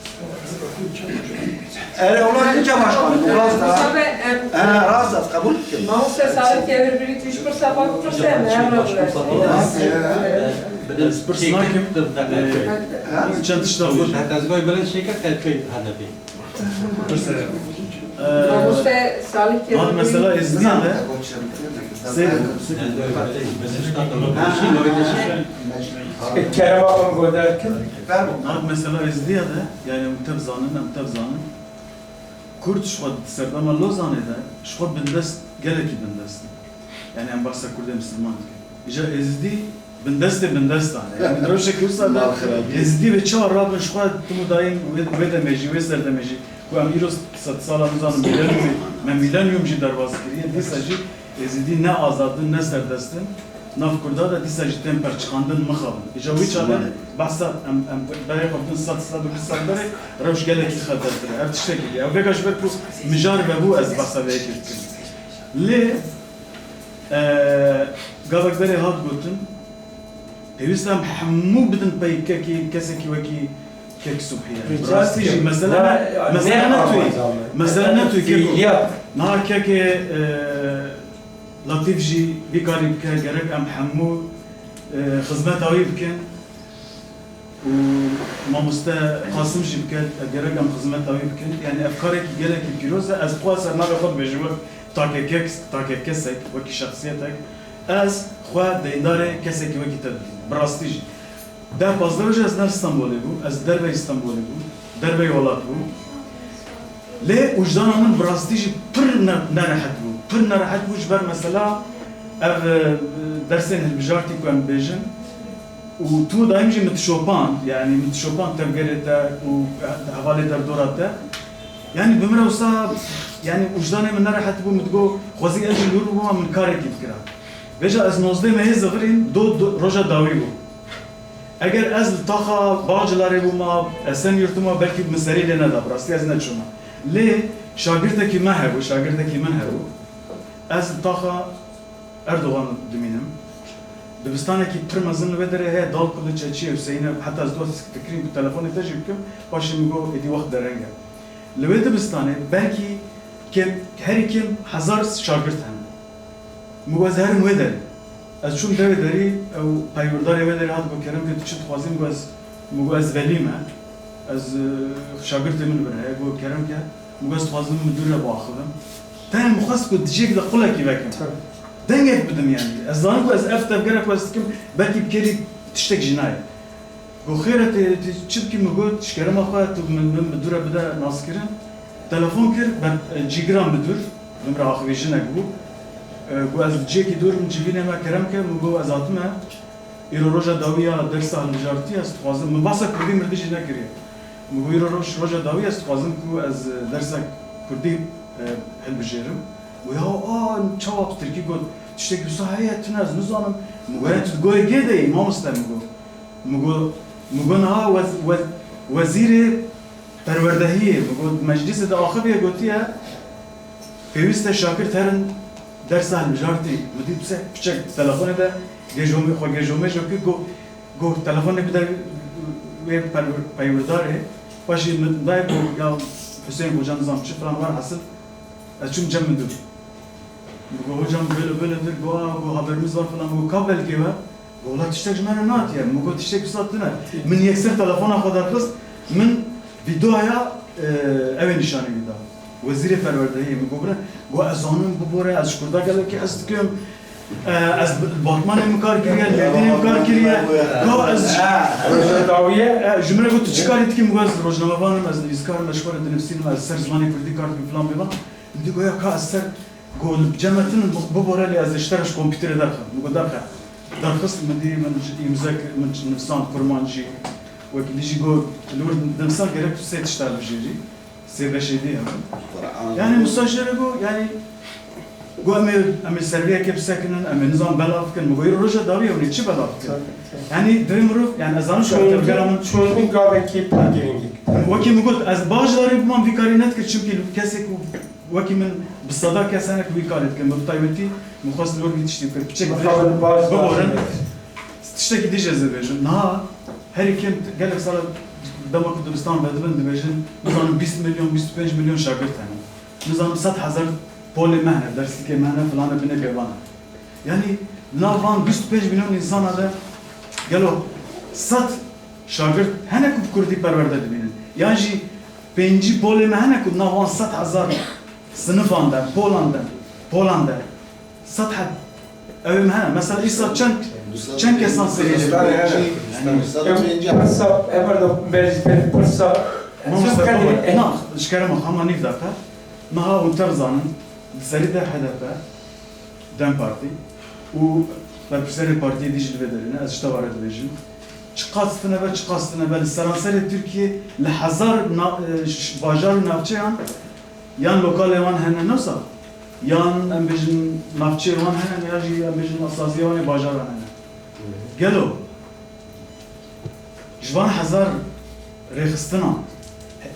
Erê, ola ne çamaşkan? Rast e. Mustafa, em, Ha, rast e, qebûl dikim. Mamoste Salih Kevir birî tu ji pirsa xwe bipirse, em her re bibestin. Ez pirs nakim. Ha? Çend tişta xwe. Heta ez vay belen şêke qelpê hedefê. Pirse. Ee, Mamoste Salih Kevir. Van mesela Êzdiya de. Seyr. Kerema Kongo derken. Van mesela Êzdiya de, yani em tev zanin, em tev zanin. Kurd ji xwe di serdema Lozanê de, ji xwe bindest, gelekî bindest in. Yani em behsa Kurdê Misilman dikin. Îja Êzidî bindestê bindestan e. Yani rewşekî wisa de Êzidî wê çawa rabin ji xwe tim û dayîn wê, wê demê jî, wê serdemê jî. Ku em îro sedsala nizanim milenyumê, me milenyum jî derbas kiriye. Dîsa jî Êzidî ne azad in, ne serdest in. Nav Kurda de dîsa jî tên perçiqandin mixabin. Îja wî çaxê behsa em, em berê xwe bidin sed, sed û bîst sal berê rewş gelekî xetertir e. Ev tiştekî bî. Ev vêga ji ber ku mijar vebû ez behsa vê yekê dikim. Lê, e, gavek berê hat gotin, pêwîst e em hemû bidin pey kekî, kesekî wekî Kek Subhiye. Bi rastî jî mesele ne, mesele ne tu yî. Mesele ne tu yî, keko. Niha kekê, e, Latîf jî vî karî bike, gerek em hemû, e, xizmeta wî bikin. Û mamoste Qasim jî bike, gerek em xizmeta wî bikin. Yani ev karekî gelekî pîroz e. Ez xwe ser navê xwe dibêjim wek takekek, takekesek, wekî şexsiyetek. Ez xwe deyndarê kesekî wekî te dibînim. Bi rastî jî. Deh pazdeh roj ez ne li Stenbolê bûm, ez derveyî Stenbolê bûm, derveyî welat bûm. Lê wijdana min bi rastî jî pir ne, nerehet bû. Pir nerehet bû ji ber mesela ev, e, dersên hilbijartî ku em dibêjin û tu dayîm jî min dişopand, yani min dişopand tevgerê te û hevalê derdora te. Yani bi min re wisa, yani wijdanê min nerehet bû, min digot, xwezî ez jî li wir bûma min karekî bikira. Vêca ez nozdeh mehê zivirîm, do, do, roja dawî bû. Eger ez li taxa Bağcılarê bûma, Esenyurtê ma, belkî min serî lê neda, bi rastî ez neçûma. Lê şagirtekî me hebû, şagirtekî min hebû. Ez li taxa Erdogan dimînim. Dibistanekî pir mezin li wê derê heye, Dal Kuluçe çi ye, Hüseyîn e, heta ez dost fikirîm ku telefonê te jî bikim, paşê min got, êdî wext dereng e. Li wê dibistanê belkî kêm, herî kêm hezar şagirt hene. Min got ez herim wê derê. Ez çûm devê derî, ew peywirdarê wê derê hat got, kerem ke tu çi dixwazî? Min got ez, min got ez velî me. Ez, e, şagirtê min vir heye. Got kerem ke, min got ez dixwazim midûr re biaxivim. Tenê min xwest ku di cihekî de qulekî vekim. Dengek bidim yani. Ez zanim ku ez ev tevgera ku ez dikim, belkî bi kêrî tiştek jî nayê. Got xêr e, tê, tê çi bikî? Min got, ji kerema xwe tu min, min midûre bide naskirin. Telefon kir, ber, e, cîgira midûr, min re axivî jinek bû. E, got ez li cihekî dûr im, civînê me kerem ke, min got ez hatime. Îro roja dawî ya dersa hilbijartî, ez dixwazim, min behsa kurdî mirdî jî nekiriye. Min got îro roj, roja dawî ez dixwazim ku ez, e, dersek Kurdî, e, hilbijêrim. Û ya, a, çawa bi tirkî got, tiştekî wisa heye, tune ez nizanim. Min got, tu di goyê gê de yî, mamoste, min got. Min got, min got, niha wez-, wez-, wezîrê perwerdehiyê, min got, meclîsê de axiviye gotiye, pêwîst e şagirt herin dersa hilbijartî. Min dî piçek, piçek telefonê de gêjomê xwe gêjomêj kir, got, Got, telefonê bide wê per-, peywirdarê. Paşê min dayê got, ya Hüseyin Hoca nizam çi filan, welhasil ez çûm cem müdür. Min got, hocam böyle böyledir, got, aa, got, haberimiz var filan, got, ka belgê we? Got, wela tiştek ji me re nehatiye. Min got, tiştek wisa tune. Min yekser telefona xwe derxist, min vîdeoya, e, ew ê nîşanî min da. Wezîrê perwerdehiyê min got, bira, got, ez zanim bibore, ez ji Kurda gelekî hez dikim. E, ez bi, batmanê min kar kiriye, li Mêrdînê min kar kiriye. Ka ez ji, Rojnamedawiye? E, ji min re got, tu çi karî dikî? Min got, ez rojnamevan im, ez nivîskar im, ez ji xwe re dinivîsînim, ez ser zimanê kurdî kar dikim, filan bêvan. Min dî got, ya ka ez ser, got, li cem me tune, bibore lê ez ê ji te re ji kompîterê derxim. Min got, derxe. Derxist, min dî, min ji îmze kir, min nivîsand kurmancî. Wekî dî jî got, li wir dinivîsand gerek tu sê tişt hilbijêrî. Sê beşê dî hene. Yanî Musa jê re got, yanî got, em ê, em ê serviyekê bisekinin, em ê nizam belav bikin. Min got, îro roja dawî ye, hûn ê çi belav bikin? Tabii, tabii. Yanî divê mirov, yanî ez zanim ku Çûn-, tevgera min çûn gavekî pir girîng e. Wekî min got, ez baş darî bimam vî karî nedikim, çimkî kesê ku wekî min bi seda kes hene ku vî karê dikin. Min bi taybetî min xwest li wir vî tiştî bikir. Piçek Mixabin baş bibore. Tiştekî dî jî ez ê bêjim. Niha herî kêm gelek sala dema ku dibistan vedibin dibêjin, nizanim bîst milyon, bîst û pênc milyon şagirt hene. Nizanim sed hezar polê me hene, derslikê me hene, filan e, binê pêvan e. Yanî di nav van bîst û pênc milyon însana de gelo sed şagirt hene ku bi kurdî perwerde dibînin? Yan jî pêncî polê me hene ku di nav van sed hezar sinifan de, polan de, polan de Sed heb. Ew ê me hene. Mesela îsa çend, çend kesan serê de? Hindistan, Hindistan, Hindistan. Ew pirsa, ev arada berî, berî pirsa. Mamoste, Sed baba, eh. Na, ji kerema, hema nîv deqe. Niha hûn tev zanin, di serî de H D P, DEM Partî û berpirsiyarê partiyê dî jî li vê derê ne, ez ji te ve re dibêjim. Çiqas tune be, çiqas tune be, li seranserê Tirkiyê li hezar na-, e, ş-, bajar û navçeyan Yan lokalê wan hene nosa, yan em bêjin navçeyê wan hene, yan jî em bêjin saziyê wan ê bajaran hene. Gelo ji van hezar rêxistinan,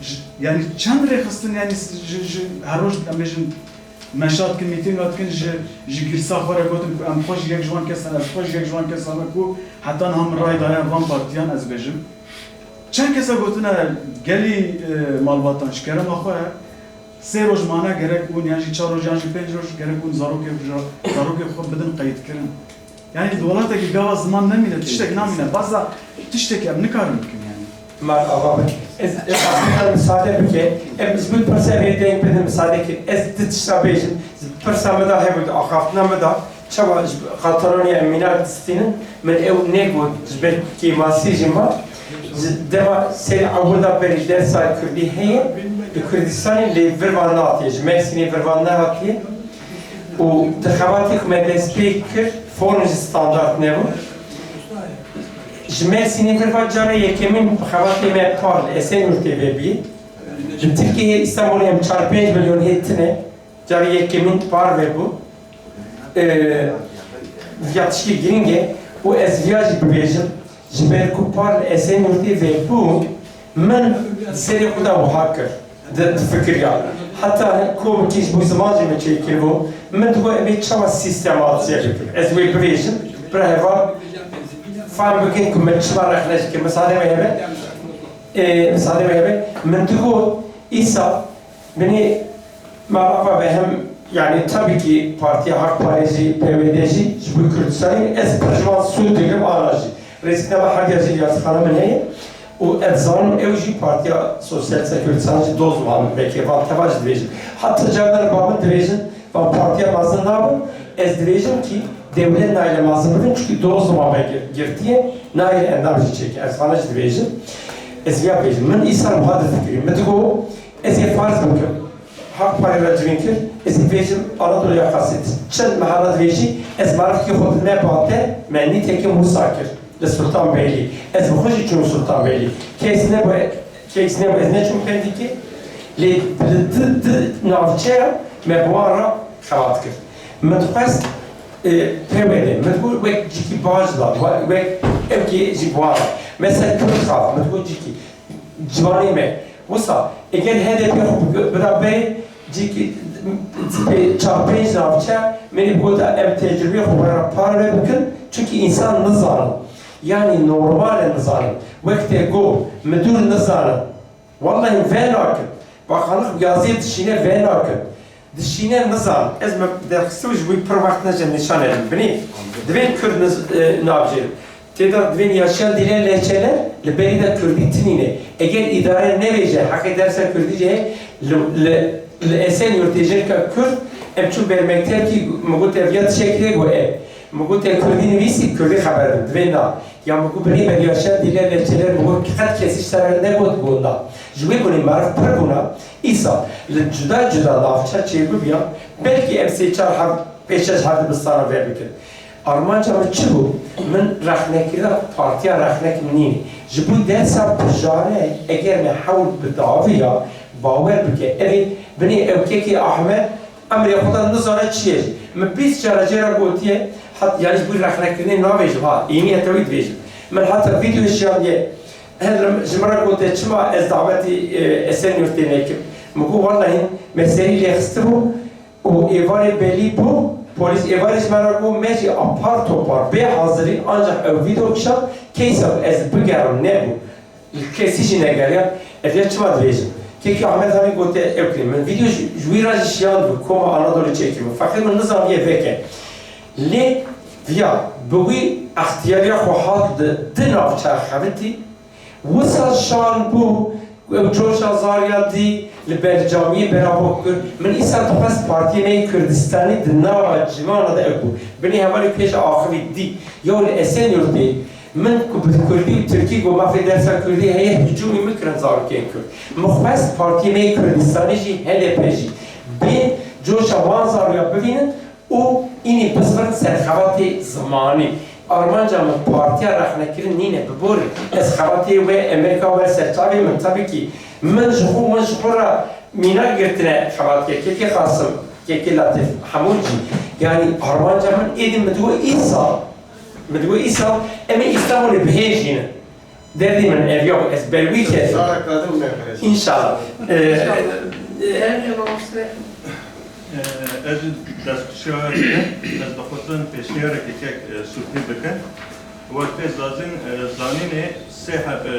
ji, yanî çend rêxistin, yanî ji, ji her roj em bêjin meşa dikin, mîtînga dikin, ji, ji gîrsa xwe re gotin ku em xwe ji yek ji wan kesan, ez xwe ji yek ji wan kesan me ku heta niha min ray daye van partiyan, ez bêjim. Çend kesa gotine gelî, e, malbatan ji kerema xwe, Sê roj mane gerek bûn, yan jî çar roj, yan jî pênc roj gerek bûn zarokê, zarokê xwe bidin qeydkirin. Yanî di welatekî gava ziman nemîne, tiştek namîne, basa tiştekî em nikarin bikin yanî. Mar ava be. Ez, ez aslında misade bike, em ji bin pirse vê deng bidin misade kir. Ez di tişta bêjim, pirsa me da hebû, di axaftina me da, Çawa ji Katalonyayê em mînak distînin, min ew negot, ji ber kêmasî jî ma, ji dema sêr ewil de berî deh sal kurdî heye, li Kurdistanê lê vir van nehatiye, ji Mersînê vir van nehatiye û di xebatê ku me dest pê kir, fonê jî standart nebû. Ji Mersînê vir van cara yekemîn xebatê me par li Esenyurtê ve bî. Ji Tirkiyeyê Îstanbulê em çar pênc milyon hê tine. Carê yekemîn par vebû. Ee, viya tiştê girîng e û ez viya jî bibêjim, ji ber ku par li Esenyurtê vebû, min di serê xwe de wiha kir, di, difikiriya. Heta komikî ji bo ziman jî min çêkiribû, min digot, em ê çawa sîstematîze bikin? Ez wê bibêjim, bira heval fehm bikin ku min çima rexne jî kir. Misade me hebe, e, misade me hebe, min digot, îsa Binê me ava ve hem, yanî tabii ki Partiya Hak Parê jî, P Y D jî ji bo Kurdistanê, ez pir ji wan sûd digirim, ana jî. Rêzîkna me her ya jî yazixana min heye û ez zanim ew jî Partiya Sosyalîst a Kurdistanê jî doz wan, belkî van teva jî dibêjin. Heta cardan ba min dibêjin, van partiya mezin nabin, ez dibêjim ki dewlet nayê mezin bibin, çünkü doz wan ve gir-, girtiye, nayê endam jî çêke. Ez vana jî dibêjim. Ez ya bêjim. Min îsal wiha difikirî. Min digo, Ez ê farz bikim, Hak Parê re civîn kir, ez ê bêjim Anadolu Yakası. Çend meha re divêjî, ez marifkî xwe didime bate, me nîtekî Musa kir li Sultanbeyli. Ez bi xwe jî çûm Sultanbeyli. Kes nebû, kes nebû, ez neçûm Pendîkê. Lê li di, di navçeya me bi wan re xebat kir. Min dixwest, e, pê wê de. Min digot wek cîkî baş da, we-, wek ewkê jî bi wan re. Mesela Kurd xaf, min digot cîkî ciwanê me. Wisa, eger H D P xwe bi-, bira berê, cîkî pê-, çar pênc navçe, min ê bigota em tecrûbeyê xwe were parve bikin, çunkî însan nizanin. Yanî normal e nizanin. Wek te got, midûr nizanin. Wellahî vê nakin. Bakanlık yaziyê dişîne vê nakin. Dişîne nizan. Ez me derxistibû ji bo pir wext neçe nîşan edim. Binî divên Kurd niz-, e, nabijêrin. Tê de divên yaşayan dîle lehçeler li berî de Kurdî tinîne. Eger îdare nevêje, heqê dersa Kurdî jî heye, li, li, li Esenyurtê jin ka Kurd, em çû ber mektebkî, min got ev ya tişekî got e. Min got te Kurdî nivîsî, Kurdî xeber bim. Divê na. Ya min got binî ber yaşayan dîle lehçeler, min got qet kesî ji te re negot got na. Ji wê gunê meriv pir bûna. Îsa li cuda cuda navça çêbibiya, belkî em sê çar hev-, pêş şeş hev dibistana vê bikin. Armanca min çi bû? Min rexnekirina partiya rexnek min nîne. Ji bo dersa bijare, eger me hewl bi dawiya, bawer bike, ev ê binê ew kekê Ahmet, Emrê Xudan nizane çi ye jî. Min bîst cara jê re gotiye, hat, yanî ji bo rexnekirinê navêjim ha, înî ye tewî dibêjim. Min heta vîdeo şiyandiye, her ji min re gotiye, çima ez dawetî, e, Esenyurtê nekim. Min got, wellahî me serî lê xistibû û êvarê belî bû, polîs êvarê ji me re got, me jî apar topar, bê hazirî, ancak ew vîdeo kişand, keysa ez bigerim nebû. Li kesî jî negeriya, ev ya çima dibêjim? Kekî Ahmet Hamî gote, ew kirî. Min vîdeo ji, ji wî re jî şiyandibû, Koma Anadolî çêkiribû. Feqîr min nizaniye veke. Lê viya, bi wî extiyariya xwe hat di, di navçe xebitî, wisa şan bû, ew coşa zarya dî, li ber camiyê beravo kir. Min îsa dixwest partiyê me yê Kurdistanî di nava civana de ew bû. Binê hevalê pêş axivî dî. Yew li Esenyurtê, Min ku bi kurdî û tirkî ku mafê dersa kurdî heye, hicûmî min kirin zarokên kurd. Min xwest partiyê me yê Kurdistanî jî, H D P jî, bê coşa wan zaroya bivînin û înî bizivin ser xebatê zimanî. Armanca min partiya rexnekirin nîne, biborî. Ez xebatê wê Amerîka wer ser çavê min, tabii ki min ji xwe, min ji xwe re mînak girtine xebat kekê Qasim, kekê Latif, hemû cî. Yanî armanca min êdî min digot îsal, Min digot, îsal em ê Îstanbulê bihêjînin. Derdî min ev ya, ez ber wî ketim. Sara kadın me. İnşallah. Ee, e, e, Ee, ez jî destpêşiya we dikim. Ez dixwazim pêşniyareke kek, e, Sûpî bikim. Wek tê zazîn, e, zanînê sê heb, e,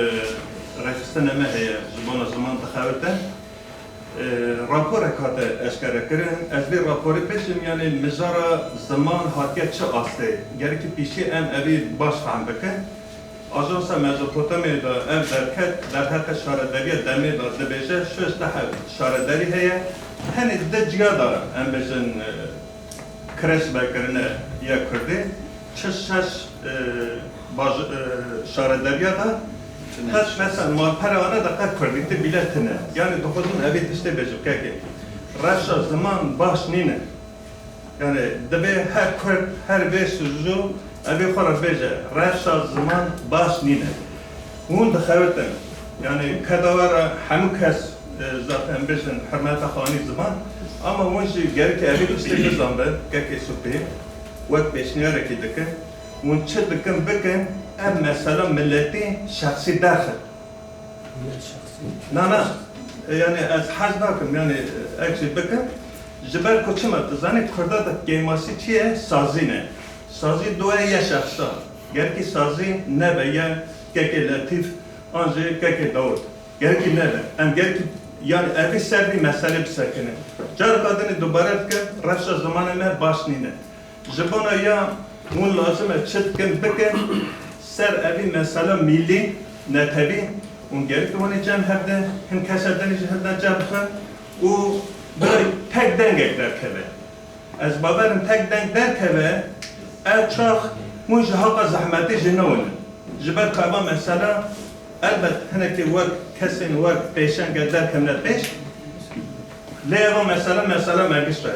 rêxistinê me heye ji bona ziman dixebitin. E, raporek hate eşkerekirin. Ez vê raporê bêjim, yanî mijara ziman hatiye çi astê? Gerekî pîşî em evî baş fehm bikin. Ajansa Mezopotamyayê de ev derket, derheqê şarederiya demê de dibêje, şêst deha şarederî heye. Tenê di ciya de em bêjin, e, kreş vekirine ya Kurdî, çi şeş, e, baj-, e, şarederiya de, qet mesela malpera ane de qet Kurdî tê bîle tine. Yanî dixwazim evê tiştê bêjim kekê. Rewşa ziman baş nîne. Yanî divê her Kurd, her vê suzû evê xwe re bêje, rewşa ziman baş nîne. Hûn dixebitin. Yanî keda we re hemû kes, e, zaten bêjin hurmeta xanî ziman. Ama hûn jî gerek evê tiştê bizanbin, kekê Supî, wek pêşniyarekî dikin. Hûn çi dikin bikin, ev mesela miletî şexsî derxin. Na, na. E, yani ez hez nakim, yani, e, ek jî bikim. Ji ber ku çima, tu zanî Kurda de kêmasî çi ye? Sazî ne. Sazî dua ye şexsa. Gerkî sazî nebe ya kekê Letîf, an jî kekê Dawud. Gerkî nebe. Em gerkî, yani, evî ser vî meselê bisekinin. Carka dinê dubare dikim, rewşa zimanê me baş nîne. Ji bona ya hûn lazim e çi dikin bikin, ser evî mesela mîlî, netewî, hûn gerek hûn ê cem hev de, hin kesa din jî hilde cem bixin û bi tek dengek derkeve. Ez bawerim tek deng derkeve, ev çax hûn ji haqa zehmetê jî newinin. Ji ber ku eva mesela, elbet hinekî wek kesên wek pêşenge derkevne pêş, lê eva mesela, mesela me giş be.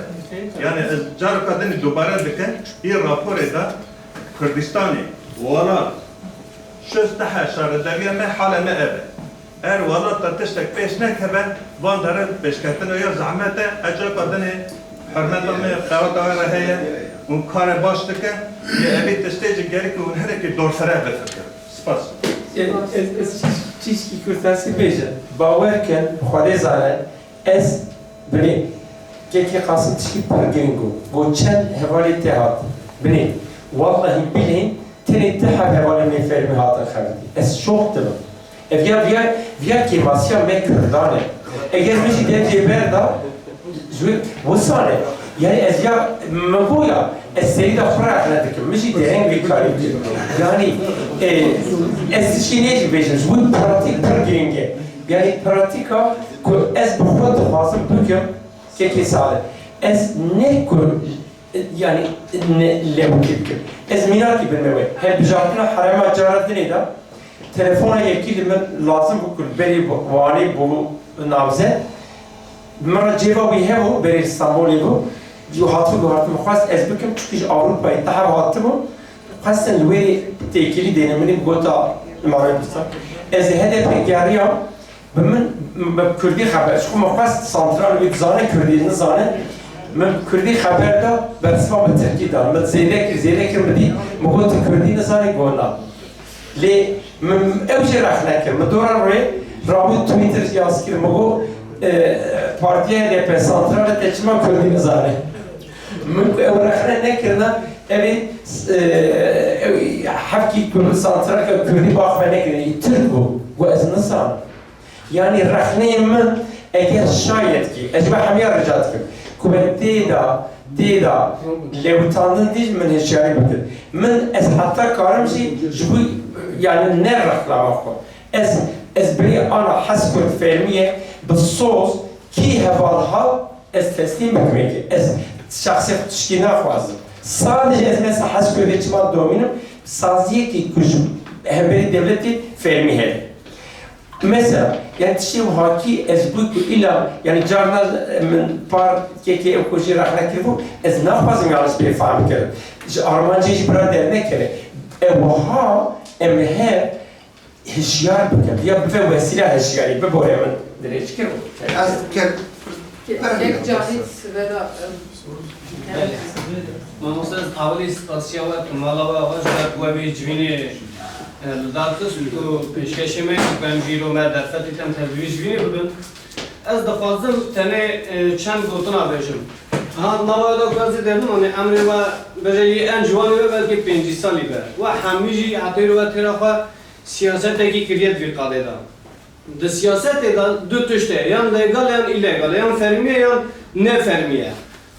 Yani ez careka dinî dubare dikim, î raporê de Kurdistanê, welat, şêst deha şarederiya me, hala me ev e. Her welata tiştek pêş nekeve, van derin pêşketina ya zehmet e, ez çaqa dinê hurmeta me, xewata we re heye û karê baş dike, lê evî tiştê jî gerek hûn hinekî dorfire bifikirin. Spas. Ez, ez, ez çî-, çîçkî kurtasî bêjim. Bawer kin, Xwedê zane, ez binê kekê Qasim tişkî pir giring bû. Got çend hevalê te hat. Binê. Wallahî bilên tenê ti heb hevalê me fermî hatin xebitî. Ez şok dibim. Ev ya, viya, viya kêmasiya me Kurdan e. Eger min jî dev jê berda, ji wê wisa ne. Yani ez ya, min got ya, ez serî de xwe rexne dikim. Min jî dereng vê karî kir. Yani, e, ez tiştê nê jî bêjim, ji wê pratîk pir giring e. Yani pratîka ku ez bi xwe dixwazim bikim, kekê Salih. Ez ne ku Yani, ne, lewikî bikim. Ez mînakî bin me wê. Hilbijartina herêma cara dinê de, telefona yekî li min lazim bû ku li berî Wanê bû nabze. Min re cêva wî hebû, berê li Stenbolê bû. Ji hatibû guhartin min xwest ez bikim, çikî ji Ewropayê te hev hatibû. Xwestin li wê têkilî dêne min ê bi gota Îmamê Musa. Ez li H D P geriyam, Bi min, bi kurdî xeber, ji xwe min xwest santral wî dizane, kurdî nizane. Min bi kurdî xeber da, bersiva min tirkî da. Min zêde kir, zêde kir, min dî, min got, tu kurdî nizanî, got na. Lê min ew jî rexne kir. Min dora rê rabû Twitter jî yaz kir, min got, e, partiya H D P santralê te çima kurdî nizane? Min ku ew rexne nekirina, ev ê, e, ew hevkî ku santraleke kurdî baxve nekirî, tirk bû. Got ez nizanim. Yanî rexneyên min eger şayet kî, ez ji we hemiya rica dikim, ku me tê de, tê de lewitandin dî min hişyarî bikin. Min ez heta karim jî ji bo, yanî ne rexlama xwe. Ez, ez birê ana hez kurt fermî ye, bi soz kî heval hat, ez teslîm bikim yekê. Ez şexsê xwe tişkî naxwazim. Sadece ez mesela hez kurdê çima domînim, saziyekî ku ji hemberî dewletê fermî heye. Mesela, yani tiştê wiha kî ez bû ku îla, yani carna min par kekê ew ku jî rexne kiribû, ez naxwazim yanlış pê fehm kirim. Ji armancê jî bira dernekeve. Ew wiha em her hişyar bikin. Ya bibe wesîla hişyarî, bibore min dirêj kir. Ez ker-, Kek Cahit sibe da, em, Mamoste, ez awilî spasiya we, mala we ava ji ber ku we vê civînê, e, li dar xist û pêşkêşê me kir ku em jî îro me derfetê tem tevlî vî civînê bibin. Ez dixwazim tenê, e, çend gotina bêjim. Ha, mala we da ku ez ê derdim, anê emrê we bêje yê en ciwanê we belkî pêncî salî be. We hemî jî heta îro we têra xwe siyasetekî kiriye di vî qadê de. Di siyasetê de du tişt heye, yan legal e yan îlegal e, yan fermî ye yan ne fermî ye.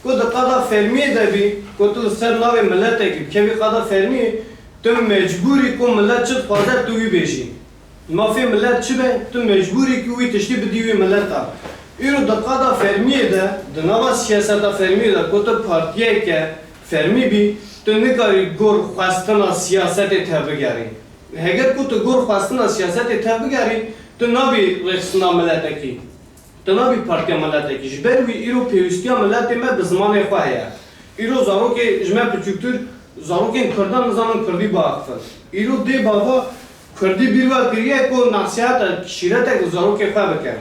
Ku di qada fermiyê de bî, ku tu li ser navê miletekî bikevî qada fermiyê, tu mecbûr î ku milet çi dixwaze tu wî bêjî. Mafê milet çi be, tu mecbûr î ku wî tiştî bidî wî mileta. Îro di qada fermiyê de, di nava siyaseta fermiyê de ku tu partiyeke fermî bî, tu nikarî gor xwestina siyasetê tevbigerî. Heger ku tu gor xwestina siyasetê tevbigerî, tu nabî rêxistina miletekî, tu nabî partiya miletekî. Ji ber wî îro pêwîstiya miletê me bi zimanê xwe heye. Îro zarokê ji me piçûktir, zarokên kurdan nizanin kurdî biaxifin. Îro dê bava kurdî bîr we kiriye ku nesîheta şîretek li zarokê xwe bike.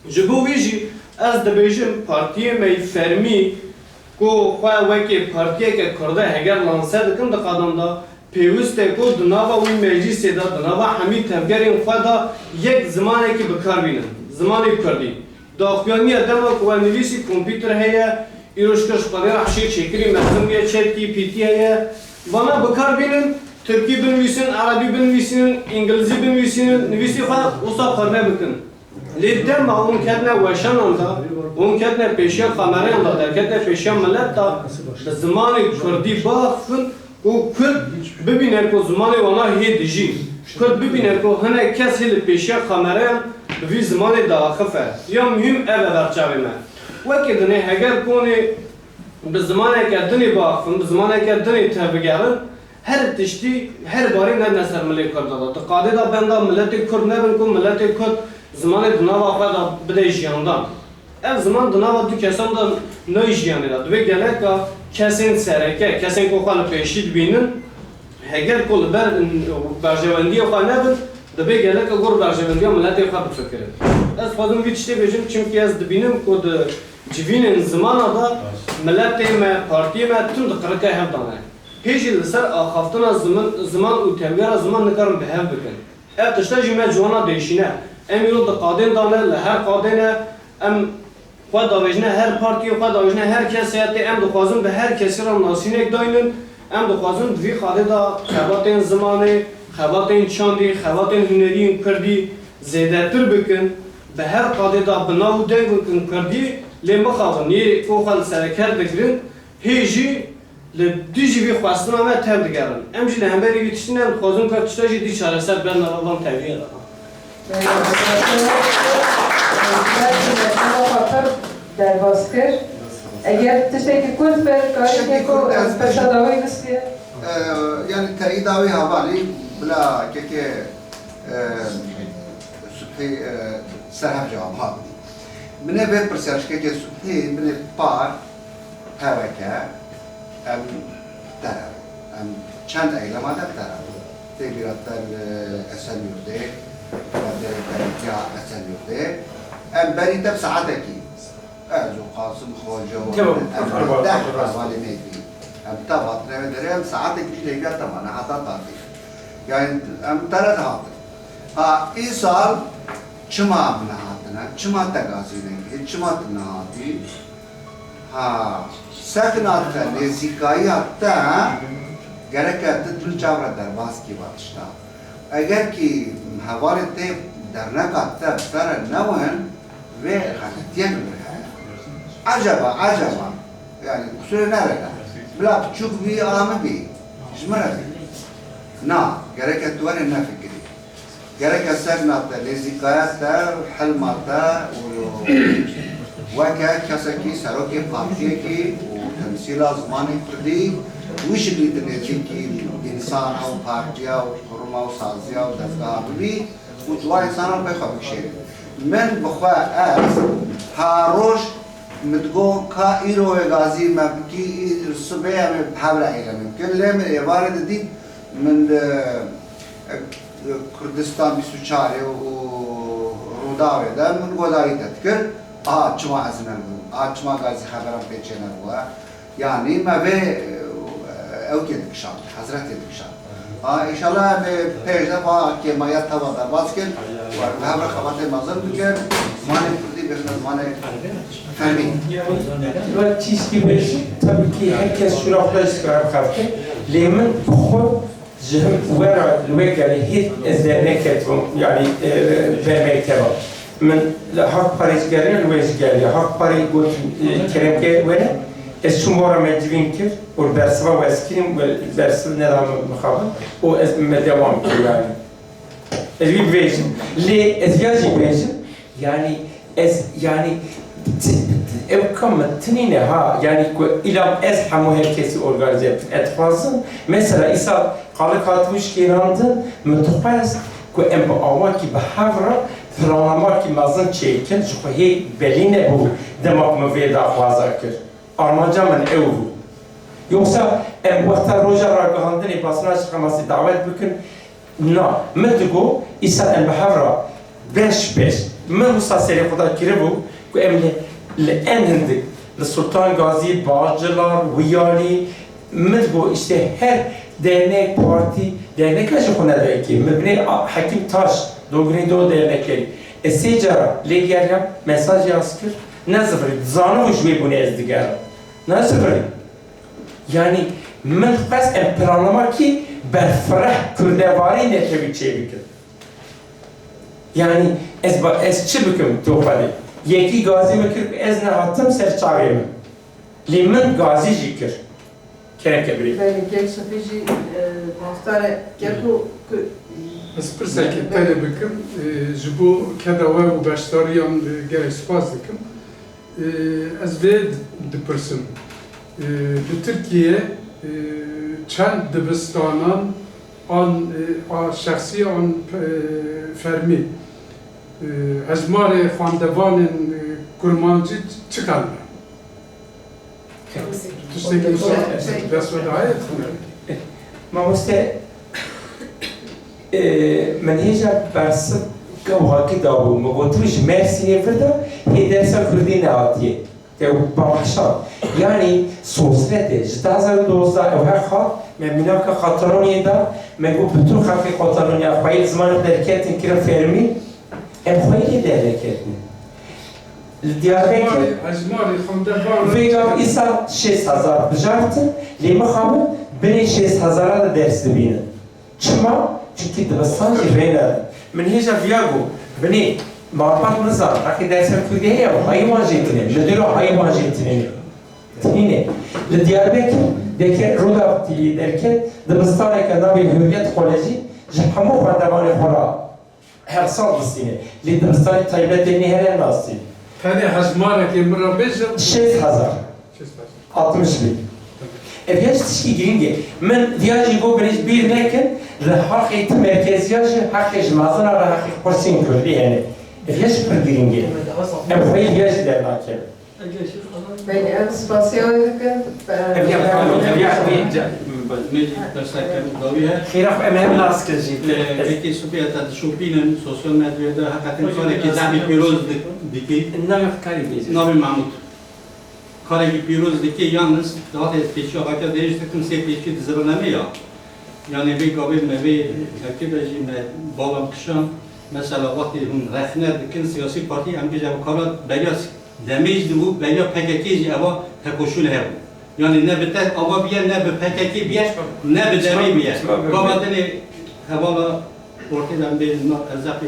Ji bo wî jî ez dibêjim, partiyê me yî fermî ku xwe wekî partiyeke kurde heger lanse dikin di qadan de, pêwist e ku di nava wî meclîsê de, di nava hemî tevgerên xwe de yek zimanekî bi kar bînin, zimanê kurdî. Daxuyaniya dema ku we nivîsî kompîter heye, îro ji kir ji xwedê re hişê çêkirî mezin bûye, ChatGPT heye, vana bi kar bînin, tirkî binivîsin, erebî binivîsînin, îngilizî binivîsînin, nivîsî xwe wisa parve bikin. Lê dema hûn ketine weşanan de, hûn ketine pêşiya kamereyan de, derketine pêşiya milet de, bi zimanê kurdî biaxifin û kurd bibîne ku zimanê wana hê dijî. Kurd bibîne ku hinek kes hê li pêşiya kamereyan bi vî zimanê diaxife. Ya muhîm ev e berçavê me. Wekî dinê heger konê bi zimaneke dinê biaxifin, bi zimaneke dinê tevbigerin, her tiştî, her barî nedine ser milê Kurda de. Di qadê de benda miletê Kurd nebin ku miletê Kurd zimanê di nava xwe de bide jiyandan. Ev ziman di nava du kesan de nayê jiyanê de. Divê geleka kesên sereke, kesên ku xwe li pêşî dibînin, heger ku li ber berjewendiyê xwe nebin, Divê gelek gor berjewendiya miletê xwe bifikirin. Ez dixwazim vî tiştê bêjim, çimkî ez dibînim ku di civînên zimana de miletê me, partiyê me tim di qirika hev de ne. Hê jî li ser axaftina zimin, ziman û tevgera ziman nikarin bi hev bikin. Ev tişta jî me ciwana diêşîne. Em îro di qadên de ne, li her qadê ne. Em xwe davêjine her partiyê, xwe davêjine her kesê, tê em dixwazin bi her kesî re nasînek daynin. Em dixwazin di vî qadê de xebatên zimanê, xebatên çandî, xebatên hunerî yên kurdî zêdetir bikin. Bi her qadê de bi nav û deng bikin kurdî, lê mixabin yê ku xwe li sereker digirin, hê jî li dijî vî xwestina me tev digerin. Em jî li hemberî vî tiştî ne, em dixwazin ku ev tişta jî dî çareser bidin nava van tevgera. Derbas kir. Eger tiştekî kurt be, karê Tiştekî keko kurt ez ez bêjim. Pirsa dawî bisiye. Ee, yani teyida wî hevalî bila keke, e, Subhî, e, ser hev cewab ha bidî. Min ê vê pirsiyarişkeke Subhî, min ê par, P Y K, em bi te re bû. Em çend eylema de bi te re bû. Tê bîra te li Esenyurdê, te dê berîtiya Esenyurdê. Em berî te bi saetekî. Ez û Qasim Xoca û Tamam, em tamam, deh tamam. Hevalê me bî. Em te hatine wê derê, em saetekî jî lêviya te mane heta tatî. Yani em te re dihatin. Ha, îsal çima em nehatine? Çima te gazî nekiriye? Çima tu nehatî? Ha, sekna te, nêzîkayiya te gereke tu dil çav re derbas kî va tişta. Eger kî hevalê tê derneka te bi te re newin, vê xeletiyek li vir heye. Eceba, eceba, yani qusûrê nerede? Bila piçûk bî, a min bî, ji min re bî. Na, gereke tu were nefikirî. Gereke sekna te, nêzîkaya te, hilma te û weke kesekî serokê partiyekî û temsîla zimanê kurdî wî şiklî tu nêzîkî însan ew partiya û kuruma û saziya û dezgeha bibî û tu wan însanan pê xwe bikişênî. Min bi xwe ez her roj min digot ka îro wê gazî me bikî, î-, sibê em ê bi hev re eylemê bikin. Lê min êvarê didît, min di, e, Kurdistan bîst û çar û Rûdawê de min guhdarî te dikir. A çima ez nebûm? A çima gazî xeberan pê çênebûye? Yanî me vê, e, ew kê dikişand, hezretê dikişand. A, înşallah em ê pêş de va kêmaya teva derbas kin, û em bi hev re xebatê mezin bikin, zimanê kurdî bêxine zimanê fermî. Ve tiştî bêjî, tabii ki herkes şûra xwe ji kar xefte, lê min xwe ji hin we re li wê gelê hêt ez derneketibûm, yanî, e, bermekteba. Min li Haq Parê ji gerî, li wê ji gerî. Haq Parê got, e, keremke were, ez çûm wara me civîn kir û li bersiva wez kirim, we bersiv neda min mixabin û ez me dewam kir, yanî. Ez wî bibêjim. Lê ez ya jî bêjim, yanî ez, yanî t-, t-, ew ka min tinîne ha, yanî ku îlam ez hemû her kesî organîze bikim. Ez dixwazim, mesela îsal qalik hatibû şikêrandin, min dixwest ku em bi awakî bi hev re planlamakî mezin çêkin, ji xwe hê belî nebû dema ku min vê daxwaza kir. Armanca min ew bû. Yoksa em wexta roja ragihandinê basina ji Hemasê dawet bikin? Na, min digot, îsal em bi hev re beş beş. Min wisa serê xwe de kiribû ku em li, li en hindik, li Sultan Gazî, Bağcılar, Wiyalî, min digot, îşte her dernek, partî, derneka ji xwe nedayikê. Min binê a-, Hekîm Taş, dogirî do dernekerî. Ez sê cara lê geriyam, mesajê ez kir, ne zivirî, dizanibû ji wê bûnê ez digerim. Ne zivirî. Yanî min xwest em planlamakî berfireh kurdevarî netewî çêbikin. Yanî ez ba-, ez çi bikim tu xwedê? Yekî gazî min kir ku ez nehatim ser çavê min. Lê min gazî jî kir. Kerem ke birî. Belê, kek Sofî jî, e, mafdare keko ku Ez pirsekê tenê bikim, e, ji bo keda we û beşdariyan, e, gelek spas dikim. Ee, ez vê dipirsim. Ee, li Tirkiye, ee, çend dibistanan an, ee, a şexsî an, ee, fermî, ee, hejmarê xwendevanên, ee, kurmancî çi qedir e? Tiştekî wisa dest we daye? Mamoste, Ê, min hêja bersiv gewhakî dabû. Min gotibû ji Mersînê vir de hê dersa kurdî nehatiye. Te û paqişan. Yanî sosrete ji du hazar û dozdeh ew her xwe me mînaka Katalonyayê de, me got, bütün xelkê Katalonyayê xweyî zimanê derketin kirin fermî, em xweyî lê derneketin. Li Diyarbekir Hejmarê, hejmarê xwendevan vê gav îsal şêst hezar bijartin, lê mixabin binê şêst hezara de ders dibînin. Çima? Çimkî dibistan jî rê nedin. Min hêja viya got, binê malbat nizan, rexê dersa kurdî heye, hayê wan jê tune, midûra hayê wan jê tune. Tinîne. Li Diyarbekir deke Rûdawî derket, dibistaneke navê Hurriyet Kolejî ji hemû xwendevanê xwe re her sal distîne. Lê dibistanê taybetê nê hene nasî. Tenê hejmarekê min re bêjin. Şêst hezar. Altmış bin. Ev ya jî tişkî girîng e. Min viya jî bo birêz bîr nekin, li heqê ti merkeziya jî heqê ji mezina re heqê kursiyên kurdî hene. Ev ya jî pir girîng e. Em xweyî viya jî dernakevin. Belê, em spasiya wê dikin. Ev ya pardon, ev ya wê ca- Mecî dersa kevin dawî he. Xêra xwe em hem nas kin jî. Ee, Wekî Sofiya te dişopînin, sosyal medyaya de heqetên karekî zehmî pîroz dik-, dikî. Navê xwe karî bêjî. Navê Mahmûd. Karekî pîroz dike, yalnız, di hatê pêşiya xwe ke dirêj dikim, sê pêşî di zirinê me ya. Yanî vê gavê me vê hevkê de jî me bala kişan, mesela wextê hûn rexne dikin siyasî partî, em bêje ev kara beriya s-, demê jî dibû, beriya P K K jî eva tekoşûn hebû. Yanî ne bi te ava biye, ne bi P K K biye, ne bi demê biye. Gava dinê hevala Ortê de em bêjin na, ez zehfê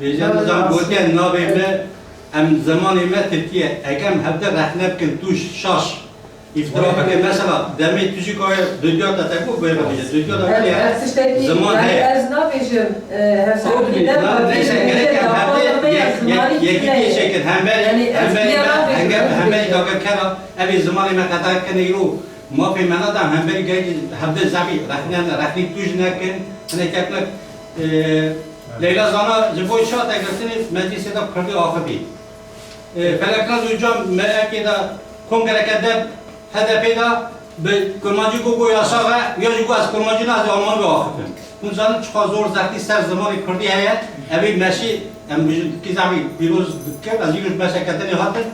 bêjin, nizam gotiye navê me, em zimanê me Tirkî ye. Eke em hevde rexne bikin, tu şaş, îftira bikin. Mesela, demê tu jî kare dudya te te got, bê bêje, dudya te Ev, heye, ev tiştekî, ziman yani heye. Ez nabêjim, e, hevsengî ne, neyse, gerek em hevde yek, yek, yekî pêşekin, hemberî, yani, hemberî me, hemberî dagirkera, ev ê zimanê me qedexe kene îro. Mafê me neda hemberî gerek hevde zehfî rexne, rexnî tu jî nekin, hinek kekmek, e, Leyla Zana ji bo çi hate girtinê meclîsê de kurdî axivî. E, Feleknaz Uca me ekê de kongreke de H D P de bi kurmancî got, got yasax e, ya jî got ez kurmancî ne, ez ê almanî biaxivim. Hûn zanin çiqas zor zextî ser zimanê kurdî heye, evê meşî em bijin kî zehfî pîroz dikin, ez îro ji meşeke dinê hatim,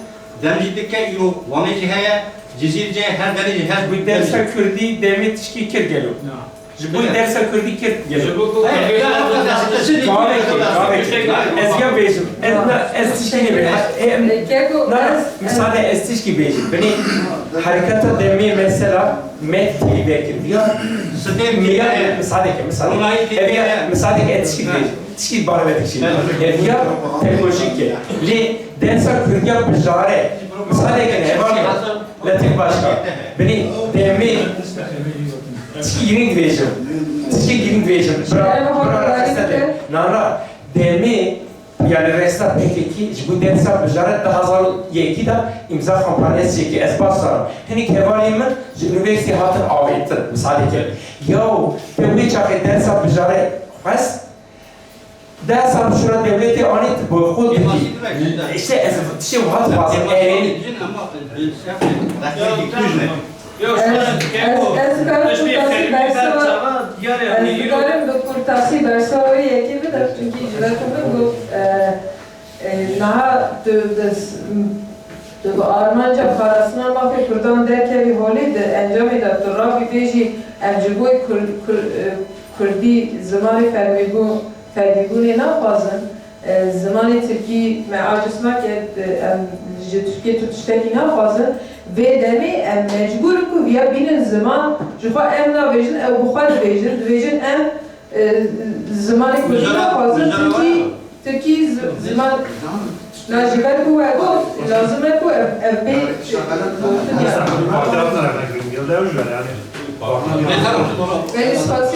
dem jî dike, îro Wanê jî heye, Cizîr jî, her derê jî, her Ji bo dersa kurdî demê tişkî kir gelo. Ji bo dersa kurdî kir gelo. Ji bo ku Gavekî, gavekî. Ez ya bêjim. Ez na, ez tişkî nêbêjim. Em, na, misade ez tişkî bêjim. Binê hereketa demê mesela me têlî vekir. Ya, Sitên miya, têlî. Misade ke, misade. Ronahî têlî. Ev ya, misade ke ez tişkî bêjim. Tişkî barê me dikişîne. Ev ya teknolojîk e. Lê dersa kurdiya bijare. Misade ke hevalê Letîf Başkan. Binê demê tişkî girîng dibêjim. Tişkî girîng dibêjim. Bira, bira rexiste de. Nana demê, yani resta P K K ji bo dersa bijare du hazar û yekî de îmza kampanyası çekî. Ez bas zanim. Hinek hevalên min ji unîversîtê hatin avêtin. Misade ke. Yaw, te wê çaxê dersa bijare xwest? Deh sal şûra dewletê anî, tu boykot dikî. Îşte ez tiştê wiha dixwazim, erênî. Ez, ez, ez dikarim kurtasî bersa, ez dikarim bi kurtasî bersa wê yekê bidim, çunkî ji ber ku min got, e, e, niha tu, tu, tu bi armanca parastina mafê kurdan derkevî holê, di encamê de tu rabî bêjî, em ji bo Kur-, Kur-, e, kurdî zimanê fermîbû-, fermîbûnê naxwazin, e, zimanê tirkî me aciz nake, e, em ji Tirkiyê tu tiştekî naxwazin, vê demê em mecbûr in ku viya bînin ziman, ji xwe em nabêjin, ew bi xwe dibêjin, dibêjin em, e, zimanê kurdî naxwazin, çunkî tirkî zi-, ziman, na ji ber ku we got, lazim e ku ev, ev bê gotin ya. Belê spas.